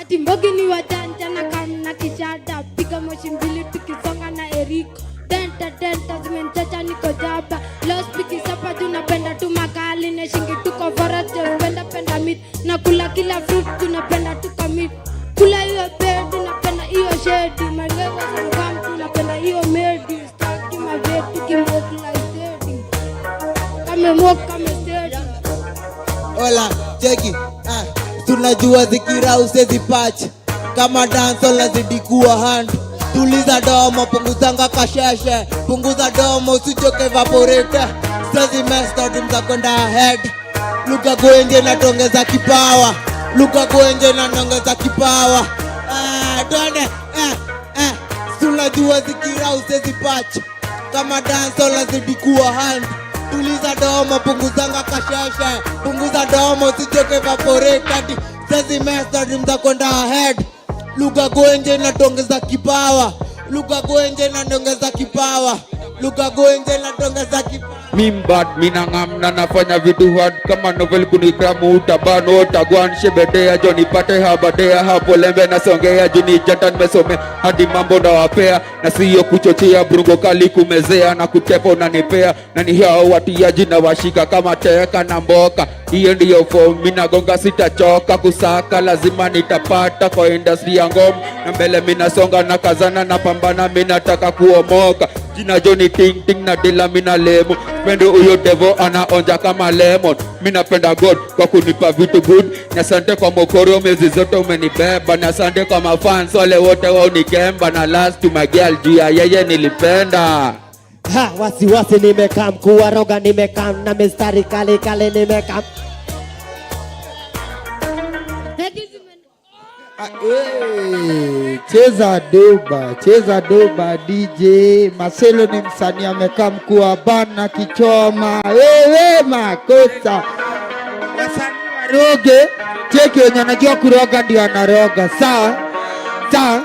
ati mbogi ni wajanja na kamna kishada piga moshi mbili tukisonga na Eriko denta denta zimenchacha niko jaba los piki sapa tunapenda tu makali na shingi tuko forest penda penda meat na kula kila fruit tunapenda tu commit kula hiyo bed tunapenda hiyo shade mangewa sana tunapenda hiyo medi staki mavetu kimok like steady kama mok kama steady. Hola cheki tunajua zikira usezi patch kama dance lazidi kuwa hand tuliza domo punguzanga kasheshe punguza domo usichoke evaporate sezi mesta timza kwenda ahead luka goenje na tongeza kipawa luka goenje na nongeza kipawa twende tunajua zikira usezi patch kama dance lazidi kuwa hand tuliza domo punguzanga kasheshe punguza domo usichoke evaporate sezi mesta timza kwenda ahead luka goenje na tongeza kipawa luka goenje na tongeza kipawa luka goenje na tongeza kipawa. Mimbad minangam na nafanya vitu hard kama novel kunikramu utabano utagwan shebedea joni pate habadea hapo lembe nasongea juni jata nimesome hadi mambo nawapea na siyo kuchochea brungo kali kumezea na kutepa unanipea na ni hao watiaji na washika kama teka na mboka. Hiyo ndiyo form minagonga sitachoka kusaka lazima nitapata kwa industry ya ngoma na mbele minasonga na kazana na pambana minataka kuomoka. Jina Johnny ting ting na dila mina lemo pendo huyo devo anaonja kama lemon. Minapenda God kwa kunipa vitu good na asante kwa mokoro miezi zote umenibeba na asante kwa mafans wale wote wao nikemba na last to my girl juu ya yeye nilipenda. Ha, wasiwasi nimekam kuwaroga nimekam na mistari kali kali nimekam. Hey, cheza doba, cheza doba DJ Marcelo ni msanii amekaa mkuu bana kichoma. Wewe makosa. Wasanii waroge, cheki wenye anajua kuroga ndio anaroga. Sawa? Sawa?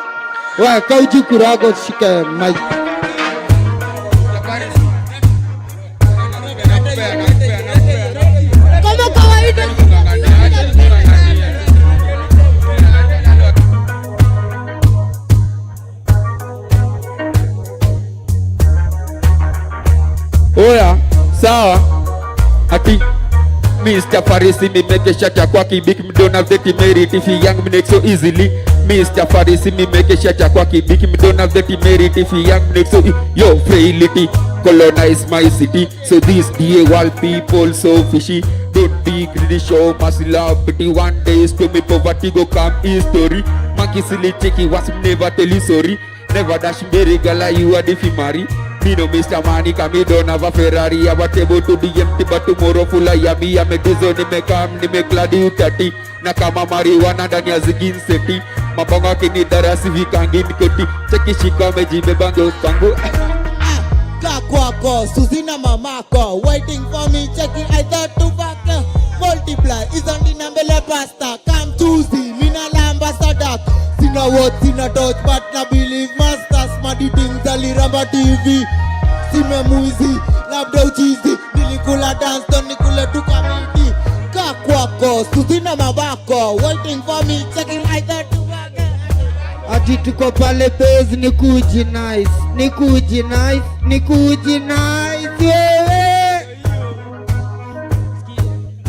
Wewe kauji kuroga ushike mic. Kama kawaida. Oya, sawa. Ati Mr. Farisi mi make a shot ya kwa kibik me don't have the temerity if young me so easily. Mr. Farisi mi make a shot ya kwa kibik me don't have the temerity if young me so yo frailty colonize my city so this day while people so fishy don't be greedy show mercy love pity one day to me poverty go come history monkey silly cheeky was never tell you sorry never dash berry gala you are the marry. Me no Mr. Money, me don't have a Ferrari. Have a table to be empty, but tomorrow full of yummy. I'm a dizo, ni me kam, ni me kladi utati. Na kama marijuana ndani ya zigin seti. Mabonga kini darasi vikangi nikoti. Cheki shika mejibe bango pangu. Kakwako, Suzina mamako, waiting for me, checking I thought to fuck. Multiply, isn't in mbele pasta. Come Tuesday, mina lamba sadak. Sina what, sina touch, but na believe masters. Madi things aliramba TV. Sime muizi, labda uchizi. Nilikula dance, don nikule tukamiti. Kakwako, Suzina mabako, waiting for me, checking I thought to fuck. Ati tuko pale base ni kuji nice, ni kuji nice, ni kuji nice wewe.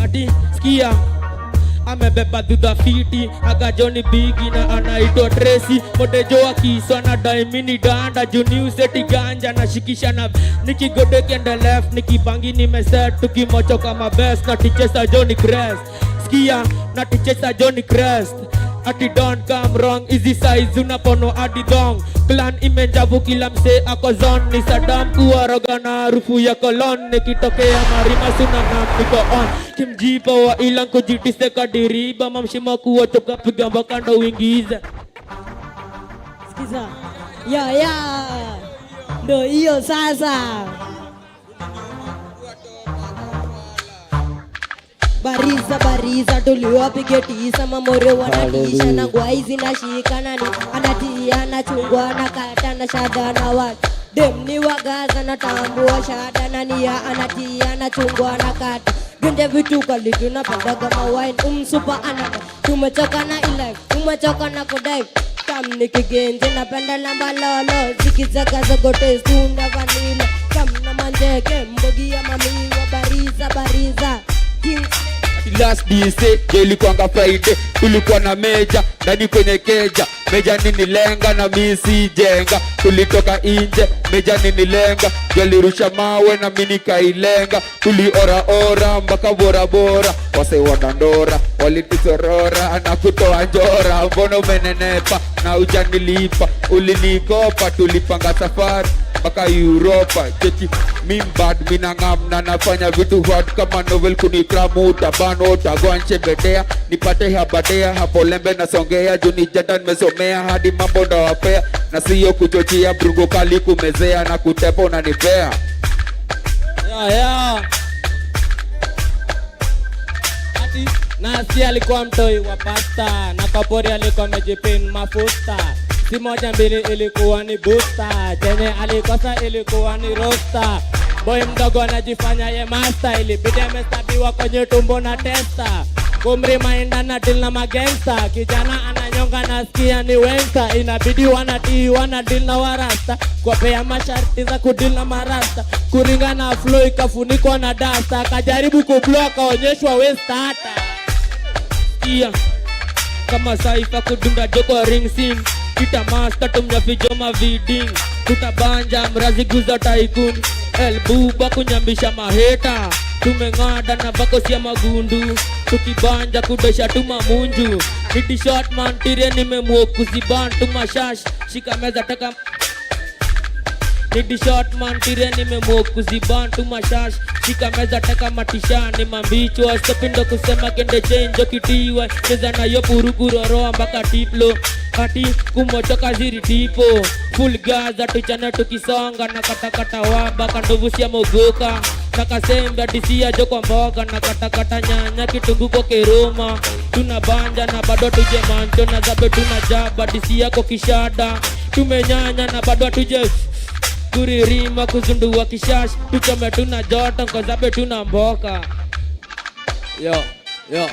Ati sikia amebeba dhudha fiti aga Johnny Bigi na anaitwa Tracy modejo akiswa na daimini danda juniu seti ganja na shikisha na nikigode kenda left nikibangi nimeset tukimocho kama best na tichesa Johnny Crest sikia na tichesa Johnny Crest ati don't come wrong easy size unapono adi dong clan imenjavu kila mse ako zone ni Saddam kuwaroga na harufu ya kolon nikitokea marima suna na niko on kimjipa wa ilang kujitise kadiriba mamshima kuwa choka piga mpaka ndo uingize. Sikiza. Ya ya. Ndo hiyo sasa. Bariza bariza tuliwapiga tisa mamore wanatisha na ngwaizi na shika nani anatia na chungwa na kata na shada na watu dem ni wagaza na tambua shada na nia anatia na chungwa na kata gende vitu kali tunapenda kama wine umsupa anaka tumechoka na ile tumechoka na kudai tam nikigenje napenda lamba lolo zikizaga zogote tunda vanila kam na manjeke mbogi ya mami wa bariza bariza. Last DC ilikuwa Friday, tulikuwa na meja ndani kwenye keja, meja ninilenga na mimi si jenga, tulitoka nje meja ninilenga, jalirusha mawe na mimi nikailenga, tuliora ora mpaka bora bora, wase wadandora walitusorora na kutoa njora, mbona umenenepa na hujanilipa, ulinikopa, tulipanga safari mpaka Europa, cheki mimbad minangam na nafanya vitu hard kama novel kunikramu utabano utagwanche bedea nipate habadea hapo lembe nasongea juni jata nimesomea hadi mambo ndawapea na siyo kuchochea brungo kali kumezea na kutepa unanipea. Ya, ya. Ati nasi alikuwa mtoi wa pasta na kapori alikuwa amejipin mafuta. Si moja mbili ilikuwa ni booster, chenye alikosa ilikuwa ni roster. Boy mdogo anajifanya ye master, ilibidi amestabiwa kwenye tumbo na testa. Kumrimainda na deal na magangsta, kijana ananyonga nasikia ni wensa, inabidi wanatii wana deal na warasta, kuwapea masharti za kudeal na marasta, kuringa na flow ikafunikwa na dasta, akajaribu kublow akaonyeshwa westa hata. Yeah. Kama saifa kudunda joko ring sim kita master tumnyafijo maviding tutabanja mrazi guza tycoon El Buba kunyambisha maheta tumeng'ada na bakosia magundu tukibanja kudosha tumamunju niti short man tire nimemuokuziban tumashash shika meza taka Nidi short man tire nimemuokuziban tumashash shika meza taka matishani mambicho asipinda kusema kende change kitiwa cheza nayo purukuroroa mpaka tiplo ati kumochoka ziri tipo full gaza tuchana tukisonga na katakata waba kandovusia mogoka na kasembe disia joko mboga na katakata nyanya kitungu kwa keroma tunabanja na bado tuje mancho na zabe tunajaba disia kwa kishada tumenyanya na bado tuje kuririma kuzundua kishash tuchome tuna joto ngozabe tuna mboka. Yo, yo.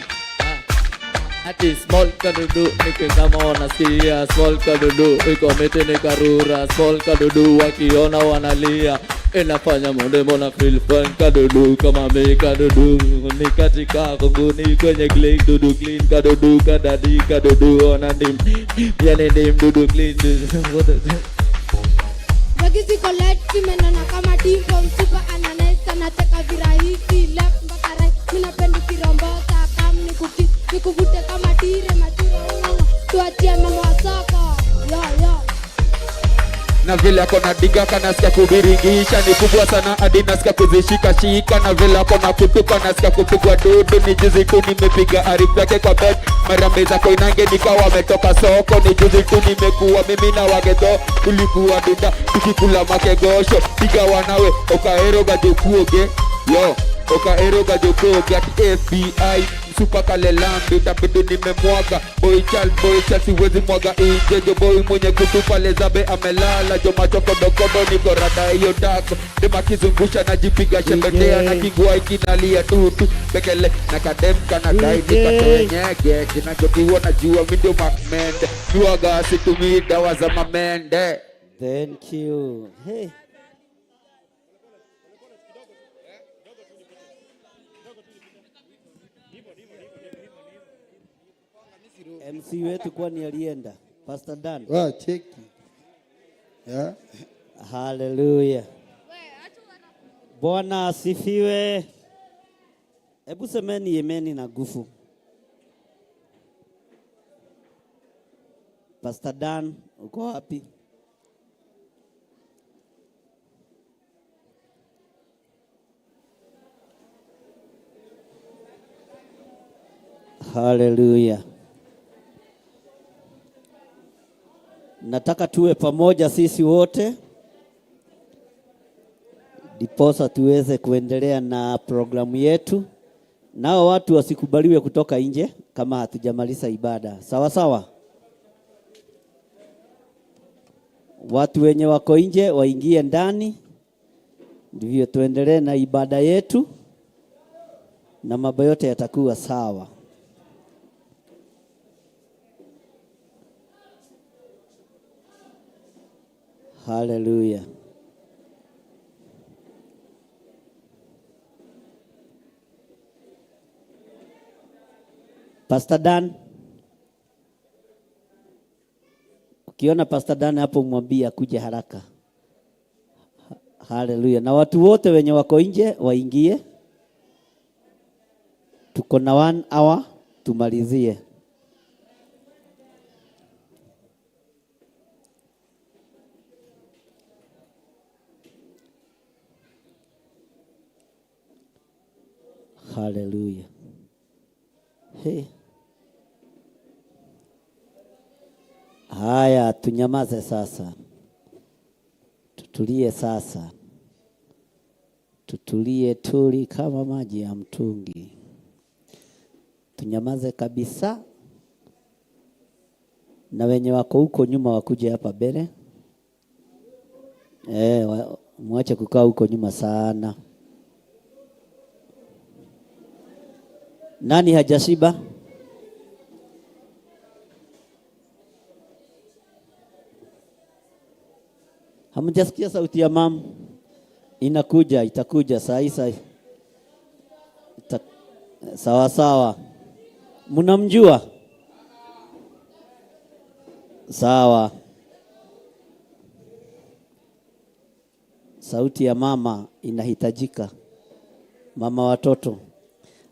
Ati small kadudu nikikama wanasikia small kadudu iko miti ni karura small kadudu wakiona wanalia inafanya monde mona feel fun kadudu kama mi kadudu ni katika kunguni kwenye clean dudu clean kadudu kadadi kadudu ona ndim yani ndim dudu clean dudu. Wagizi collect menona kama dimpo msupa ananesa anateka virahisi left mpaka right mimi napenda kirombosa kam nikuki nikuvute kama dire matura ungo tuachie mama wa soko yo yo. Na vile akona diga kanasikia kubiringisha ni kubwa sana hadi nasikia kuzishika shika na vile akona kutuka nasikia kupigwa dudu ni juzi tu nimepiga arifu yake kwa bed mara meza koinange nikawa ametoka soko ni juzi tu nimekuwa mimi na wageto tulikuwa dunda tukikula makegosho piga wanawe okaero gajokuoge yo okaero gajokuoge ati FBI super kale lambi utabidi nimemwaga boy child siwezi mwaga inje jo boy mwenye kutu pale zabe amelala jo macho kodokodo niko rada hiyo dako dema kizungusha najipiga shembedea na kingua ikinalia tutu bekele na kadem kana dai nikatoenyege kinachokiwa najua mimi ndio makmende miwaga situmii dawa za mamende. Thank you. Hey. MC wetu kwani alienda? Pastor Dan. Wa cheki. Yeah. Hallelujah. Bwana asifiwe. Hebu semeni yemeni na nguvu. Pastor Dan, uko wapi? Hallelujah. Nataka tuwe pamoja sisi wote ndiposa tuweze kuendelea na programu yetu. Nao watu wasikubaliwe kutoka nje kama hatujamaliza ibada. Sawa sawa? Watu wenye wako nje waingie ndani, ndivyo tuendelee na ibada yetu na mambo yote yatakuwa sawa. Hallelujah. Pastor Dan, ukiona Pastor Dan hapo mwambie akuje haraka. Hallelujah. Na watu wote wenye wako nje waingie. Tuko na 1 hour tumalizie. Hallelujah. Hey. Haya, tunyamaze sasa. Tutulie sasa. Tutulie tuli kama maji ya mtungi. Tunyamaze kabisa. Na wenye wako huko nyuma wakuje hapa mbele. Mwache kukaa huko nyuma sana. Nani hajashiba? Hamjasikia sauti ya mamu? Inakuja, itakuja saa hii saa hii. Sawa sawa. Mnamjua? Sawa. Sauti ya mama inahitajika. Mama watoto.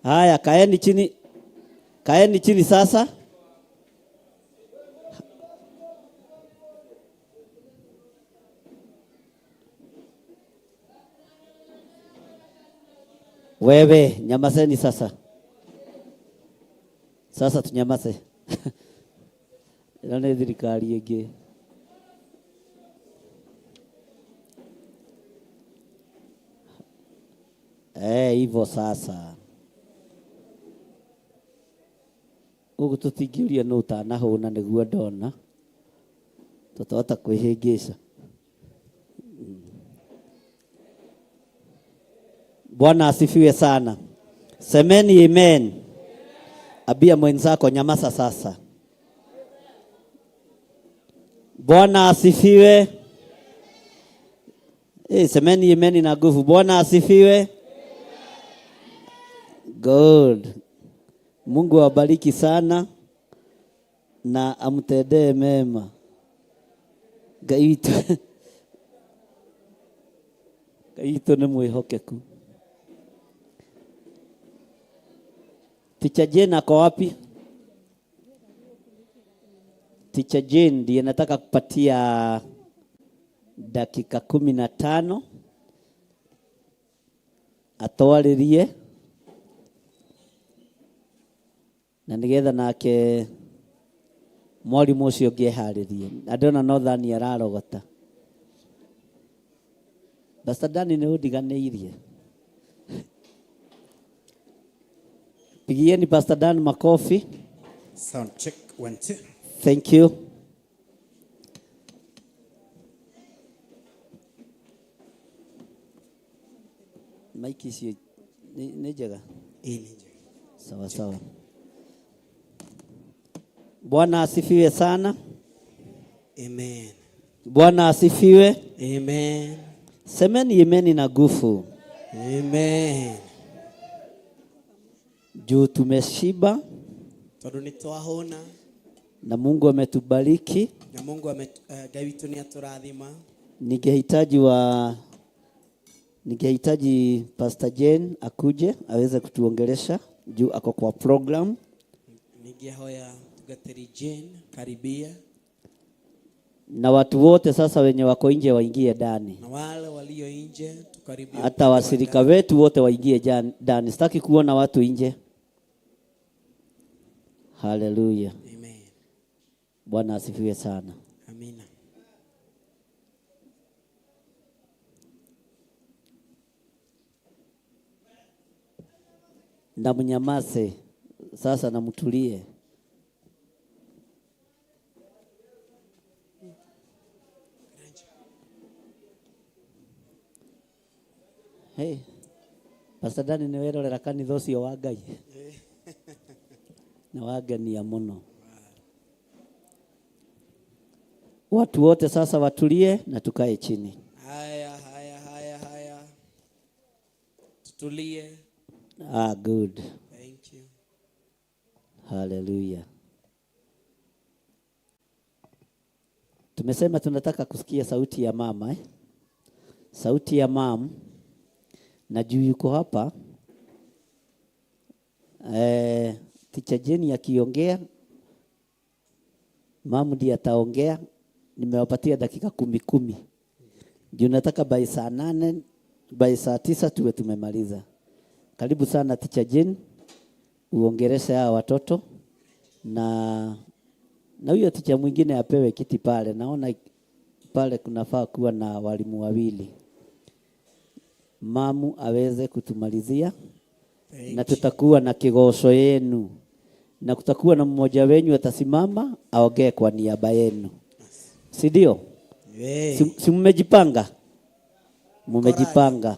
Haya, kaeni chini. Kaeni chini sasa. Wewe nyamazeni sasa. Sasa tunyamaze. Ĩno nĩ thirikari ĩngĩ. Hivyo sasa. Gũkũ tũtingĩũria nũ ũtanahũna nĩguo ndona. Tũtahota kwĩhĩngĩca. Bwana asifiwe sana. Semeni amen. Abia mwenzako nyamaza sasa. Bwana asifiwe. Semeni amen na nguvu. Bwana asifiwe. Good. Mungu awabariki sana na amtendee mema. Ngai witũ. Ngai witũ nĩ mwĩhokeku. Teacher Jane ako wapi? Teacher Jane ndiye nataka kupatia dakika 15 atwarĩrie na nigetha nake mwalimu ũcio ũngĩ eharĩrie. Na ndĩrona no Thani ararogota. Pastor Dani nĩ ũndiganĩirie. Pigieni Pastor Dan makofi. Sound check 1 2. Thank you. Mike icio nĩ njega? Ĩĩ, nĩ njega. Sawa sawa. Bwana asifiwe sana. Amen. Bwana asifiwe. Amen. Semeni amen na nguvu. Amen. Juu tumeshiba Tondu nĩ twahũna na Mungu ametubariki. Na Mungu Ngai witũ nĩ atũrathima. Ningehitaji Pastor Jane akuje aweze kutuongelesha juu ako kwa program. Ningehoya mtungatĩri Jane karibia. Na watu wote sasa wenye wako nje waingie ndani. Na wale walio nje tukaribie. Hata washirika wetu wote waingie ndani. Sitaki kuona watu nje. Hallelujah. Amen. Bwana asifiwe sana. Amina. Na mnyamaze sasa na mtulie. Hey, Pastor Dani nĩ werorera kanitha ũcio wa Ngai. Na wangenia mũno. Watu wote sasa watulie na tukae chini. Haya, haya, haya, haya. Tutulie. Good. Thank you. Hallelujah. Tumesema tunataka kusikia sauti ya mama, Sauti ya mam. Na juu yuko hapa. Teacher Jenny akiongea, mamu ndiye ataongea. Nimewapatia dakika 10. Juu nataka by saa 8, by saa 9 tuwe tumemaliza. Karibu sana Teacher Jane, uongeleshe hawa watoto na huyo teacher mwingine apewe kiti pale. Naona pale kunafaa kuwa na walimu wawili. Mamu aweze kutumalizia. Thank Na tutakuwa na kigoso yenu. Na kutakuwa na mmoja wenyu atasimama aongee kwa niaba yenu. Si ndio? Yeah. Si mmejipanga? Mumejipanga.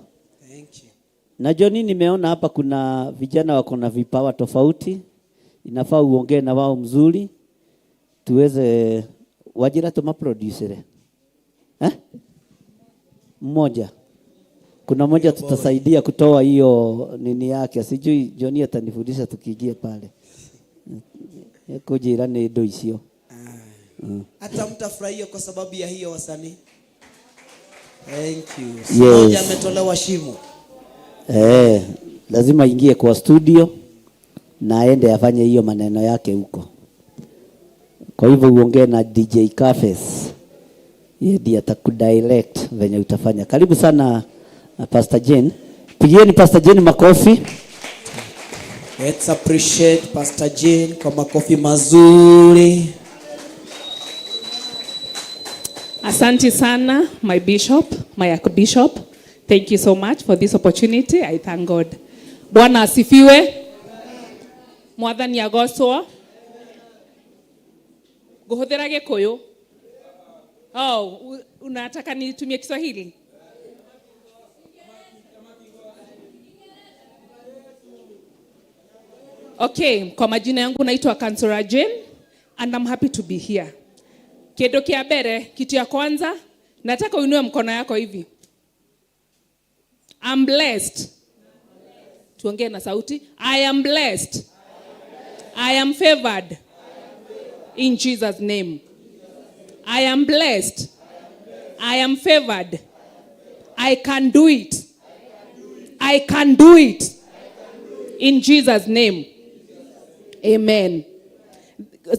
Na Johnny, nimeona hapa kuna vijana wako na vipawa tofauti, inafaa uongee na wao mzuri, tuweze wajira tuma producer eh? Mmoja kuna mmoja tutasaidia kutoa hiyo nini yake, sijui Johnny atanifundisha tukiingia pale kujira ni ndo icio. Hata mtafurahia kwa sababu ya hiyo wasanii. Thank you. Yes. Mmoja ametolewa shimo. Eh, lazima ingie kwa studio na aende afanye hiyo maneno yake huko. Kwa hivyo uongee na DJ Cafes, yeye ndiye atakudirect venye utafanya. Karibu sana Pastor Jane. Pigieni Pastor Jane makofi. Let's appreciate Pastor Jane kwa makofi mazuri. Asante sana, my bishop, my archbishop. Thank you so much for this opportunity. I thank God. Bwana asifiwe. Mwathani agocwo. Nguhuthira Gikuyu. Oh, unataka nitumie Kiswahili? Okay, kwa majina yangu naitwa Kansora Jane and I'm happy to be here. Kindu kia mbere, kitu ya kwanza, nataka uinue mkono yako hivi. I'm blessed. Tuongee na sauti. I am blessed. I am favored. In Jesus' name. I am blessed. I am favored. I can do it. I can do it. In Jesus' name. Amen.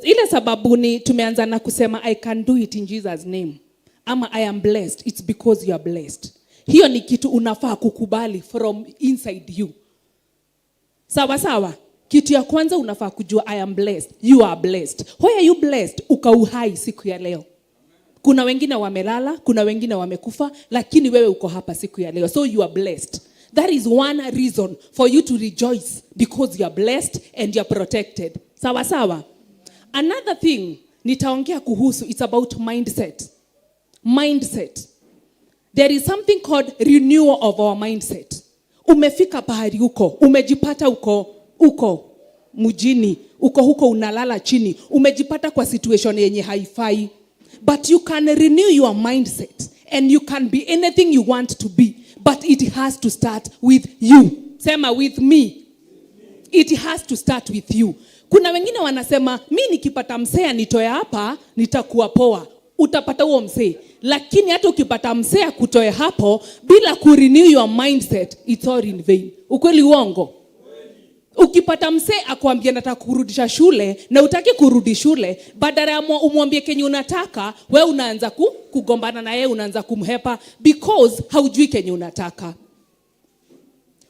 Ile sababu ni tumeanza na kusema I can do it in Jesus' name. Ama I am blessed. It's because you are blessed. Hiyo ni kitu unafaa kukubali from inside you. Sawa sawa. Kitu ya kwanza unafaa kujua I am blessed. You are blessed. Why are you blessed? Uko uhai siku ya leo. Kuna wengine wamelala, kuna wengine wamekufa, lakini wewe uko hapa siku ya leo. So you are blessed. That is one reason for you to rejoice, because you are blessed and you are protected. Sawa sawa. Another thing nitaongea kuhusu, it's about mindset. Mindset. There is something called renewal of our mindset. Umefika pahali uko, umejipata uko, uko mjini, uko huko unalala chini, umejipata kwa situation yenye haifai. But you can renew your mindset and you can be anything you want to be. But it has to start with you. Sema with me. It has to start with you. Kuna wengine wanasema, mi nikipata msee anitoe hapa, nitakuwa poa. Utapata huo msee. Lakini hata ukipata msee akutoe hapo, bila kurenew your mindset, it's all in vain. Ukweli uongo? Ukipata msee akwambie nataka kurudisha shule, na utaki kurudi shule, badala ya umwambie kenye unataka, we unaanza kugombana na yeye, unaanza kumhepa, because haujui kenye unataka.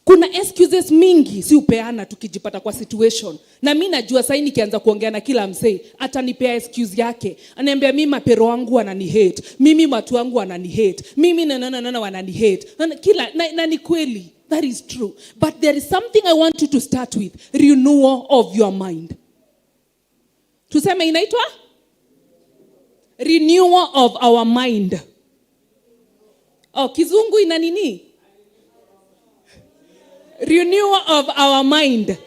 Kuna excuses mingi si upeana tukijipata kwa situation. Na mi najua sasa nikianza kuongea na kila msee atanipea excuse yake. Ananiambia mimi mapero wangu wanani hate, mimi watu wangu wanani hate, mimi na na na na wanani hate. Na, kila, na, na ni kweli. That is true. But there is something I want you to start with. Renewal of your mind. Tuseme inaitwa? Renewal of our mind. Oh, kizungu ina nini? Renewal of our mind.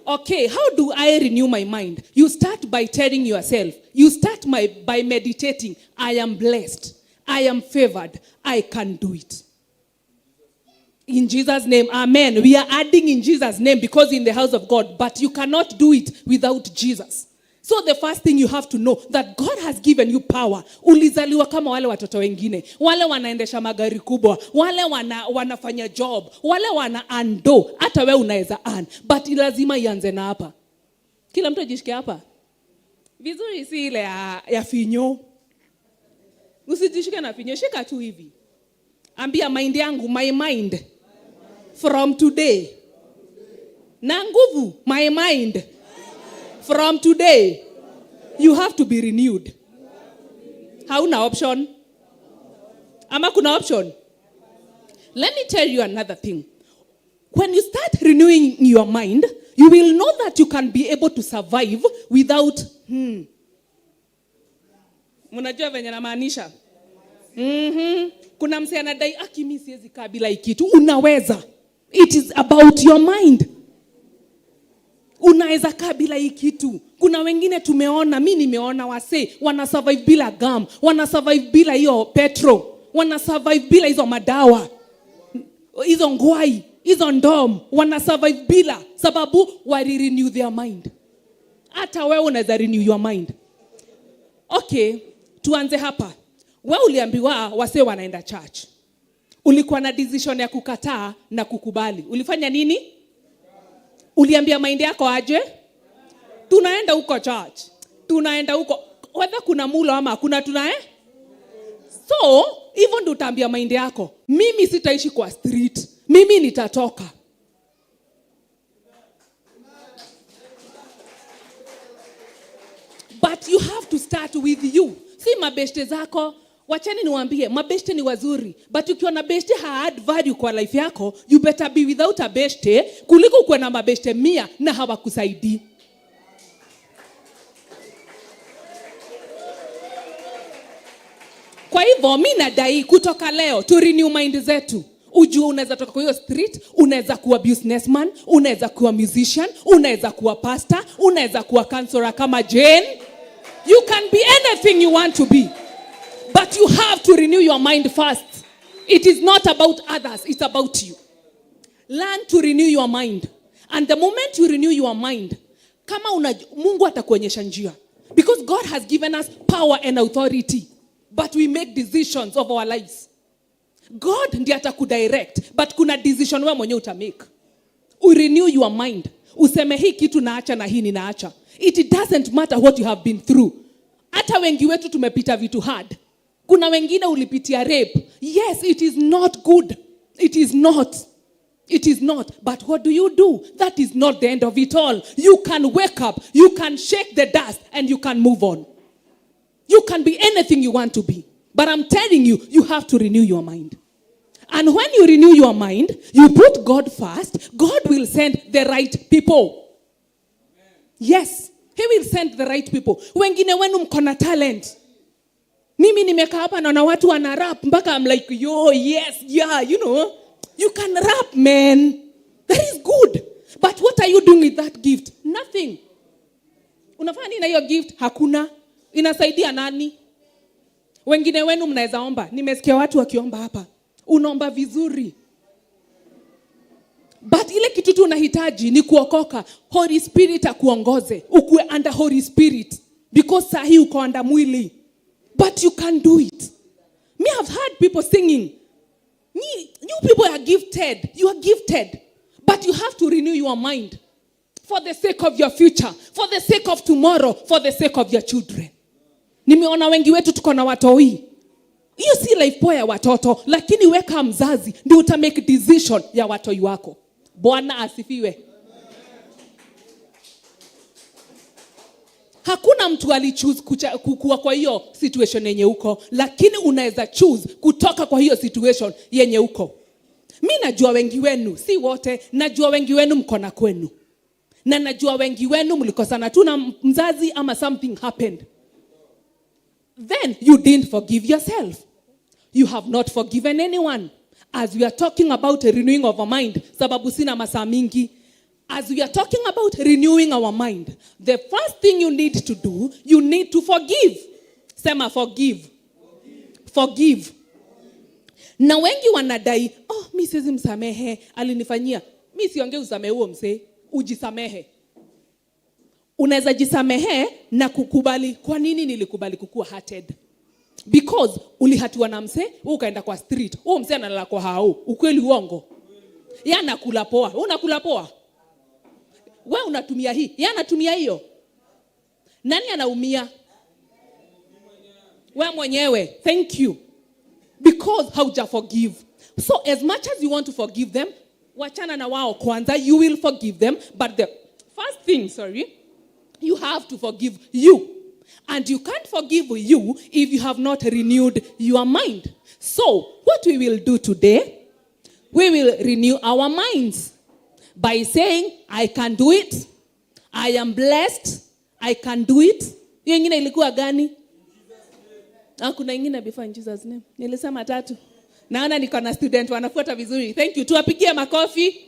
Okay, how do I renew my mind? You start by telling yourself. You start by meditating. I am blessed. I am favored. I can do it. In Jesus' name, amen. We are adding in Jesus' name because in the house of God, but you cannot do it without Jesus. So the first thing you have to know that God has given you power. Ulizaliwa kama wale watoto wengine, wale wanaendesha magari kubwa, wale wanafanya job, wale wana earn do. Hata wewe unaweza earn, but lazima ianze na hapa. Kila mtu ajishike hapa. Vizuri, si ile ya finyo. Usijishike na finyo, shika tu hivi. Ambia mind yangu, my mind from today. Na nguvu, my mind from today. You have to be renewed. Hauna option. Ama kuna option? Let me tell you another thing. When you start renewing your mind, you will know that you can be able to survive without... Mnajua venye namaanisha? Kuna msee anadai aki mimi siwezi kaa bila hii kitu. Unaweza. It is about your mind. Unaweza kaa bila hii kitu. Kuna wengine tumeona, mi nimeona wasee wana survive bila gum, wana survive bila hiyo petrol, wana survive bila hizo madawa, hizo ngwai, hizo ndom, wana survive bila sababu wali renew their mind. Hata wewe unaweza renew your mind. Okay, tuanze hapa. Wewe uliambiwa wasee wanaenda church. Ulikuwa na decision ya kukataa na kukubali. Ulifanya nini? Uliambia mind yako aje? Tunaenda huko church. Tunaenda huko. Whether kuna mulo ama hakuna tunae? So, hivyo ndio utaambia mind yako. Mimi sitaishi kwa street. Mimi nitatoka. But you have to start with you. Si mabeshte zako. Wacheni niwaambie, mabeshte ni wazuri. But ukiwa na beshte ha add value kwa life yako, you better be without a beshte kuliko kuwa na mabeshte 100 na hawakusaidii. Kwa hivyo mi nadai kutoka leo tu renew mind zetu. Ujue unaweza toka kwa hiyo street, unaweza kuwa businessman, unaweza kuwa musician, unaweza kuwa pastor, unaweza kuwa counselor kama Jane. You can be anything you want to be. But you have to renew your mind first. It is not about others, it's about you. Learn to renew your mind. And the moment you renew your mind, kama Mungu atakuonyesha njia. Because God has given us power and authority. But we make decisions of our lives. God ndiye atakudirect, but kuna decision wewe mwenyewe utamake. Urenew your mind. Useme hii kitu naacha na hii ninaacha. It doesn't matter what you have been through. Hata wengi wetu tumepita vitu hard. Kuna wengine ulipitia rape. Yes, it is not good. It is not. It is not. But what do you do? That is not the end of it all. You can wake up, you can shake the dust, and you can move on. You can be anything you want to be. But I'm telling you, you have to renew your mind. And when you renew your mind, you put God first, God will send the right people. Yes, he will send the right people. Wengine wenu mko na talent. Mimi nimekaa hapa naona watu wana rap mpaka I'm like, yo, yes, yeah, you know. You can rap, man. That is good. But what are you doing with that gift? Nothing. Unafanya nini na hiyo gift? Hakuna. Inasaidia nani? Wengine wenu mnaweza omba. Nimesikia watu wakiomba hapa. Unaomba vizuri. But ile kitu tu unahitaji ni kuokoka. Holy Spirit akuongoze. Ukue under Holy Spirit. Because sahi uko under mwili. But you can do it. Me have heard people singing. You people are gifted. You are gifted. But you have to renew your mind. For the sake of your future. For the sake of tomorrow. For the sake of your children. Nimeona wengi wetu tuko na watoi. Hiyo si life poa ya watoto, lakini weka mzazi ndio uta make decision ya watoi wako. Bwana asifiwe. Hakuna mtu alichoose kukua kwa hiyo situation yenye uko, lakini unaweza choose kutoka kwa hiyo situation yenye uko. Mi najua wengi wenu, si wote, najua wengi wenu mko na kwenu. Na najua wengi wenu mlikosana tu na mzazi ama something happened. Then you didn't forgive yourself. You have not forgiven anyone. As we are talking about a renewing of our mind, sababu sina masaa mingi. As we are talking about renewing our mind, the first thing you need to do, you need to forgive. Sema forgive. Forgive. Na wengi wanadai, oh, mi siwezi msamehe, alinifanyia. Mi siongei usamehe huo msee, ujisamehe. Unaweza jisamehe na kukubali kwa nini nilikubali kukuwa hurted. Because ulihatiwa na msee, wewe ukaenda kwa street, huo msee analala kwa hao, ukweli uongo. Yeye anakula poa, wewe unakula poa. Wewe unatumia hii, yeye anatumia hiyo. Nani anaumia? Wewe mwenyewe. Thank you. Because hauja forgive. So as much as you want to forgive them, wachana na wao kwanza, you will forgive them, but the first thing, sorry, you have to forgive you. And you can't forgive you if you have not renewed your mind. So, what we will do today, we will renew our minds by saying, I can do it. I am blessed. I can do it. Hiyo ingine ilikuwa gani? Ah, kuna ingine before in Jesus name. Nilisema tatu. Naona niko na student wanafuata vizuri. Thank you. Tuwapigie makofi.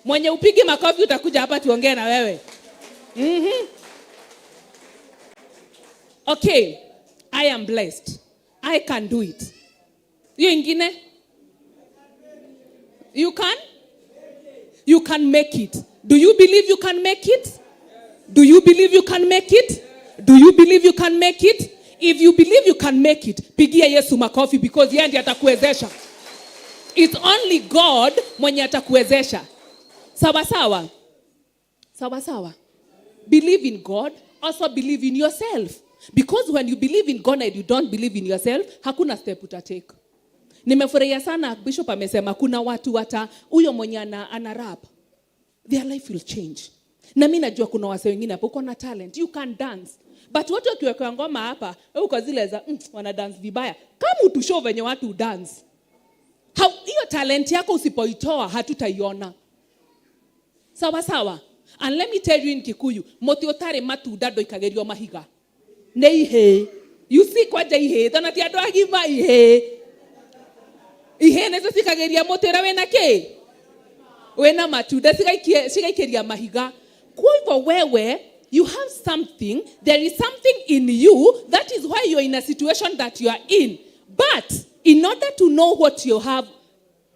Mwenye upige makofi utakuja hapa tuongee na wewe. Okay. I am blessed. I can do it. Hiyo ingine? You can? You can make it. Do you believe you can make it? Do you believe you can make it? Do you believe you can make it? If you believe you can make it, pigia Yesu makofi because yeye ndiye atakuwezesha. It's only God mwenye atakuwezesha. Sawa sawa. Sawa sawa. Believe in God, also believe in yourself. Because when you believe in God and you don't believe in yourself, hakuna step utatake. Nimefurahia sana Bishop amesema kuna watu wata huyo mwenye ana rap, their life will change. Na mimi najua kuna wase wengine hapo uko na talent, you can dance. But watu wakiwekewa ngoma hapa, wewe uko zile za wana dance vibaya. Kama utushow venye watu dance. Hiyo talent yako usipoitoa hatutaiona. Sawa sawa. And let me tell you in Kikuyu, moti utari matunda ndoikagerio mahiga. Ne ihe. You see kwanja ihe, tona ti andu agima ihe. Ihe nezo cikageria muti uria wina ki? Wina matunda cigaikeria mahiga. Kwa hivyo wewe, you have something, there is something in you, that is why you're in a situation that you are in. But in order to know what you have,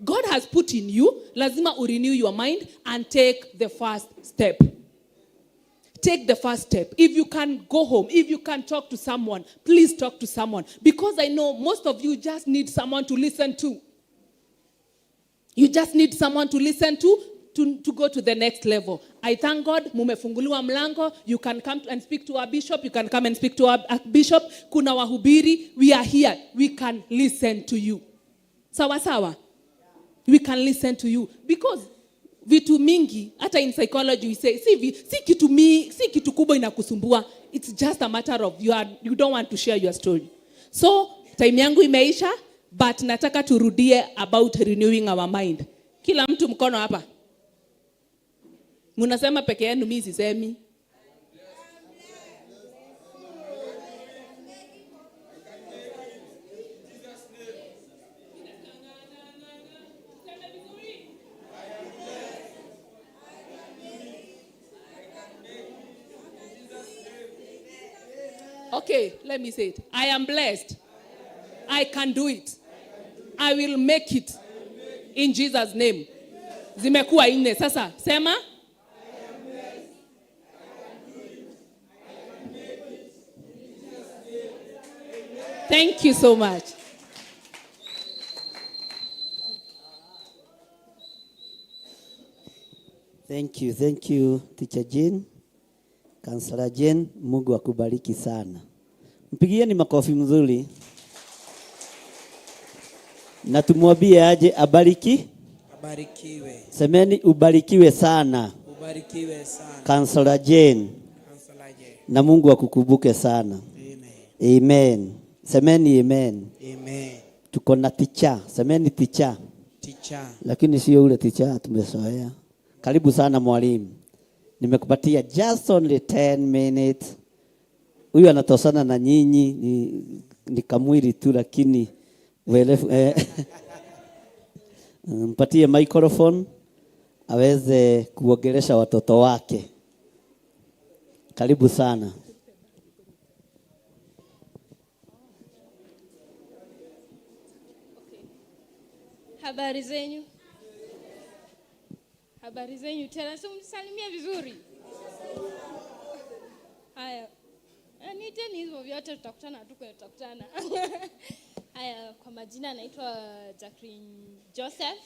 God has put in you, lazima urenew your mind and take the first step. Take the first step. If you can go home, if you can talk to someone, please talk to someone. Because I know most of you just need someone to listen to. You just need someone to listen to go to the next level. I thank God, mumefunguliwa mlango. You can come and speak to our bishop. You can come and speak to our bishop. Kuna wahubiri. We are here. We can listen to you. Sawa sawa. We can listen to you. Because vitu mingi, hata in psychology we say, si kitu kubwa inakusumbua. It's just a matter of you don't want to share your story. So, time yangu imeisha, but nataka turudie about renewing our mind. Kila mtu mkono hapa. Munasema peke yenu, mimi sisemi. Okay, let me say it. I am blessed. I can do it. I will make it. In Jesus' name. Zimekuwa nne. Sasa, sema. Thank you so much. Thank you. Thank you, Teacher Jane. Counselor Jane, Mungu akubariki sana. Mpigieni makofi mzuri. Na tumwambie aje abariki. Abarikiwe. Semeni ubarikiwe sana. Ubarikiwe sana. Counselor Jane. Counselor Jane. Na Mungu akukumbuke sana. Amen. Amen. Semeni amen. Amen. Tuko na teacher. Semeni teacher. Teacher. Lakini sio ule teacher tumezoea. Karibu sana mwalimu. Nimekupatia just only 10 minutes. Huyu anatosana na nyinyi ni kamwili tu lakini uelefu. Mpatie microphone aweze kuongelesha watoto wake. Karibu sana. Habari zenyu? Habari zenyu tena, si msalimie vizuri. Haya. Niiteni hivyo vyote, tutakutana tu kwenye tutakutana. Haya, kwa majina naitwa Jacqueline Joseph.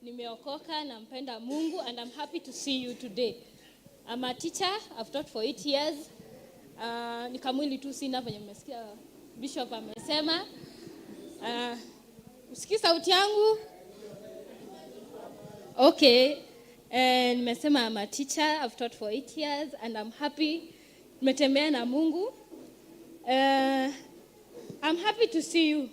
Nimeokoka, nampenda Mungu and I'm happy to see you today. I'm a teacher, I've taught for 8 years. Ni kamwili tu sina venye mmesikia Bishop amesema. Usikii sauti yangu? Okay. Nimesema I'm a teacher, I've taught for 8 years and I'm happy. Nimetembea na Mungu. I'm happy to see you.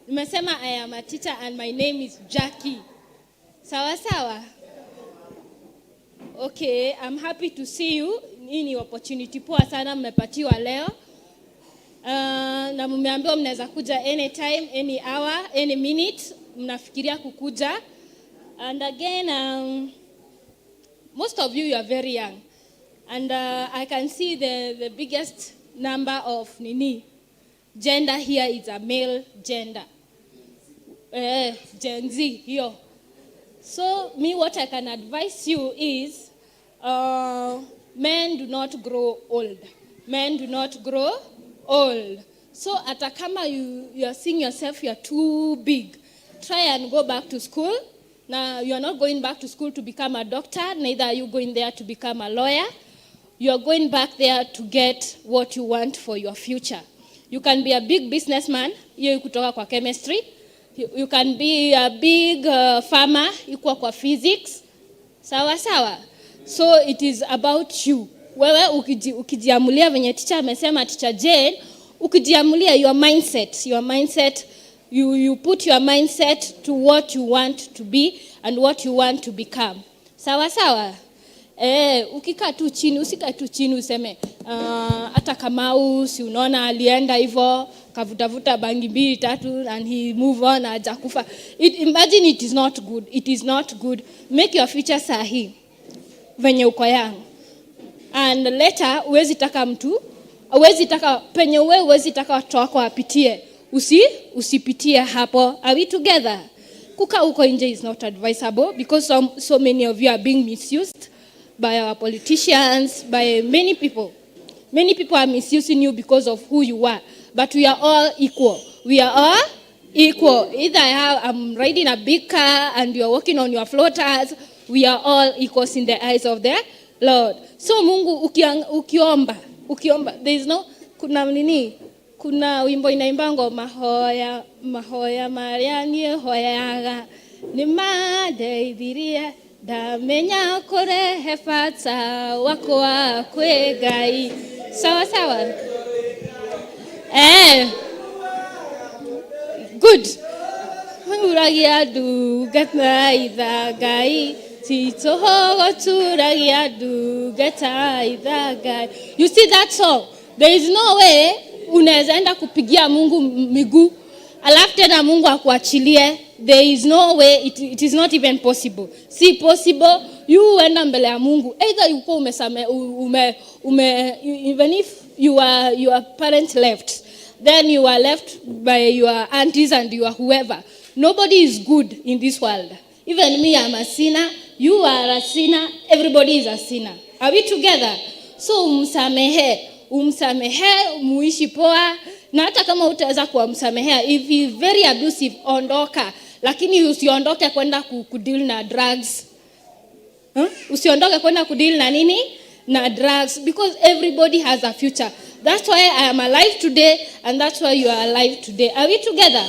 Nimesema I am a teacher and my name is Jackie. Sawa sawa? Okay, I'm happy to see you. Hii ni opportunity poa sana mmepatiwa leo. Na mmeambiwa mnaweza kuja anytime, any hour, any minute mnafikiria kukuja. And again, most of you are very young. And I can see the biggest number of nini gender here is a male gender. Gen Z hiyo. So me, what I can advise you is men do not grow old. Men do not grow old. So hata kama you are seeing yourself you are too big, try and go back to school. Now, you are not going back to school to become a doctor, neither are you going there to become a lawyer. You are going back there to get what you want for your future. You can be a big businessman, hiyo kutoka kwa chemistry. You can be a big farmer, ikuwa kwa physics. Sawa sawa. So it is about you. Wewe ukijiamulia venye teacher amesema, Teacher Jane, ukijiamulia your mindset, you put your mindset to what you want to be and what you want to become. Sawa sawa. Ukikaa tu chini, usikae tu chini useme hata Kamau si unaona alienda hivyo kavutavuta bangi mbili tatu and he move on, hajakufa. Imagine, it is not good. It is not good. Make your future sahi venye uko young. And later huwezi taka mtu, huwezi taka penye wewe, huwezi taka watoto wako wapitie. Usipitie hapo. Are we together? Kukaa huko nje is not advisable because so many of you are being misused by our politicians, by many people. Many people are misusing you because of who you are. But we are all equal. We are all equal. Either I'm riding a big car and you are working on your floaters. We are all equals in the eyes of the Lord. So Mungu ukiomba, there is no, kuna nini, kuna wimbo inaimbango mahoya, mahoya maria niĩ hoyaga, nĩ mandeithirie ndamenya kũrehe bata wakwa kwĩ Ngai. Sawa sawa. Good. Turagia ndungata itha Ngai ti tũhũ turagia ndungata itha Ngai. You see that song? There is no way unaweza enda kupigia Mungu miguu alafu tena Mungu akuachilie. There is no way, it is not even possible. Si possible. You enda mbele ya Mungu. Either yuko umesame ume, ume even if you are your parents left, then you are left by your aunties and your whoever. Nobody is good in this world. Even me, I'm a sinner. You are a sinner. Everybody is a sinner. Are we together? So umsamehe, umsamehe, muishi poa. Na hata kama utaweza kuwamsamehea, if he is very abusive, ondoka. Lakini usiondoke kwenda kudeal na drugs. Huh? Usiondoke kwenda kudeal na nini? Na drugs. Because everybody has a future. That's why I am alive today, and that's why you are alive today. Are we together?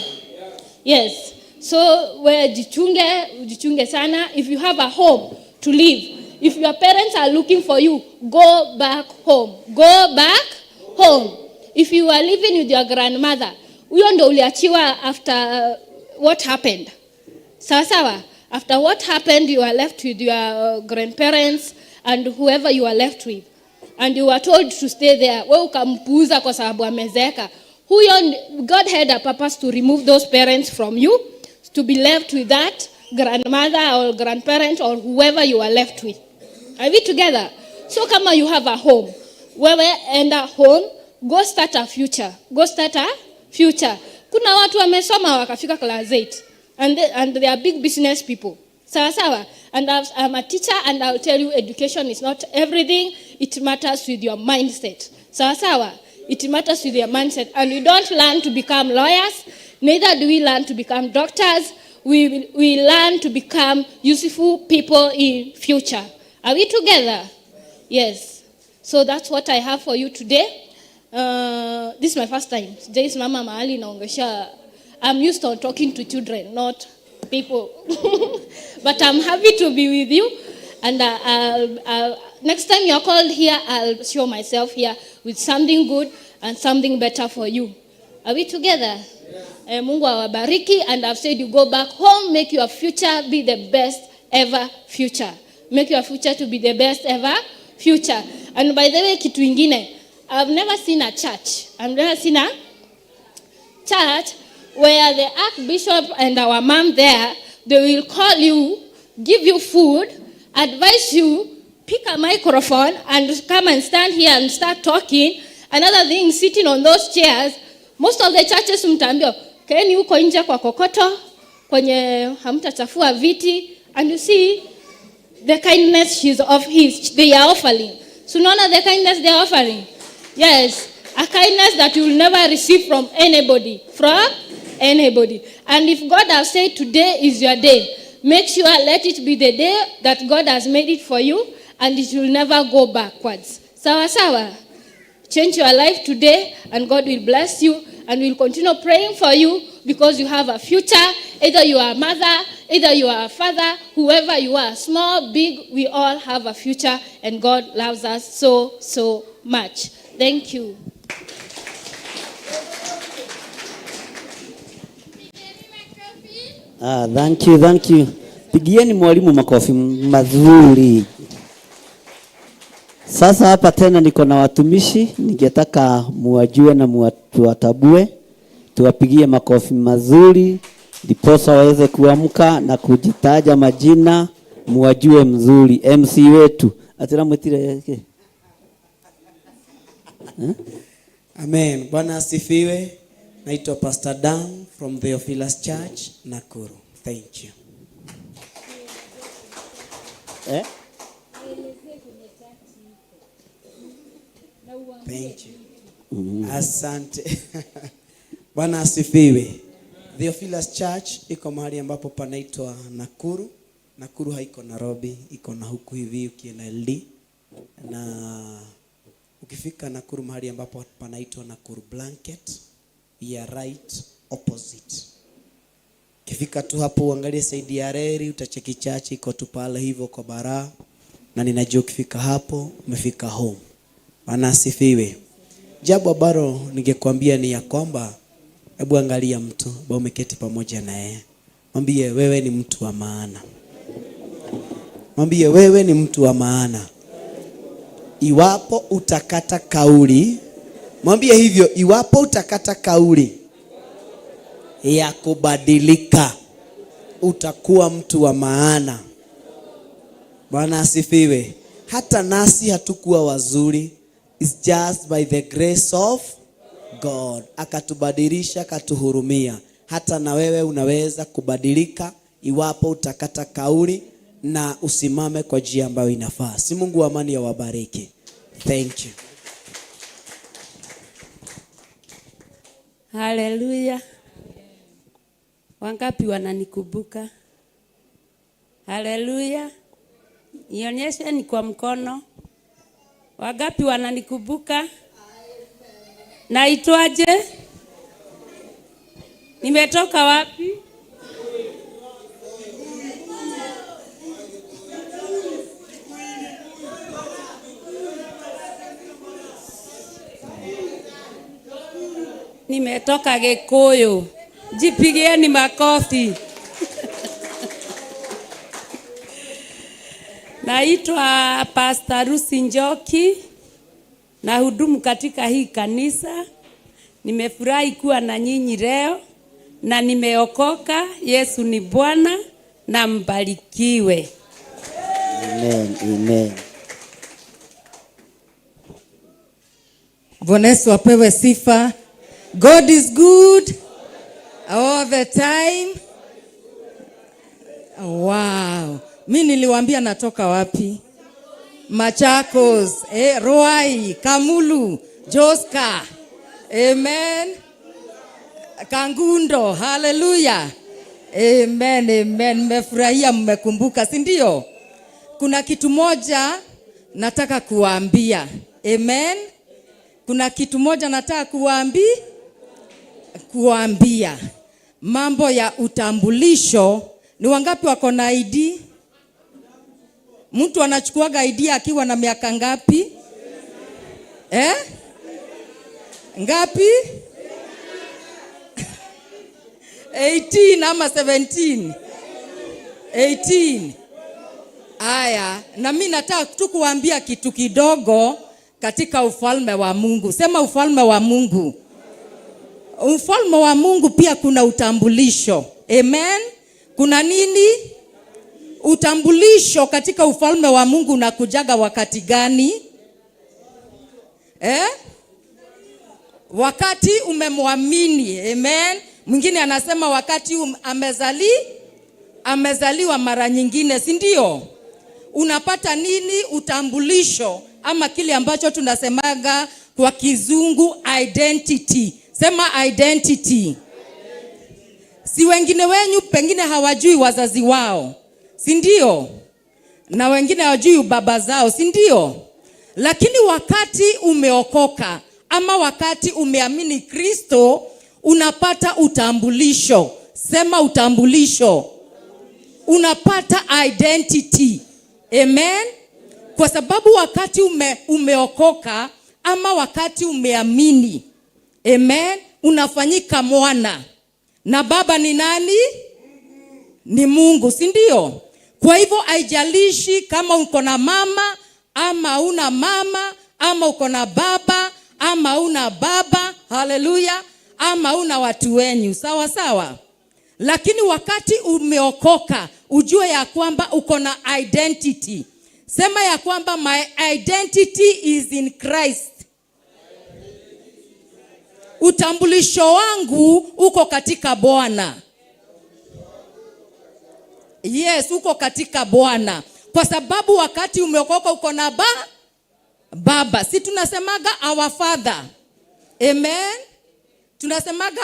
Yes. So we jichunge, ujichunge sana. If you have a home to live, if your parents are looking for you, go back home. Go back home. If you are living with your grandmother, huyo ndo uliachiwa after what happened. Sawa sawa. After what happened, you are left with your grandparents and whoever you are left with. And you were told to stay there. Wewe ukampuuza kwa sababu amezeeka. Huyo God had a purpose to remove those parents from you, to be left with that grandmother or grandparent or whoever you are left with. Are we together? So kama you have a home, wewe enda home, go start a future. Go start a future. Kuna watu wamesoma wakafika class 8 and they are big business people. Sawa sawa. And I'm a teacher and I'll tell you, education is not everything. It matters with your mindset. Sawa sawa. It matters with your mindset. And we don't learn to become lawyers. Neither do we learn to become doctors. We learn to become useful people in future. Are we together? Yes. So that's what I have for you today. This is my first time. Sijaisimama mahali naongesha. I'm used to talking to children, not people. But I'm happy to be with you. And next time you're called here, I'll show myself here with something good and something better for you. Are we together? Yeah. Mungu awabariki. And I've said you go back home, make your future be the best ever future. Make your future to be the best ever future. And by the way, kitu ingine, I've never seen a church. I've never seen a church where the archbishop and our mom there, they will call you, give you food, advise you, pick a microphone and come and stand here and start talking. Another thing, sitting on those chairs, most of the churches mtaambiwa, kaeni huko nje kwa kokoto, kwenye hamtachafua viti. And you see the kindness she's of his, they are offering. So unaona the kindness they are offering? Yes, a kindness that you will never receive from anybody. From anybody. And if God has said today is your day, make sure let it be the day that God has made it for you, and it will never go backwards. Sawa sawa. Change your life today, and God will bless you, and we'll continue praying for you because you have a future. Either you are a mother, either you are a father, whoever you are, small, big, we all have a future, and God loves us so, so much. Thank you. Ah, thank you, thank you. Pigieni mwalimu makofi mazuri. Sasa hapa tena niko na watumishi, ningetaka muwajue na tuwatabue, tuwapigie makofi mazuri, ndiposa waweze kuamka na kujitaja majina, muwajue mzuri. MC wetu atira mwitire yake. Amen. Bwana asifiwe. Naitwa Pastor Dan from Theophilus Church, Nakuru. Thank you. Eh? Thank you. Asante. Bwana asifiwe. Theophilus Church iko mahali ambapo panaitwa Nakuru. Nakuru haiko Nairobi, iko na huku hivi ukienda LD. Na ukifika Nakuru mahali ambapo panaitwa Nakuru Blanket, we are right opposite. Ukifika tu hapo uangalie saidi ya reli, utacheki church iko tu pale hivyo kwa bara, na ninajua ukifika hapo umefika home. Bwana asifiwe. Jambo ambalo ningekwambia ni ya kwamba hebu angalia mtu ambao umeketi pamoja na yeye, mwambie wewe ni mtu wa maana. Mwambie wewe ni mtu wa maana. Iwapo utakata kauli, mwambie hivyo, iwapo utakata kauli ya kubadilika, utakuwa mtu wa maana. Bwana asifiwe. Hata nasi hatukuwa wazuri, it's just by the grace of God. Akatubadilisha, akatuhurumia. Hata na wewe unaweza kubadilika iwapo utakata kauli na usimame kwa njia ambayo inafaa. Si Mungu wa amani awabariki. Thank you. Haleluya. Wangapi wananikumbuka? Haleluya. Nionyeshe ni kwa mkono. Wangapi wananikumbuka? Naitwaje? Nimetoka wapi? Nimetoka Gikuyu. Jipigieni makofi. Naitwa Pastor Lucy Njoki, nahudumu katika hii kanisa. Nimefurahi kuwa na nyinyi leo na nimeokoka. Yesu ni Bwana na mbarikiwe. Amen, amen. Bwana Yesu apewe sifa. God is good all the time. Wow. Mi niliwaambia natoka wapi? Machakos, Ruai, Kamulu, Joska. Amen. Kangundo, hallelujah. Amen, amen. Mmefurahia, mmekumbuka, si ndio? Kuna kitu moja nataka kuwaambia. Amen. Kuna kitu moja nataka kuwaambia. Mambo ya utambulisho. Ni wangapi wako na ID? Mtu anachukuaga ID akiwa na miaka ngapi? Ngapi? 18 ama 17? 18. Aya, na mi nataka tu kuambia kitu kidogo katika ufalme wa Mungu. Sema ufalme wa Mungu. Ufalme wa Mungu pia kuna utambulisho. Amen. Kuna nini? Utambulisho katika ufalme wa Mungu unakujaga wakati gani? Eh? Wakati umemwamini. Amen. Mwingine anasema wakati amezaliwa mara nyingine, si ndio? Unapata nini? Utambulisho, ama kile ambacho tunasemaga kwa kizungu identity. Sema identity. Si wengine wenyu pengine hawajui wazazi wao, si ndio? Na wengine hawajui baba zao, si ndio? Lakini wakati umeokoka ama wakati umeamini Kristo, unapata utambulisho. Sema utambulisho. Unapata identity. Amen. Kwa sababu wakati umeokoka ama wakati umeamini, amen, unafanyika mwana. Na baba ni nani? Ni Mungu, si ndio? Kwa hivyo haijalishi kama uko na mama ama una mama, ama uko na baba ama una baba, haleluya, ama una watu wenyu, sawa sawa. Lakini wakati umeokoka, ujue ya kwamba uko na identity. Sema ya kwamba my identity is in Christ. Utambulisho wangu uko katika Bwana. Yes, uko katika Bwana. Kwa sababu wakati umeokoka uko na baba. Si tunasemaga our father. Amen. Tunasemaga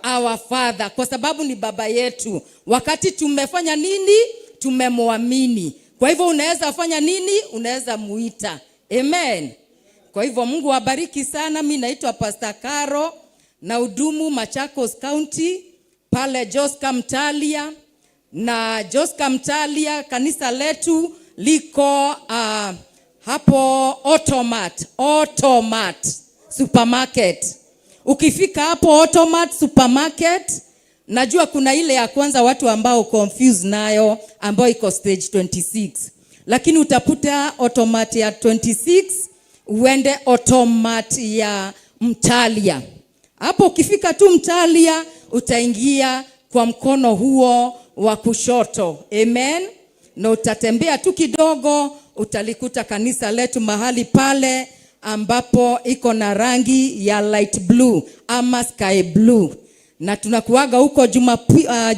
our father, kwa sababu ni baba yetu. Wakati tumefanya nini? Tumemwamini. Kwa hivyo unaweza fanya nini? Unaweza muita. Amen. Kwa hivyo Mungu awabariki sana. Mimi naitwa Pastor Caro na hudumu Machakos County pale Joska Mtalia. Na Joska Mtalia kanisa letu liko hapo Automat Supermarket. Ukifika hapo Automat Supermarket, najua kuna ile ya kwanza watu ambao confuse nayo ambayo iko stage 26. Lakini utakuta Automat ya 26, uende Automat ya Mtalia. Hapo ukifika tu Mtalia utaingia kwa mkono huo wa kushoto. Amen. Na utatembea tu kidogo utalikuta kanisa letu mahali pale ambapo iko na rangi ya light blue ama sky blue. Na tunakuaga huko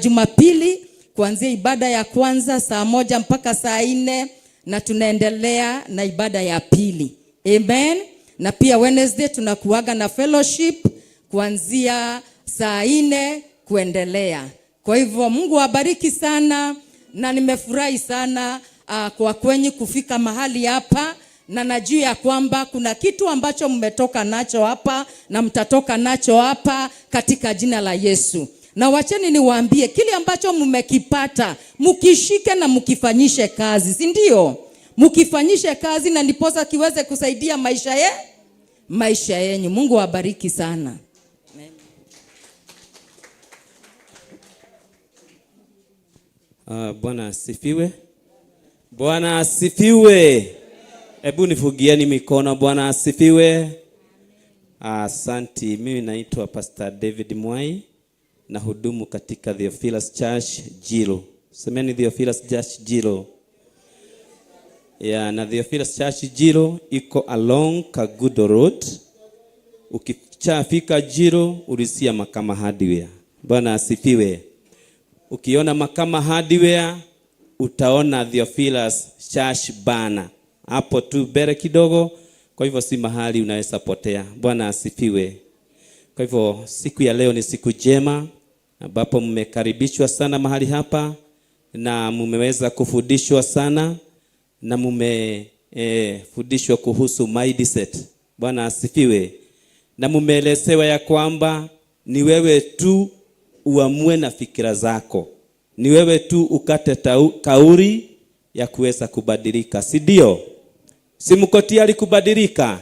Jumapili kuanzia ibada ya kwanza saa 1 mpaka saa 4, na tunaendelea na ibada ya pili. Amen. Na pia Wednesday tunakuaga na fellowship kuanzia saa 4 kuendelea. Kwa hivyo Mungu awabariki sana, na nimefurahi sana kwa kwenye kufika mahali hapa, na najua ya kwamba kuna kitu ambacho mmetoka nacho hapa na mtatoka nacho hapa katika jina la Yesu. Na wacheni niwaambie kile ambacho mmekipata mkishike na mkifanyishe kazi, si ndio? Mkifanyishe kazi na ndiposa kiweze kusaidia maisha yenu. Mungu awabariki sana. Bwana asifiwe. Bwana asifiwe. Hebu nifugieni mikono. Bwana asifiwe. Asanti. Mimi naitwa Pastor David Mwai na hudumu katika Theophilus Church Jilo. Semeni Theophilus Church Jilo. Yeah, na Theophilus Church Jilo iko along Kagudo Road. Ukishafika Jilo ulisia Makama Hardware. Bwana asifiwe. Ukiona Makama Hardware utaona Theophilus Church bana hapo tu mbele kidogo. Kwa hivyo si mahali unaweza potea. Bwana asifiwe. Kwa hivyo siku ya leo ni siku njema ambapo mmekaribishwa sana mahali hapa na mmeweza kufundishwa sana na mmefundishwa kuhusu mindset. Bwana asifiwe. Na mmeelezewa ya kwamba ni wewe tu uamue na fikira zako. Ni wewe tu ukate kauli ya kuweza kubadilika, si ndio? Si mko tayari kubadilika?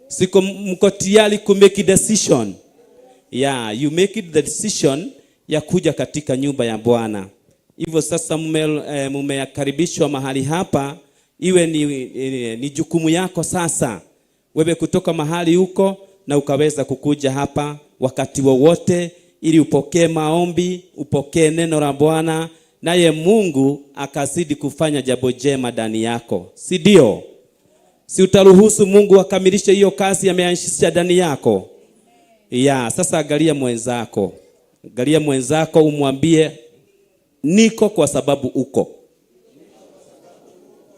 Si mko tayari ku make decision? Yeah, you make it the decision ya kuja katika nyumba ya Bwana. Hivyo sasa mumekaribishwa mahali hapa, iwe ni jukumu yako sasa wewe kutoka mahali huko na ukaweza kukuja hapa wakati wowote ili upokee maombi, upokee neno la Bwana, naye Mungu akazidi kufanya jambo jema ndani yako, si ndio? Si utaruhusu Mungu akamilishe hiyo kazi ameanzisha ndani yako? Ya, sasa angalia mwenzako. Angalia mwenzako umwambie niko kwa sababu uko.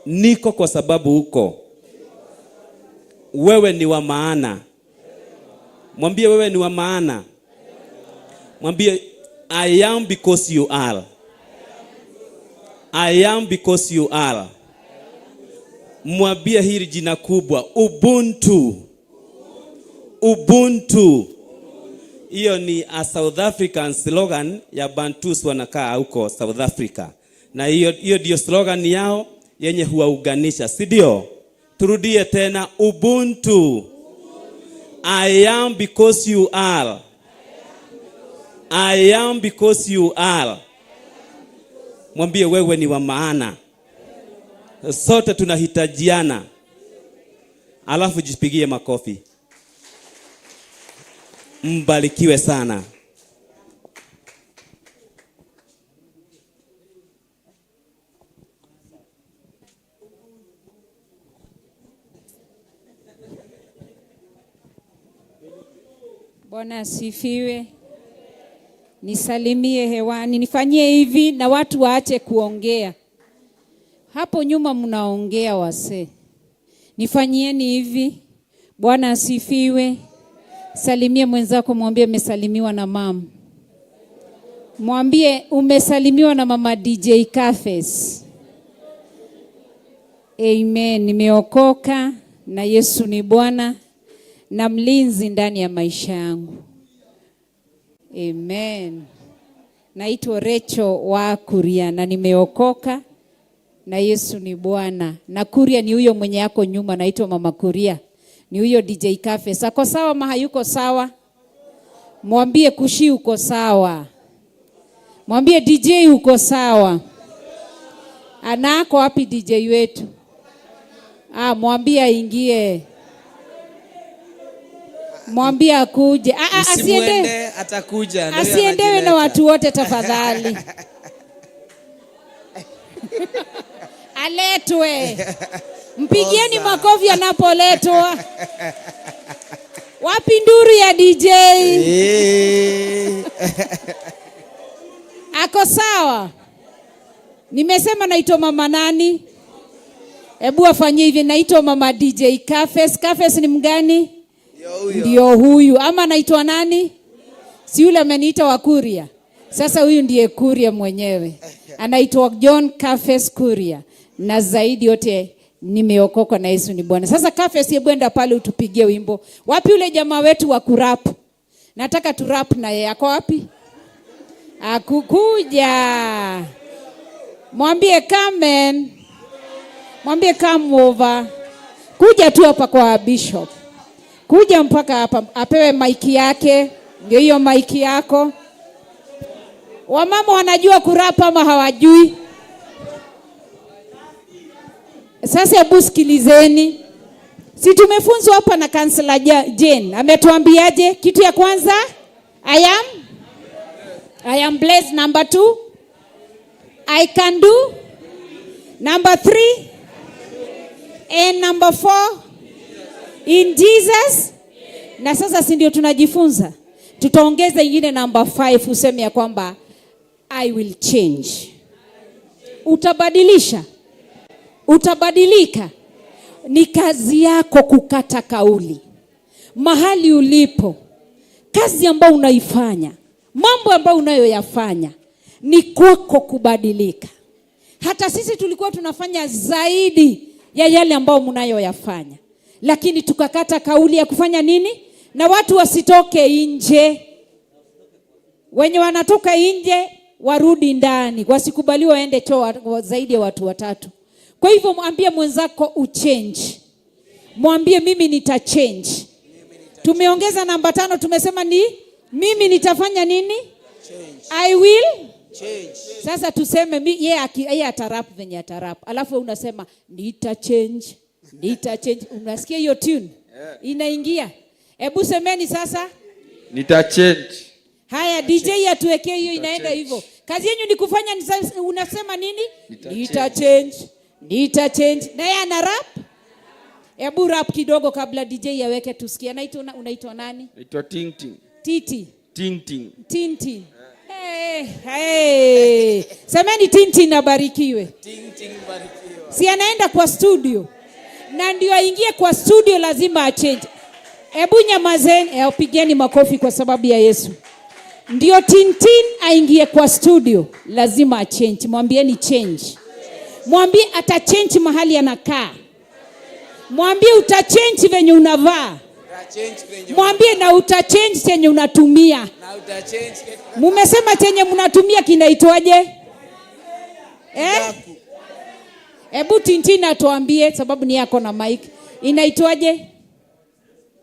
Niko kwa sababu uko. Wewe ni wa maana. Mwambie wewe ni wa maana. Mwambie I am because you are. I am because you are. Mwambie hili jina kubwa, Ubuntu. Ubuntu. Hiyo ni a South African slogan ya Bantus wanakaa huko South Africa. Na hiyo ndio slogan yao yenye huwaunganisha, si ndio? Turudie tena, Ubuntu. I am because you are. I am because you are. Mwambie wewe ni wa maana. Sote tunahitajiana. Alafu jipigie makofi. Mbarikiwe sana. Bwana asifiwe. Nisalimie hewani, nifanyie hivi na watu waache kuongea. Hapo nyuma mnaongea wase. Nifanyieni hivi. Bwana asifiwe. Salimie mwenzako, mwambie umesalimiwa na mama. Mwambie umesalimiwa na mama DJ Cafes. Amen. Nimeokoka na Yesu ni Bwana na mlinzi ndani ya maisha yangu. Amen. Naitwa Recho wa Kuria na nimeokoka na Yesu ni Bwana. Na Kuria ni huyo mwenye yako nyuma, naitwa Mama Kuria. Ni huyo DJ Cafes. Ako sawa ma hayuko sawa? Mwambie Kushi uko sawa. Mwambie DJ uko sawa. Anako wapi DJ wetu? Mwambie aingie. Mwambie akuje. Usimwende, atakuja. Ndio Asiendewe na anajileta. watu wote tafadhali. Aletwe. Mpigieni makofi anapoletwa. Wapi nduru ya DJ? Ako sawa? Nimesema naitwa mama nani? Hebu afanyie hivi, naitwa mama DJ Cafes. Cafes ni mgani? Ndio huyu. Ama naitwa nani? Si yule ameniita wa Kuria. Sasa huyu ndiye Kuria mwenyewe. Anaitwa John Cafes Kuria. Na zaidi yote nimeokoka na Yesu ni Bwana. Sasa Cafes, hebu enda pale utupigie wimbo. Wapi yule jamaa wetu wa kurap? Nataka tu rap na yeye. Ako wapi? Akukuja. Mwambie come in. Mwambie come over. Kuja tu hapa kwa bishop. Kuja mpaka hapa apewe maiki yake. Ndio hiyo maiki yako. Wamama wanajua kurapa ama hawajui? Sasa hebu sikilizeni. Si tumefunzwa hapa na Counselor Jane. Ametuambiaje? Kitu ya kwanza, I am blessed. Number 2, I can do. Number 3, and number 4, in Jesus. Na sasa si ndio tunajifunza? Tutaongeza ingine number 5, useme ya kwamba I will change. Utabadilisha. Utabadilika. Ni kazi yako kukata kauli. Mahali ulipo, kazi ambayo unaifanya, mambo ambayo unayoyafanya, ni kwako kubadilika. Hata sisi tulikuwa tunafanya zaidi ya yale ambayo mnayoyafanya, lakini tukakata kauli ya kufanya nini? Na watu wasitoke nje. Wenye wanatoka nje warudi ndani, wasikubaliwe waende choo zaidi ya watu watatu. Kwa hivyo mwambie mwenzako uchange. Mwambie mimi nitachange. Tumeongeza namba 5, tumesema ni mimi nitafanya nini? Change. I will Change. Sasa tuseme yeye yeye atarap venye atarap, alafu wewe unasema nita change, nita change. Unasikia hiyo tune? Yeah. Inaingia. Hebu semeni sasa. Nita change. Haya, DJ atuwekee hiyo, inaenda hivyo. Kazi yenu ni kufanya unasema nini? Nita change. Nita change. Na yeye ana rap? Hebu rap kidogo kabla DJ aweke tusikie. Anaitwa, unaitwa nani? Naitwa Ting Ting. Titi. Ting Ting. Tintin. Hey, hey. Semeni Tintin abarikiwe. Ting Ting barikiwa. Si anaenda kwa studio. Na ndio aingie kwa studio lazima achange. Hebu nyamazeni, pigeni makofi kwa sababu ya Yesu. Ndio Tintin aingie kwa studio lazima achange. Mwambieni change. Mwambie atachange mahali anakaa. Mwambie utachange venye unavaa. Mwambie na utachange chenye unatumia. Na utachange. Mumesema chenye mnatumia kinaitwaje? Eh? Hebu Tintin atuambie sababu ni yako na mic. Inaitwaje?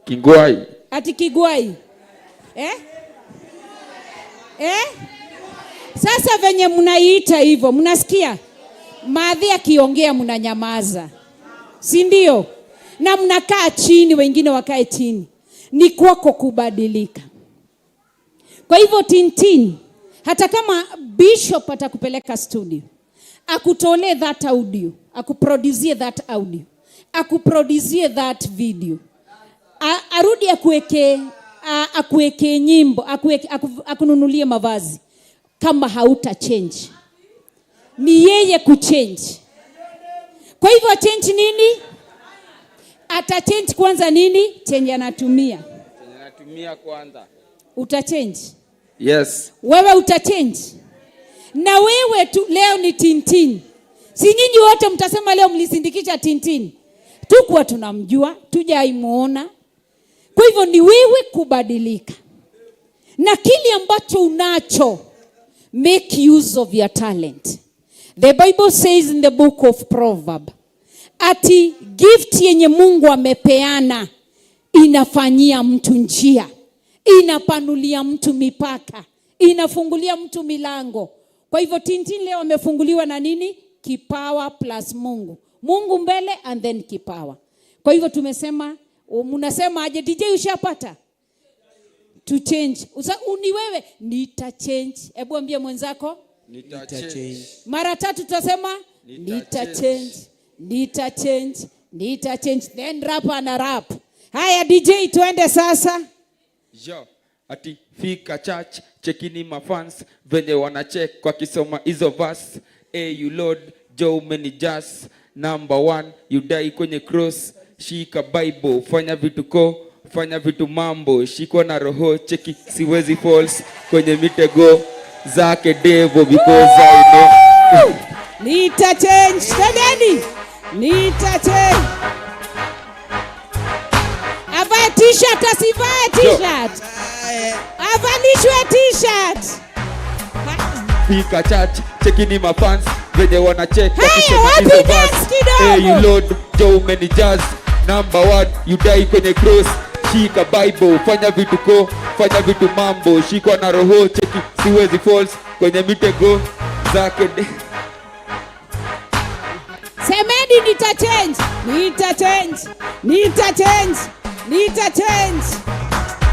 Kigwai. Ati kigwai. Eh? Eh? Sasa venye mnaiita hivyo, mnasikia? Maadhi akiongea mnanyamaza. Si ndio? Na mnakaa chini, wengine wakae chini. Ni kwako kubadilika. Kwa hivyo Tintin, hata kama bishop atakupeleka studio, akutolee that audio, akuproducie that audio, akuproducie that video, arudi akuweke, akuweke nyimbo, akununulie mavazi, kama hauta change. Ni yeye kuchange. Kwa hivyo change nini? Ata change kwanza nini? Chenye anatumia. Chenye anatumia kwanza. Uta change? Yes. Wewe uta change? Na wewe tu leo ni Tintin. Si nyinyi wote mtasema leo mlisindikisha Tintin. Tukuwa tunamjua, tujaimuona. Kwa hivyo ni wewe kubadilika. Na kile ambacho unacho, make use of your talent. The Bible says in the book of Proverbs, ati gift yenye Mungu amepeana inafanyia mtu njia, inapanulia mtu mipaka, inafungulia mtu milango. Kwa hivyo Tintin leo amefunguliwa na nini? Kipawa plus Mungu. Mungu mbele and then kipawa. Kwa hivyo tumesema, mnasema aje DJ ushapata? To change. Ni wewe nita change. Hebu ambie mwenzako nita change. Mara tatu tutasema nita change. Nita change, nita change. Then rap ana rap. Haya DJ tuende sasa. Yo, ati fika church, chekini mafans venye wanacheck kwa kisoma hizo verse. Hey you Lord, Joe many jazz. Number 1, you die kwenye cross. Shika Bible, fanya vitu ko, fanya vitu mambo, shikwa na roho, cheki siwezi false kwenye mitego zake devil because I know. Nita change, tendeni. Nita change. Avae t-shirt, asivae t-shirt. Avalishwe t-shirt. Fika church, chekini mafans venye wanacheck Haya, wakisema wapi hizo dance verse. kidogo? Hey you Lord, Joe many jazz. Number 1, you die kwenye cross. Shika Bible, fanya vitu ko, fanya vitu mambo, shikwa na roho, cheki siwezi false kwenye mitego zake. Semeni nita change, nita change, nita change, nita change.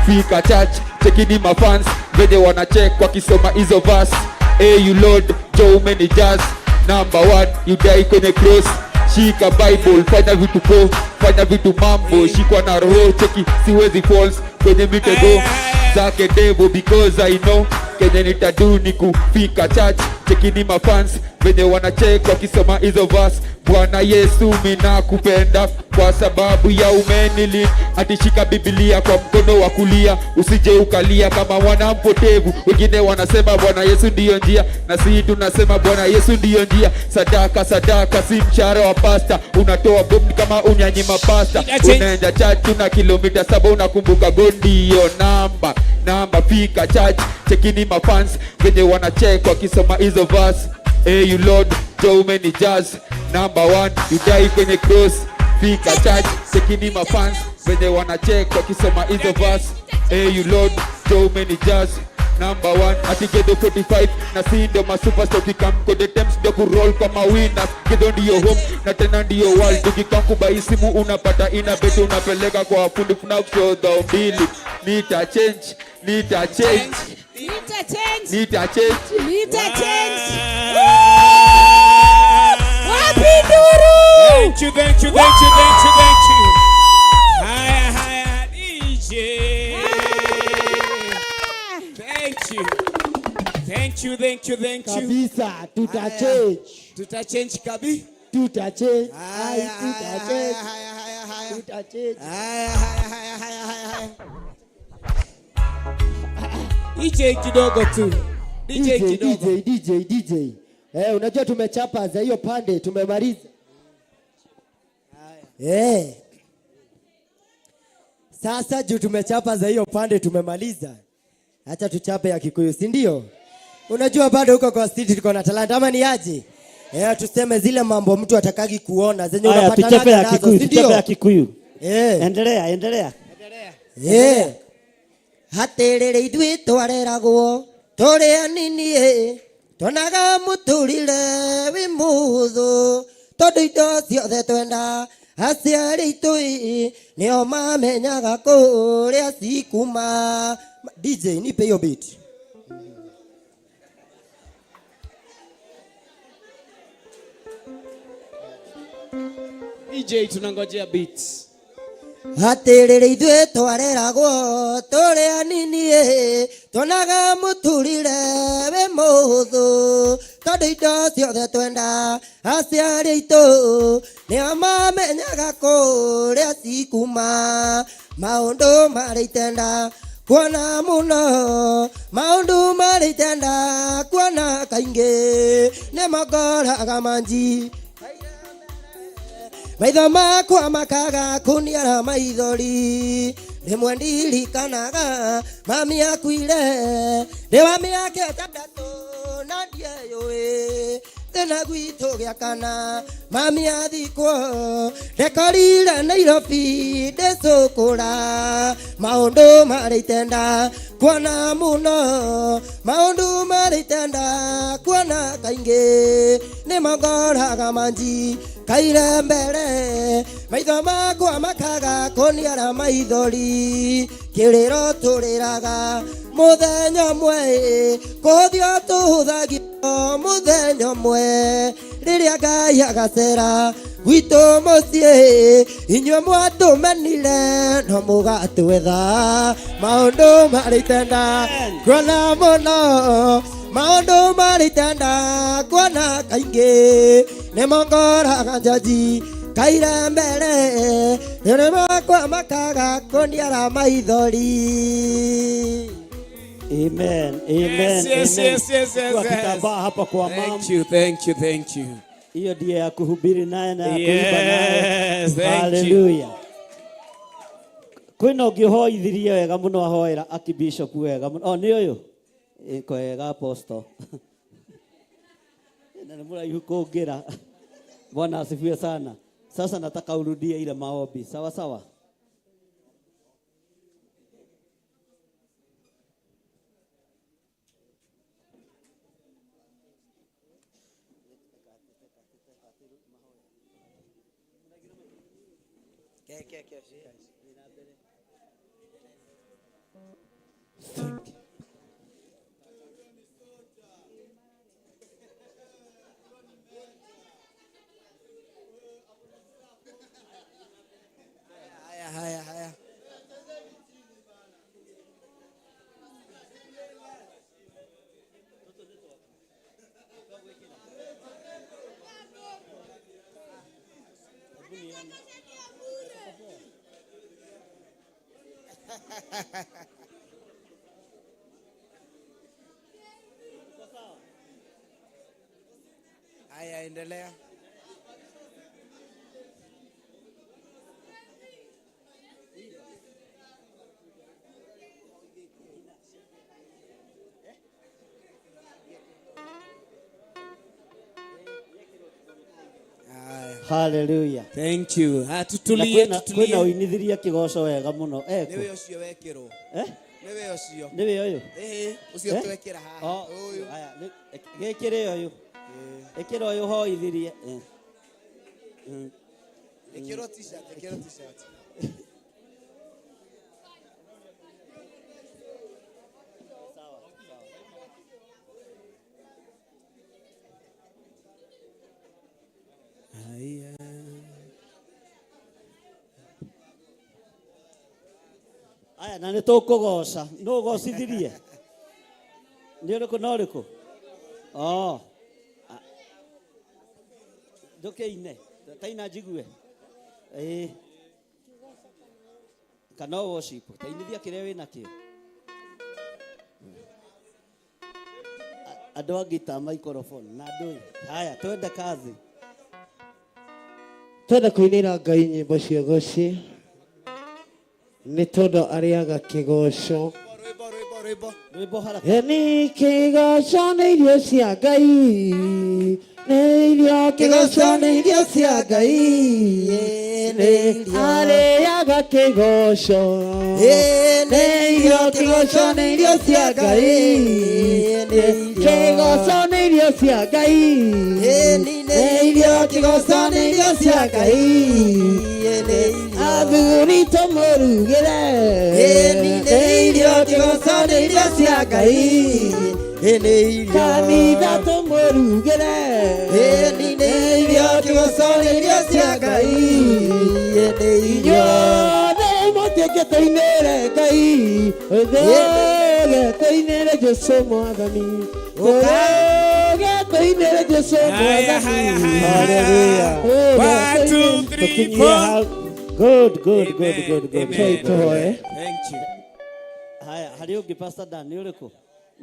Fika church, chekini mafans venye wanacheck wakisoma hizo verse. Hey you Lord, Joe many jazz. Number 1, you die kwenye cross. Shika Bible, fanya vitu ko, fanya vitu mambo, shikwa na roho, cheki siwezi false kwenye mitego zake devil because I know kenye nitadu ni kufika church, chekini mafans venye wanachek wakisoma hizo verse. Bwana Yesu minakupenda kwa sababu ya umenili. Atishika Biblia kwa mkono wa kulia, usije ukalia kama mwana mpotevu. Wengine wanasema Bwana Yesu ndiyo njia, na sisi tunasema Bwana Yesu ndiyo njia. Sadaka sadaka si mshahara wa pasta, unatoa bomu kama unyanyima pasta. Unaenda church na kilomita 7 unakumbuka gondio namba namba. Fika church, chekini mafans venye wanachek wakisoma hizo verse. Hey you Lord, Joe many jazz. Number 1, you die kwenye cross. Fika church, chekini mafans venye wanachek wakisoma hizo verse. Hey you Lord, Joe many jazz. Number one ati Gedho 45 na si ndio masuperstar ukikam kode temps ndio kuroll kama winners. Gedho ndio home na tena ndio world. Ukikam kubai simu unapata ina betu unapeleka kwa fundi kuna kushow dhao mbili. Nita change, nita change, Nita change. nita change. Nita change. Wapi nduru? Thank you, thank you, thank you, thank you, thank you. Haya, haya, DJ. Thank you. Thank you, thank you, thank you. Kabisa, tuta change. Tuta change kabi. Tuta change. Ai, tuta change. Tuta change. DJ kidogo tu. DJ kidogo. DJ, DJ, DJ. Eh, unajua tumechapa za hiyo pande tumemaliza. Eh. Sasa juu tumechapa za hiyo pande tumemaliza. Acha tuchape ya Kikuyu, si ndio? Unajua bado huko kwa city tuko na talanta ama ni aje? Eh, tuseme zile mambo mtu atakagi kuona zenye Haya, unapatana tuchape ya nazo, Kikuyu, si tuchape ndio? ya Kikuyu. Eh. Endelea, endelea. Eh. Hatirĩrĩ ithuĩ twareragwo tũrĩ anini ĩ tuonaga mũtũrĩre wĩ mũhũthũ tondũ indo ciothe twenda aciari aitũ ĩ nĩo mamenyaga kũrĩa cikuma. DJ nipe hiyo beat. DJ tunangojea beats. Hatirĩrĩ ithuĩ twareragwo tũrĩ anini ĩ tuonaga mũtũrĩre wĩ mũhũthũ tondũ indo ciothe twenda aciari aitũ nĩo mamenyaga kũrĩa cikuma maũndũ marĩ itenda kuona mũno maũndũ marĩ itenda kuona kaingĩ nĩmakoraga manji maitho makwa makaga kũniara maithori rĩmwe ndirikanaga mami akuire ndĩ wa mĩaka ĩtandatũ na ndieyũĩ thĩna gwitũ gĩakana mami athikwo ndekorire Nairobi ndĩcũkũra maũndũ marĩ itenda kuona mũno maũndũ marĩ itenda kuona kaingĩ nĩmakoraga manji kaire mbere maitho makwa makaga kũniara maithori kĩrĩro tũrĩraga mũthenya ũmwe kũhũthio tũhũthagio mũthenya ũmwe rĩrĩa Ngai agacera gwitũ mũciĩ inyuĩ mwatũmenire no mũgatwetha maũndũ marĩ itenda kuona mũno maũndũ marĩ itenda kuona kaingĩ nĩmongoraga njaji kaire mbere nĩ makwa makaga kũniara maithori. Amen, amen, Yes, yes, amen. yes, yes, yes, Kwa yes. kitambaa hapa kwa mama. Thank you, thank you, thank you. Hiyo ndiyo ya kuhubiri naye na ya kuimba naye. Yes, thank you. Hallelujah. Kwĩna ũngĩ ũhoithirie wega mũno ahoera akibishop wega mũno. Oh, nĩ ũyũ? Ĩ, kwega apostle. Na nĩ mũraihu kũngĩra. Bwana asifiwe sana. Sasa nataka urudie ile maombi. Sawa sawa. Haya, haya, haya. Haya, endelea. Hallelujah. Thank you. Na Tutulie, kwĩna tutulie. ũinithirie kĩgoco wega mũno. Nĩwe Eko. ũcio wekĩrwo. Eh? Nĩwe ũcio. Nĩwe ũyũ? Ĩĩ, ũcio Eh? twekĩra haha. Oh, Ũyũ. Aya, gĩkĩre ũyũ. Ĩkĩra ũyũ hoithirie. Eh. Ĩkĩrwo t-shirt, ĩkĩrwo t-shirt. Haya. Aya, na nĩ tũkũgoca. Nũ ũgocithirie? Nĩ ũrĩkũ na ũrĩkũ? Oh. Ndũkĩine. Taina njigue. Ĩĩ. Kana worship. Tainithia kĩrĩa wĩnakĩo. Andũ a guitar microphone na andũ haya twende kazi. Twenda kũinĩra Ngai nyĩmbo cia ũgoci nĩ tondũ arĩaga kĩgoco. Rwĩmbo haraka. Ni kĩgoco nĩ irio cia Ngai, nĩ irio kĩgoco nĩ irio cia Ngai, nĩ arĩaga kĩgoco. Nĩ irio kĩgoco nĩ irio cia Ngai, kĩgoco nĩ irio cia Ngai, nĩ irio kĩgoco nĩ irio cia Ngai, athuri tũmũrugĩre. Nĩ irio kĩgoco nĩ irio cia Ngai, kanitha tũmũrugĩre. Nĩ irio kĩgoco nĩ irio cia Ngai, inyuothe mũtuĩke tũinĩre Ngai, ithuothe tũinĩre Jesũ Mwathani, tũrũge tũinĩre Jesũ Mwathani. Hallelujah. One, two, three, Tukinyie four. hau. Good, good, good, good, good. Amen. Tũhoe. Thank you. Haya, harĩ ũngĩ Pastor Dan, nĩ ũrĩkũ?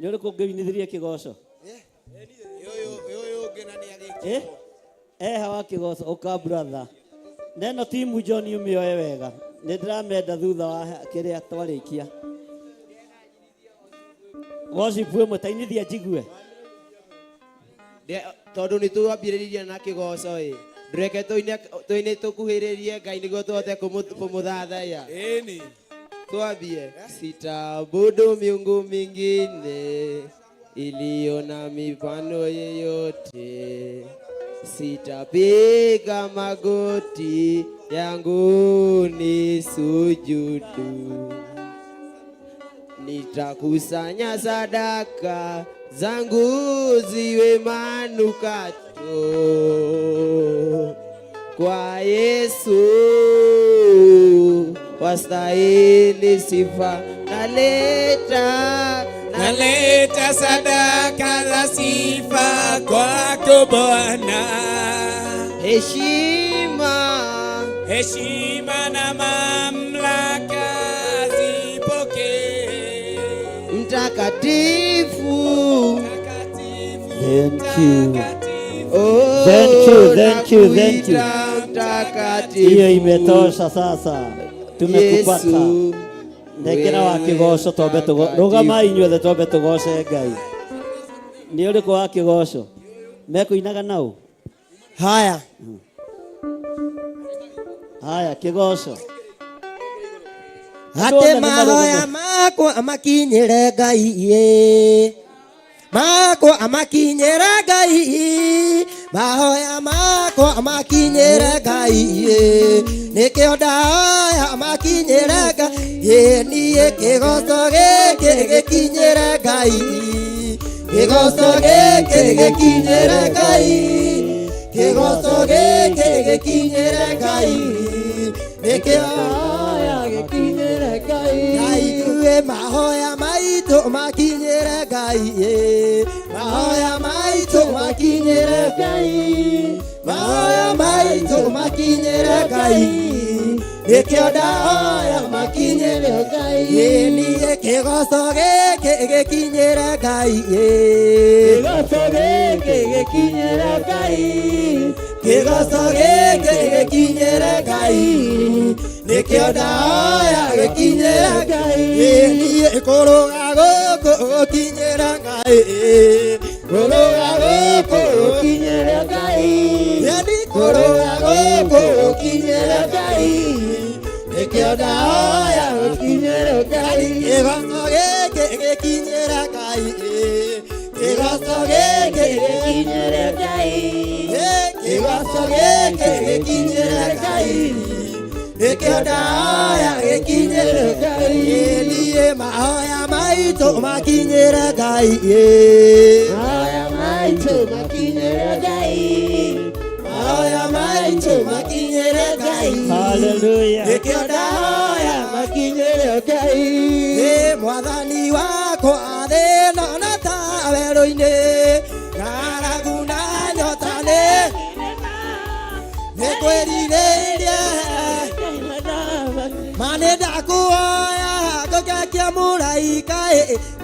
Nĩ ũrĩkũ ũngĩinithirie kĩgoco? Eh? Eha wa kĩgoco, ũka brother. Neno timu John ũmĩoe wega. Nĩ ndĩramenda thutha wa kĩrĩa twarĩkia. Worship ĩmwe tainithia njigue. Tondũ nĩ twambĩrĩirie na kĩgoco ĩ, ndũreke tũine tũkuhĩrĩrie Ngai nĩguo tũhote kũmũthathaiya. Ĩni. Twambie. Sitaabudu miungu mingine iliyo na mifano yeyote, sitapiga magoti yangu ni sujudu, nitakusanya sadaka zangu ziwe manukato kwa Yesu wastahili sifa. Naleta, naleta sadaka za sifa kwako Bwana. Heshima, heshima na mamlaka zipokee. Mtakatifu. Thank you. Oh, Thank you, thank you, thank you. nakuita mtakatifu. Hiyo imetosha sasa. Tumekupata. Yesu, Ndekera wa wewe kĩgoco twambe tũgo-, mtakatifu. rũgamai inyuothe twambe tũgoce Ngai. Nĩ ũrĩkũ wa kĩgoco? Mekũinaga nau? Haya. Haya, kĩgoco. Atĩ mahoya makwa amakinyĩre Ngai, ĩ. Makwa amakinyĩre Ngai, mahoya makwa amakinyĩre Ngai, ĩ. Nĩkĩo ndahoya amakinyĩre Ngai, ĩ. Niĩ kĩgoco gĩkĩ gĩkinyĩre Ngai, kĩgoco gĩkĩ gĩkinyĩre Ngai, kĩgoco gĩkĩ gĩkinyĩre Ngai, nĩkĩo ndahoya gĩkinyĩre Ngai. Ngai mahoya maitũ makinyĩre Ngai, ĩ. Mahoya maitũ makinyĩre Ngai, mahoya maitũ makinyĩre Ngai, nĩkĩo ndahoya makinyĩre Ngai, ĩ. Niĩ kĩgoco gĩkĩ gĩkinyĩre Ngai, ĩ. Kĩgoco gĩkĩ gĩkinyĩre Ngai, kĩgoco gĩkĩ gĩkinyĩre Ngai, nĩkĩo ndahoya gĩkinyĩre Ngai, ĩ. Niĩ kũrũga gũkũ gũkinyĩre Ngai, ĩ. Kũrũga gũkũ gũkinyĩre Ngai, yani kũrũga gũkũ gũkinyĩre Ngai, Nĩkĩo ndahoya gĩkinyĩre Ngai. Kĩgoco gĩkĩ gĩkinyĩre Ngai. Kĩgoco gĩkĩ gĩkinyĩre Ngai. Kĩgoco gĩkĩ gĩkinyĩre Ngai. Nĩkĩo ndahoya gĩkinyĩre Ngai. Niĩ mahoya maitũ makinyĩre Ngai. Mahoya maitũ makinyĩre Ngai. Mahoya maitũ makinyĩre Ngai. Hallelujah. Nĩkĩo ndahoya makinyĩre Ngai. Ĩ mwathani wakwa thĩna na ta werũ-inĩ ng'aragu na nyota nĩ nĩkwĩrirĩria ma nĩ ndakuhoya ngũkekia mũraika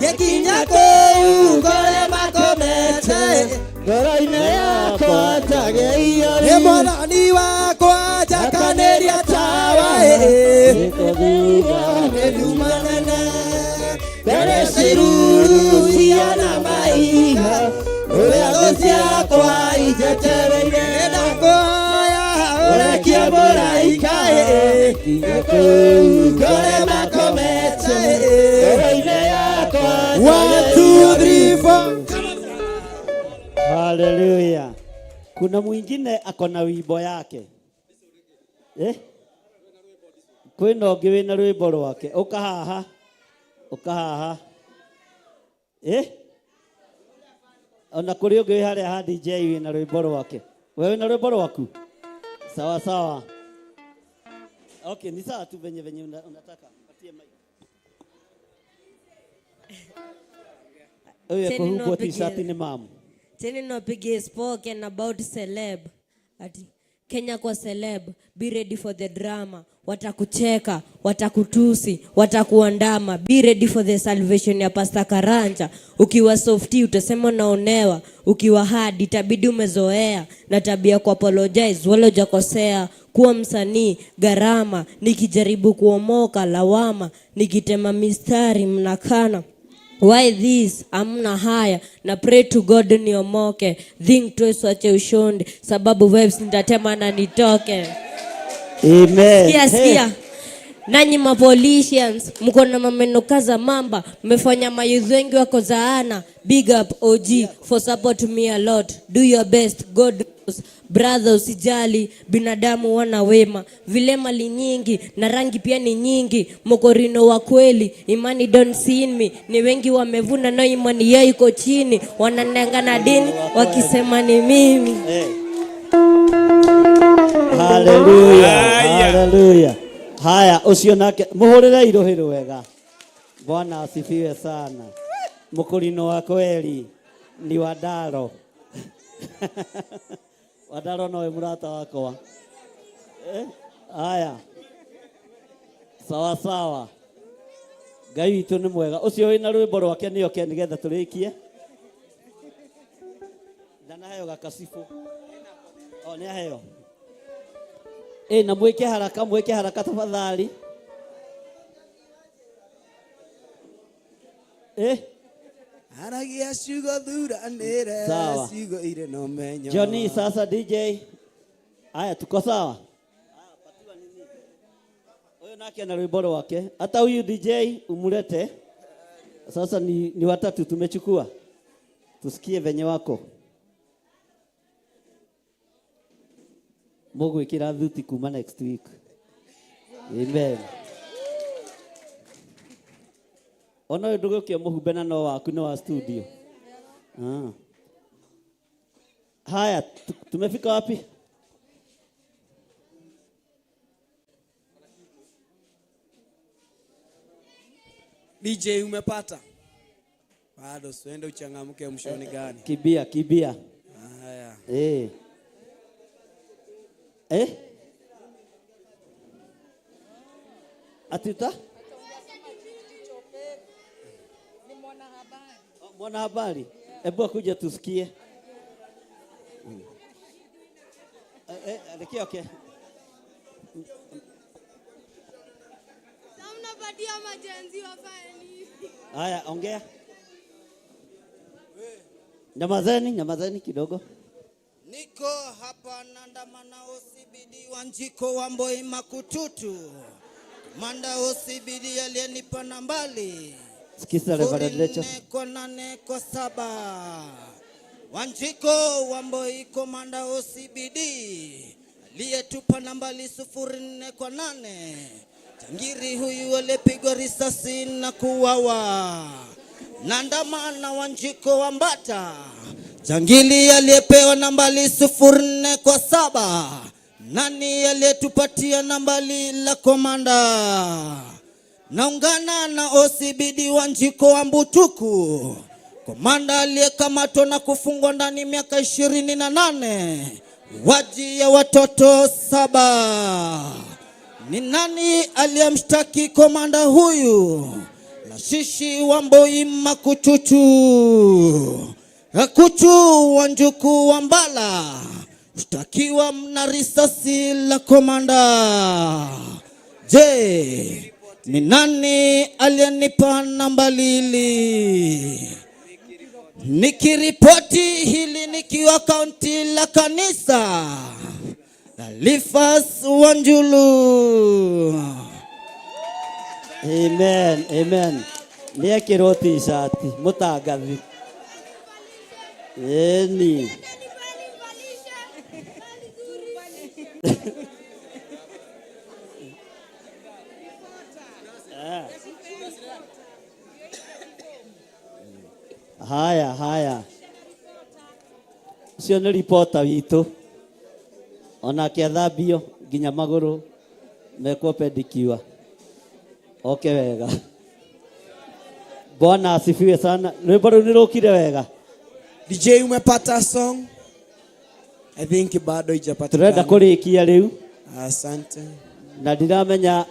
ngĩkinya kũu ngore makomete ngoro-inĩ yakwa njageio nĩ mwathani wakwa njakanĩria tawa nĩ nduma nene mbere ciruru ciana maiga ũrĩa thũ ciakwa injetereire ndakuhoya ũrekie mũraika kũu ngore makomete ngoro-inĩ yakwa 1 2 3 4. Haleluya. Kuna mwingine ako na wimbo yake. Eh? Kwĩna ũngĩ wĩna rwĩmbo rwake. Ũka haha. Ũka haha. Eh? Ona kũrĩ ũngĩ wĩ harĩa ha DJ wĩna rwĩmbo rwake. Wewe wĩna rwĩmbo rwaku? Sawa sawa. Okay, ni sawa tu venye venye unataka. Patie mic. Oye, Tena kuhumbwo niwapigie- t-shirt ni mamu. Tena niwapigie spoken about celeb. Ati Kenya kwa celeb, be ready for the drama. Watakucheka, watakutusi, watakuandama. Be ready for the salvation ya Pastor Karanja. Ukiwa softi utasema unaonewa, ukiwa hard itabidi umezoea na tabia ku apologize wala hujakosea. Kuwa msanii gharama, nikijaribu kuomoka lawama, nikitema mistari mnakana. Why this? Amna haya na pray to God niomoke. Think twice wache ushonde sababu vibes nitatema na nitoke. Amen. Sikia, Hey. sikia. Nanyi mapolicians mko na mameno kaza mamba, mmefanya mayouth wengi wako zaana. Big up OG for support me a lot. Do your best, God knows. Brother usijali, binadamu wana wema. Vile mali nyingi na rangi pia ni nyingi. Mokorino wa kweli, imani don't see me. Ni wengi wamevuna na imani yao iko chini. Wananenga na dini wakisema ni mimi. Hey. Hallelujah. Hallelujah. Haya, ucio nake muhurire iruhi rwega. Bwana asifiwe sana. Mukurino wa kweli ni Wadaro. Wadaro nowe murata wakwa. Haya. Sawa sawa. Ngai witũ nĩ mwega. Ũcio wĩna rwĩmbo rwake nĩ oke nĩgetha tũrĩkie. Ndanaheo gakacibũ. O nĩ aheo. Na mwĩke haraka, mwĩke haraka tafadhali. Aragia ciugo thuranĩre, Sawa. ciugo irĩ na ũmenyo. Johnny, sasa DJ. Aya, tuko sawa? Huyo nake ana rwimbo rwake. Hata huyu DJ umulete. Sasa ni watatu tumechukua. Tusikie venye wako. Mũgwĩkĩra thuti kuma next week. Amen. Ona ũyũ ndũgũkĩa mũhumbe na no waku nĩ wa studio. Haya, tumefika wapi? DJ umepata? Bado usiende uchangamke mshoni gani? Kibia, kibia. Haya. Atita? Mwanahabari. Hebu akuja tusikie. Rekia, okay. Mnapatia majenzi wafanye nini? Haya, ongea. Nyamazeni, nyamazeni kidogo. Niko hapa nandamana OCBD Wanjiko wa Mboi Makututu. Manda OCBD aliyenipa nambali Sikiza Reverend Rachel. 4 4 8 7. Wanjiko Wamboi Komanda OCBD aliyetupa nambali 0 4 8. Jangiri huyu aliyepigwa risasi na kuuawa. Nandamana Wanjiko Wambata. Jangili aliyepewa nambali 0 4 7. Nani aliyetupatia nambali la komanda? Naungana na OCBD Wanjiko wa Mbutuku, komanda aliyekamatwa na kufungwa ndani miaka 28, waji ya watoto 7. Ni nani aliyemshtaki komanda huyu? Lashishi Wamboi Makuchuchu, Akuchu Wanjuku Wambala, mshtakiwa na risasi la komanda. Je, ni nani aliyenipa namba lili? Nikiripoti hili nikiwa kaunti la kanisa la Lifas Wanjulu. Amen, amen. Nĩ ekĩrwo t-shirt mũtangathi. Ĩni. Haya, haya. Ũcio nĩ ripota witũ. Onake athambio nginya magũrũ mekwo pedicure. Oke wega. Bwana asifiwe sana. Rwĩmbo rũu nĩ rũkire wega. DJ umepata song? I think bado haijapatikana. Turenda kũrĩkia rĩu. Asante. Na ndiramenya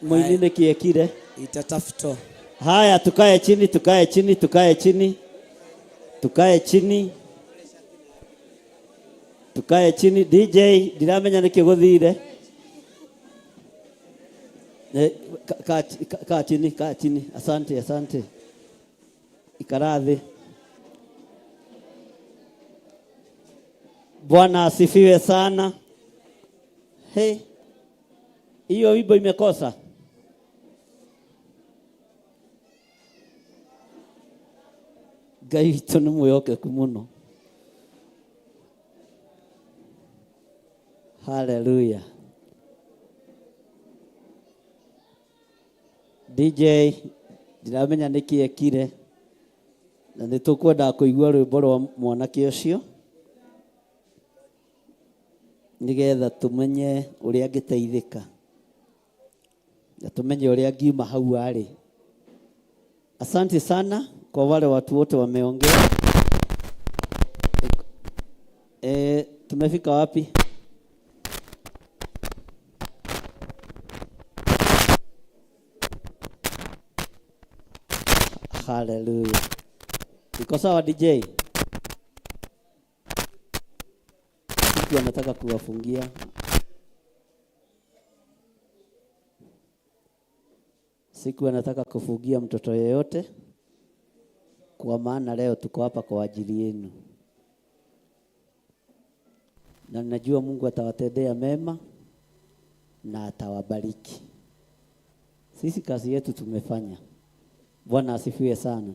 mũini nĩ kĩ ekire. Itatafutwa. Haya, tukae chini, tukae chini, tukae chini. Tukae chini. Tukae chini. DJ, ndiramenya nĩkĩ gũthire. Kaa chini, kaa chini. Asante, asante. Ikara thĩ. Bwana asifiwe sana. Hey, hiyo wimbo imekosa. Ngai witũ nĩ mwĩhokeku mũno. Haleluya. DJ, ndiramenya nĩkĩ ekire na nĩ tũkwendaga kũigua rwĩmbo rwa mwanake ũcio nĩgetha tũmenye ũrĩa angĩteithĩka na tũmenye ũrĩa angiuma hau arĩ. Asante sana kwa wale watu wote wameongea. Tumefika wapi? Hallelujah. Iko sawa DJ? Mtu anataka kuwafungia. Siku anataka kufungia mtoto yeyote, kwa maana leo tuko hapa kwa ajili yenu. Na ninajua Mungu atawatendea mema na atawabariki. Sisi kazi yetu tumefanya. Bwana asifiwe sana.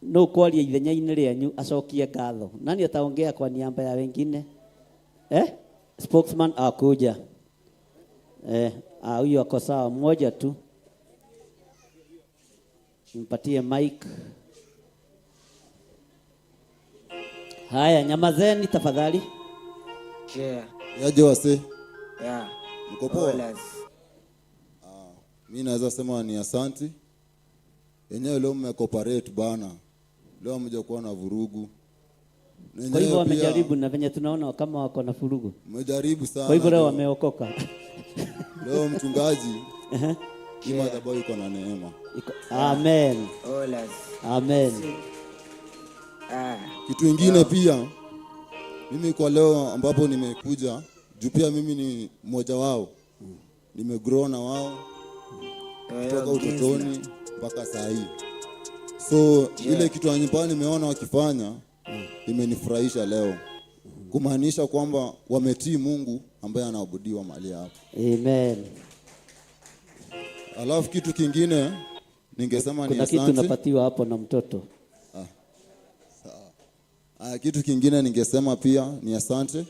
No kwaria ithenya-inĩ rĩanyu acokie ngatho. Nani ataongea kwa niaba ya wengine? Spokesman akuja. Huyo ako sawa, mmoja tu. Mpatie mic. Haya, nyamazeni tafadhali. Yeah. Yaje wase? Yeah. Mko poa? Olas. Mi naweza sema ni asanti. Yenyewe leo mmecooperate bana. Leo hamjakuwa na vurugu. Na Kwa hivyo yenyewe pia wamejaribu na venye tunaona kama wako na vurugu. Mmejaribu sana. Kwa hivyo leo leo. wameokoka. Leo mchungaji, hii madhabahu iko na neema. Iko, amen. Olas. Amen. Kitu ingine pia mimi kwa leo ambapo nimekuja, juu pia mimi ni mmoja wao. Nimegrow na wao kutoka utotoni mpaka saa hii. So ile kitu ambayo nimeona wakifanya imenifurahisha leo. Kumaanisha kwamba wametii Mungu ambaye anaabudiwa mahali hapa. Amen. Alafu kitu kingine ningesema ni Kuna kitu asante. napatiwa hapo na mtoto. Kitu kingine ningesema pia ni asante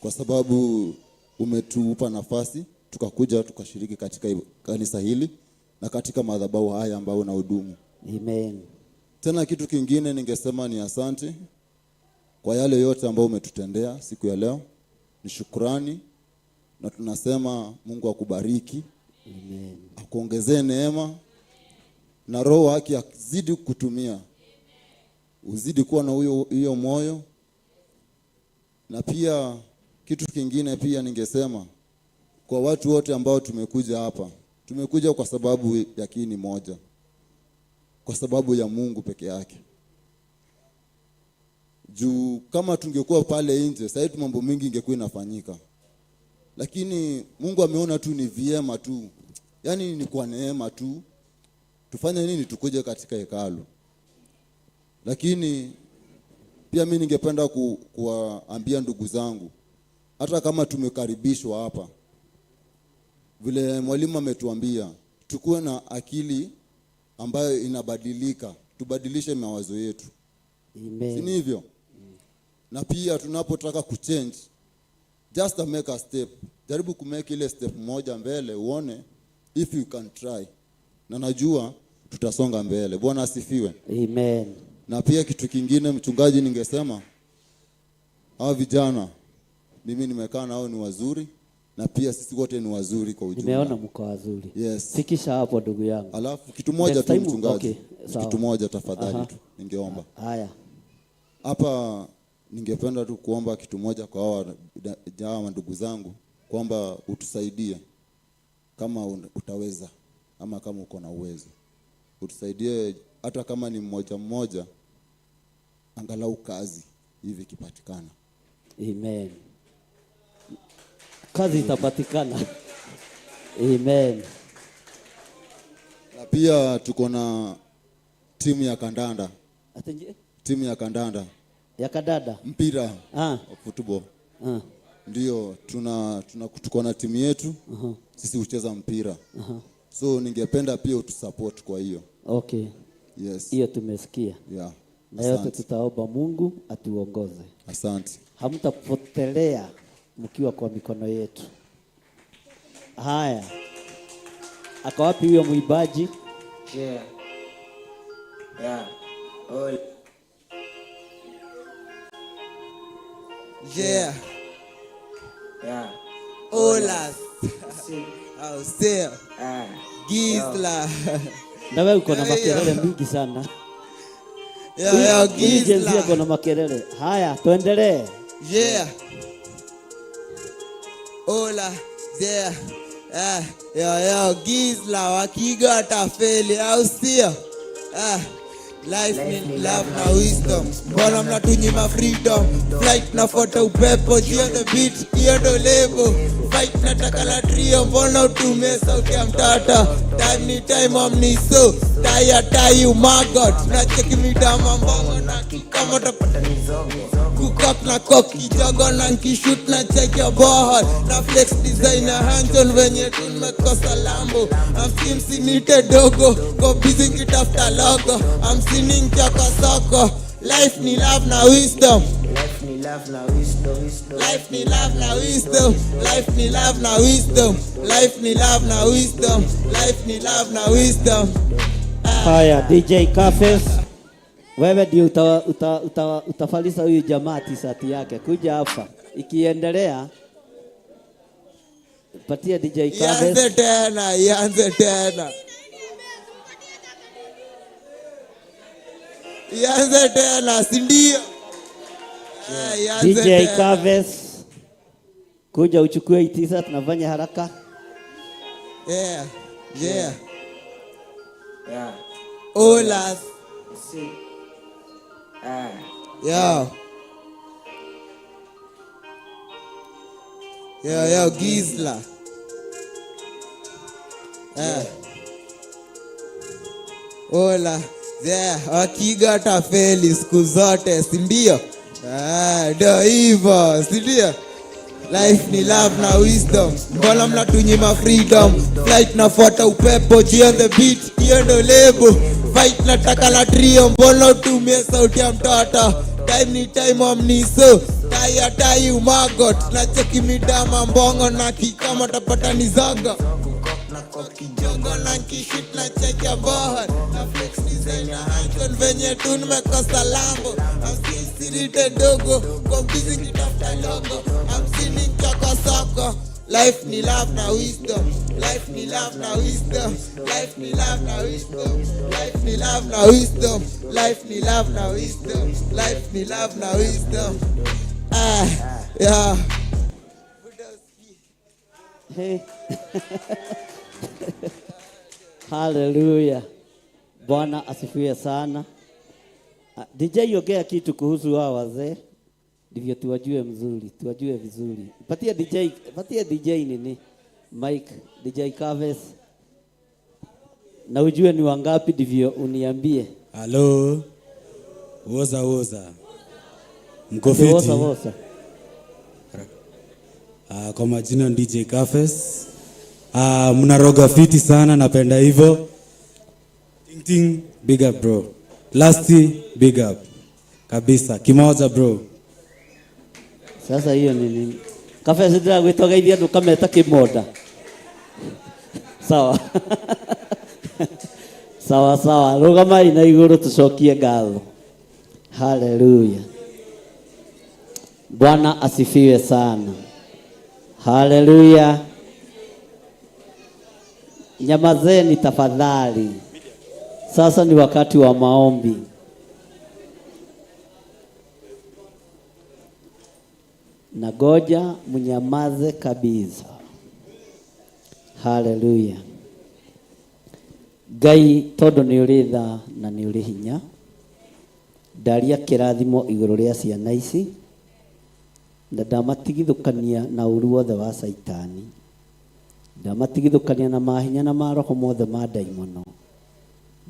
kwa sababu umetupa nafasi tukakuja tukashiriki katika kanisa hili na katika madhabahu haya ambayo unahudumu. Amen. Tena kitu kingine ningesema ni asante kwa yale yote ambayo umetutendea siku ya leo. Ni shukrani na tunasema Mungu akubariki. Amen. Akuongezee neema na roho wake azidi kukutumia. Uzidi kuwa na hiyo moyo. Na pia kitu kingine pia ningesema kwa watu wote ambao tumekuja hapa, tumekuja kwa sababu ya kiini moja, kwa sababu ya Mungu peke yake. Juu kama tungekuwa pale nje, sasa hivi mambo mingi ingekuwa inafanyika. Lakini Mungu ameona tu ni vyema tu, yaani ni kwa neema tu, tufanye nini, tukuje katika hekalu. Lakini pia mimi ningependa kuwaambia ndugu zangu, hata kama tumekaribishwa hapa, vile mwalimu ametuambia, tukuwe na akili ambayo inabadilika, tubadilishe mawazo yetu. Amen. Si ni hivyo? Na pia tunapotaka kuchange, just to make a step, jaribu kumake ile step moja mbele, uone if you can try. Na najua tutasonga mbele. Bwana asifiwe. Amen. Na pia kitu kingine mchungaji, ningesema hawa vijana mimi nimekaa nao ni wazuri, na pia sisi wote ni wazuri kwa ujumla. Nimeona mko wazuri. Yes. Fikisha hapo ndugu yangu. Alafu kitu moja Next tu time, mchungaji. okay, sawa. Kitu moja tafadhali Aha. tu ningeomba. Haya. Hapa ningependa tu kuomba kitu moja kwa hawa ndugu zangu, kwamba utusaidie kama utaweza ama kama uko na uwezo. Utusaidie hata kama ni mmoja mmoja, angalau kazi hivi ikipatikana. Amen. Kazi itapatikana. Amen. Na pia tuko na timu ya kandanda. Atenje? Timu ya kandanda. Ya kandanda? Mpira. Football. Ndio, tuko na timu yetu. Sisi hucheza mpira. So ningependa pia utusupport kwa hiyo. Okay. Yes. Hiyo tumesikia. Yeah. Na yote Asante. tutaomba Mungu atuongoze. Asante. Hamtapotelea mkiwa kwa mikono yetu. Haya. Ako wapi huyo mwimbaji? Yeah. Yeah. All. Yeah. Yeah. Olas. Au sio? Gizla. Na wewe uko na Yeah. makelele mingi sana. Yeah, yeah, Huyu Gen Z Gizla. ako na makelele. Haya, tuendelee. Yeah. Ola, yeah. Yo, yo, Gizla wakiga watafeli, au sio? Life ni love na wisdom. Mbona mnatunyima freedom? Flight nafuata upepo, jio the beat, hiyo ndo lebo. Fight nataka la trio, mbona utumie sauti ya mtata? Time ni time, amniso. Tai tai umagot. Nacheki midama mbongo na kikama utapata Kukok na kok kijogo na nkishoot na check your bohol. Na flex designer hands on venye tu nimekosa lambo. I'm simsinite dogo, go busy nkitafuta logo. I'm sinning kwa soko. Life ni love na wisdom. Life ni love na wisdom. Life ni love na wisdom. Life ni love na wisdom. Life ni love na wisdom. Life ni love na wisdom. Haya, DJ Kafes, wewe ndio utafalisa huyu jamaa tisati yake. Kuja hapa. Ikiendelea patia DJ Kafes. Ianze tena, ianze tena. Ianze tena, si ndio? Ianze DJ tena. Kafes, kuja uchukue hii t-shirt, tunafanya haraka. Yeah, yeah. Yeah. Olas. Si. Yo. Yo, yo, Gizla. Ola. Yeah, wakiga watafeli siku zote, si ndio? Ndio hivyo, si ndio? Life ni love na wisdom. Mbona mnatunyima freedom? Flight nafuata upepo, G on the beat, hiyo ndo lebo. Fight nataka la trio, mbona utumie sauti ya mtoto? Time ni time omniso. Tai ya tai umagot. Na cheki midama mbongo na kikama tapata ni zaga. Kijongo na kishit na cheki ya bohar. Na flex designer icon venye tu nimekosa lambo. Amsisirite dogo, kwa mbizi kitafuta logo. Hamsini nchoko soko. Life ni love na wisdom. Life ni love na wisdom. Life ni love na wisdom. Life ni love na wisdom. Life ni love na wisdom. Life ni love na wisdom. Yeah. Hey. Hallelujah. Bwana asifiwe sana. DJ, ongea kitu kuhusu hawa wazee ndivyo tuwajue mzuri, tuwajue vizuri. Patia DJ nini? Mike, DJ Kaves. Na ujue ni wangapi ndivyo uniambie. Hello. Woza woza. Mko fiti? Woza woza. Kwa majina ni DJ Kafes. Mnaroga fiti sana, napenda hivyo. Ting ting, big up bro. Lasti, big up. Kabisa, kimoja bro. Sasa hiyo ni nini? Kafes ndio gwitogeithia ndukameta kimoda. Sawa. Sawa sawa. Rugamai na iguru tucokie ngatho. Hallelujah. Bwana asifiwe sana. Hallelujah. Nyamazeni tafadhali. Sasa ni wakati wa maombi. Nagoja mnyamaze kabisa. Hallelujah. Ngai tondu ni uri tha na ni uri hinya. Ndaria kirathimo iguru ria ciana ici na ndamatigithukania na uru wothe wa Saitani. Ndamatigithukania na mahinya na maroho mothe ma ndaimono.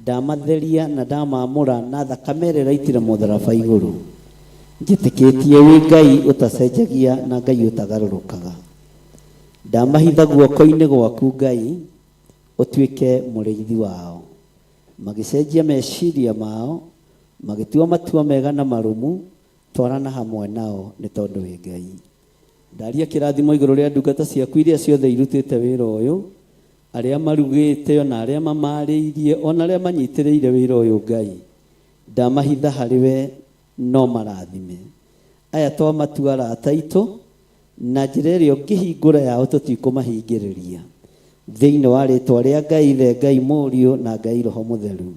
Ndamatheria na ndamamũra na thakame ĩrĩa ĩraitire mũtharaba igũrũ. Njĩtĩkĩtie wĩ Ngai ũtacenjagia na Ngai ũtagarũrũkaga. Ndamahitha guoko-inĩ gwaku Ngai ũtuĩke mũrĩithi wao. Magĩcenjia meciria mao, magĩtua matua mega na marũmu, twarana hamwe nao nĩ tondũ wĩ Ngai. Ndaria kĩrathimo igũrũ rĩa ndungata ciaku iria ciothe irutĩte wĩra ũyũ, arĩa marugĩte ona arĩa mamarĩirie ona arĩa manyitĩrĩire wĩra ũyũ Ngai. Ndamahitha harĩ we no marathime. Aya twamatua arata aitũ na njĩra ĩrĩa ũngĩhingũra yao tũtikũmahingĩrĩria. Thĩinĩ wa rĩtwa rĩa Ngai Ithe, Ngai Mũriũ na Ngai Roho Mũtheru.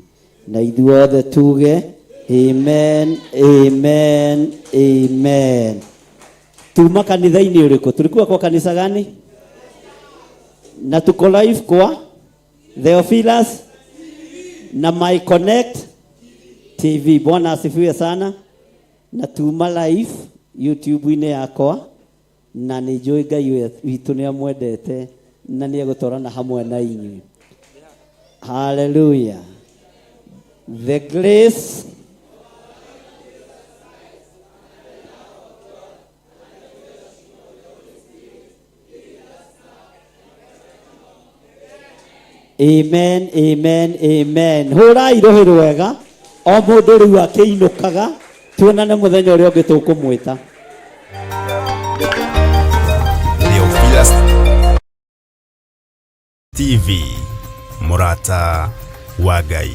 Na ithuothe tuge amen, amen, amen. Tuma kanitha-inĩ ũrĩkũ? Tulikuwa kwa kanisa gani? Na tuko live kwa Theophilus na My Connect TV. Bwana asifiwe sana. Na tuma live YouTube-inĩ yakwa na nĩ njũĩ Ngai witũ nĩ amwendete na nĩ egũtwarana hamwe na inyuĩ. Hallelujah. The grace Amen, amen, amen. Hũrai rũhĩ rwega o mũndũ rĩu akĩinũkaga tuonane mũthenya ũrĩa ũngĩ tũkũmwĩta. Theophilus TV, mũrata wa Ngai.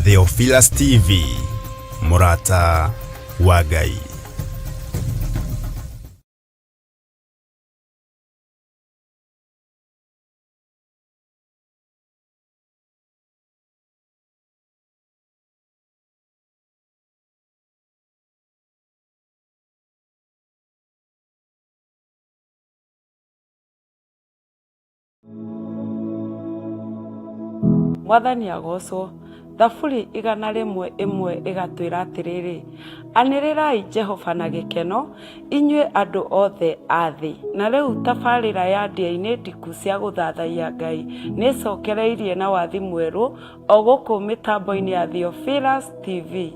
Theophilus TV, mũrata wa Ngai. Mwathani agocwo. Thaburi 101 ĩgatwĩra atĩrĩrĩ, anĩrĩrai Jehova na gĩkeno, inyuĩ andũ othe a thĩ. Na rĩu tabarĩra ya ndĩa-inĩ ndiku cia gũthathaiya Ngai nĩ ĩcokereirie na wathi mwerũ o gũkũ mĩtambo-inĩ ya Theophilus TV.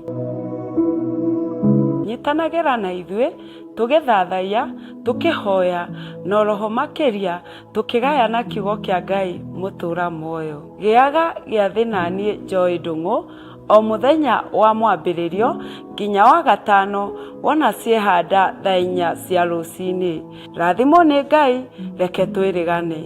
Nyitanagĩra na ithuĩ tũgĩthathaiya, tũkĩhoya, na oroho makĩria tũkĩgayana kiugo kĩa Ngai mũtũra muoyo. Gĩaga gĩathĩ naniĩ Joy Ndung'u o mũthenya wa mwambĩrĩrio nginya wa gatano wona ciehanda thaa 4 cia rũcinĩ. Rathimwo nĩ Ngai, reke twĩrĩgane.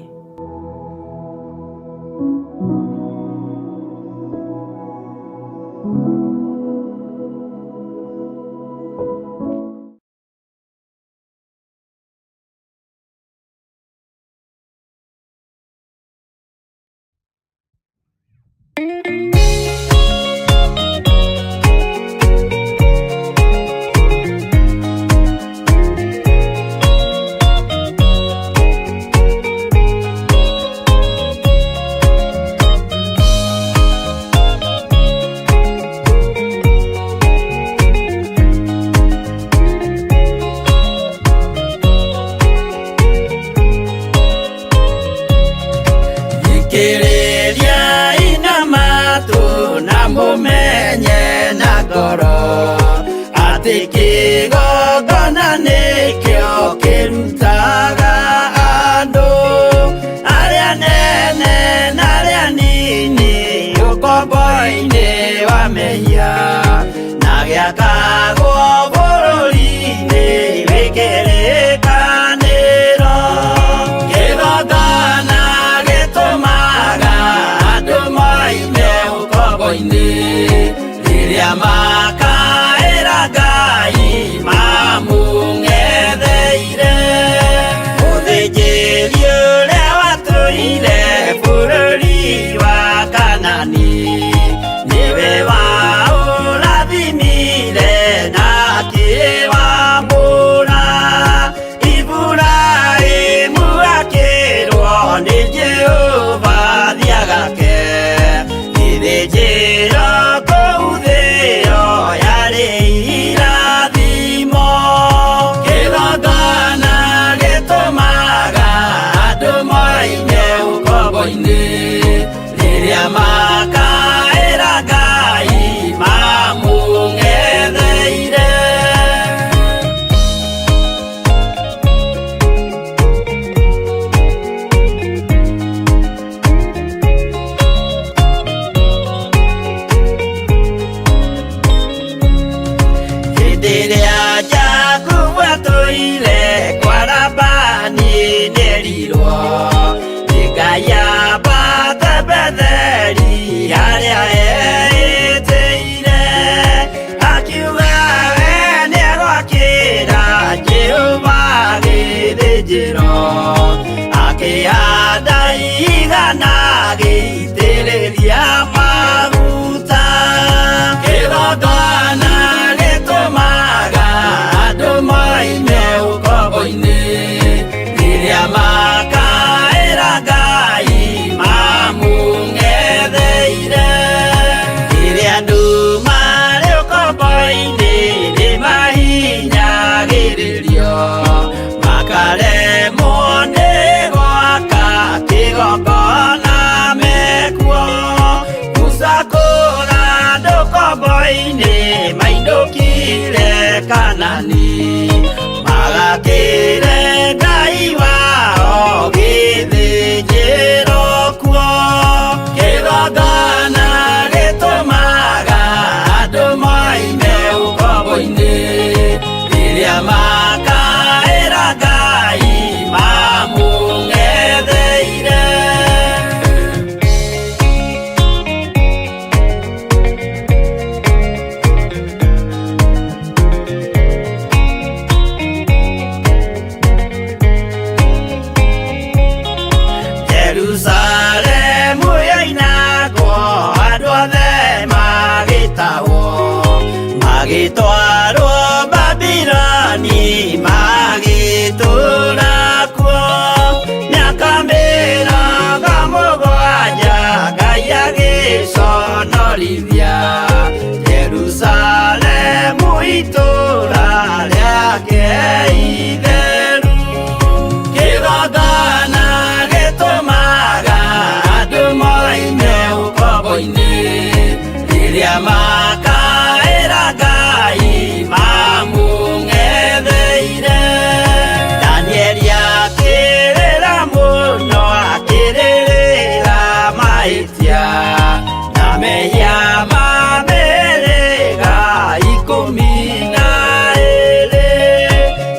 Thikĩrĩria inamatu na mũmenye na ngoro atĩ kĩgongona nĩkĩo kĩrutaga andũ arĩa nene na arĩa nini ũkombo-inĩ wa mehia na gĩakagwo bũrũri-inĩ wĩ kĩrĩkanĩro. Kĩgongona gĩtũmaga andũ moime ũkombo-inĩ rĩrĩa makaĩra Ngai mamũng'etheire. Mũthĩnjĩri ũrĩa watũire bũrũri wa Kanani nĩwe waũrathimire na akĩwamũra. Iburahĩmu akĩrwo nĩ Jehova thiagake gĩthĩnjĩro kũu thĩo yarĩ irathimo. Kĩgongona gĩtũmaga andũ moime ũkombo-inĩ rĩrĩa makaĩra Ngai mamũng'etheire. Hĩndĩ ĩrĩa Jakubu atũire kwa Labani nĩerirwo nĩ Ngai ambate Betheli Jerusalemu yoinagwo andũ othe magĩtahwo magĩtwarwo Babiloni magĩtũũra kuo mĩaka 70 Ngai agĩconorithia Jerusalemu itũũra rĩake itheru. Kĩgongona gĩtũmaga andũ moime ũkombo-inĩ rĩrĩa makaĩra Ngai mamũng'etheire. Danieli akĩrĩra mũno akĩrĩrĩra mahĩtia na mehia ma mĩhĩrĩga 12.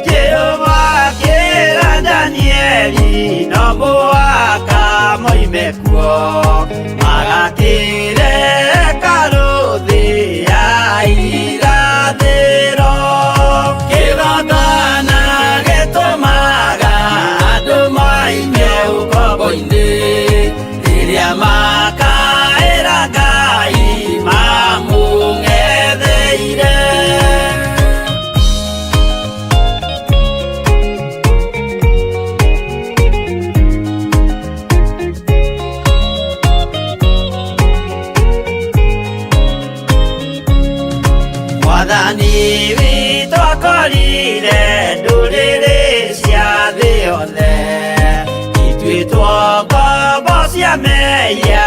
Jehova akĩra Danieli no mũhaka moime kuo magakĩre hekarũ thĩ ya irathĩro. Kĩgongona gĩtũmaga andũ moime ũkombo-inĩ rĩrĩa makaĩra Ngai mamũng'etheire. Mwathani witũ akorire ndũrĩrĩ cia thĩ yothe ituĩtwo ngombo cia mehia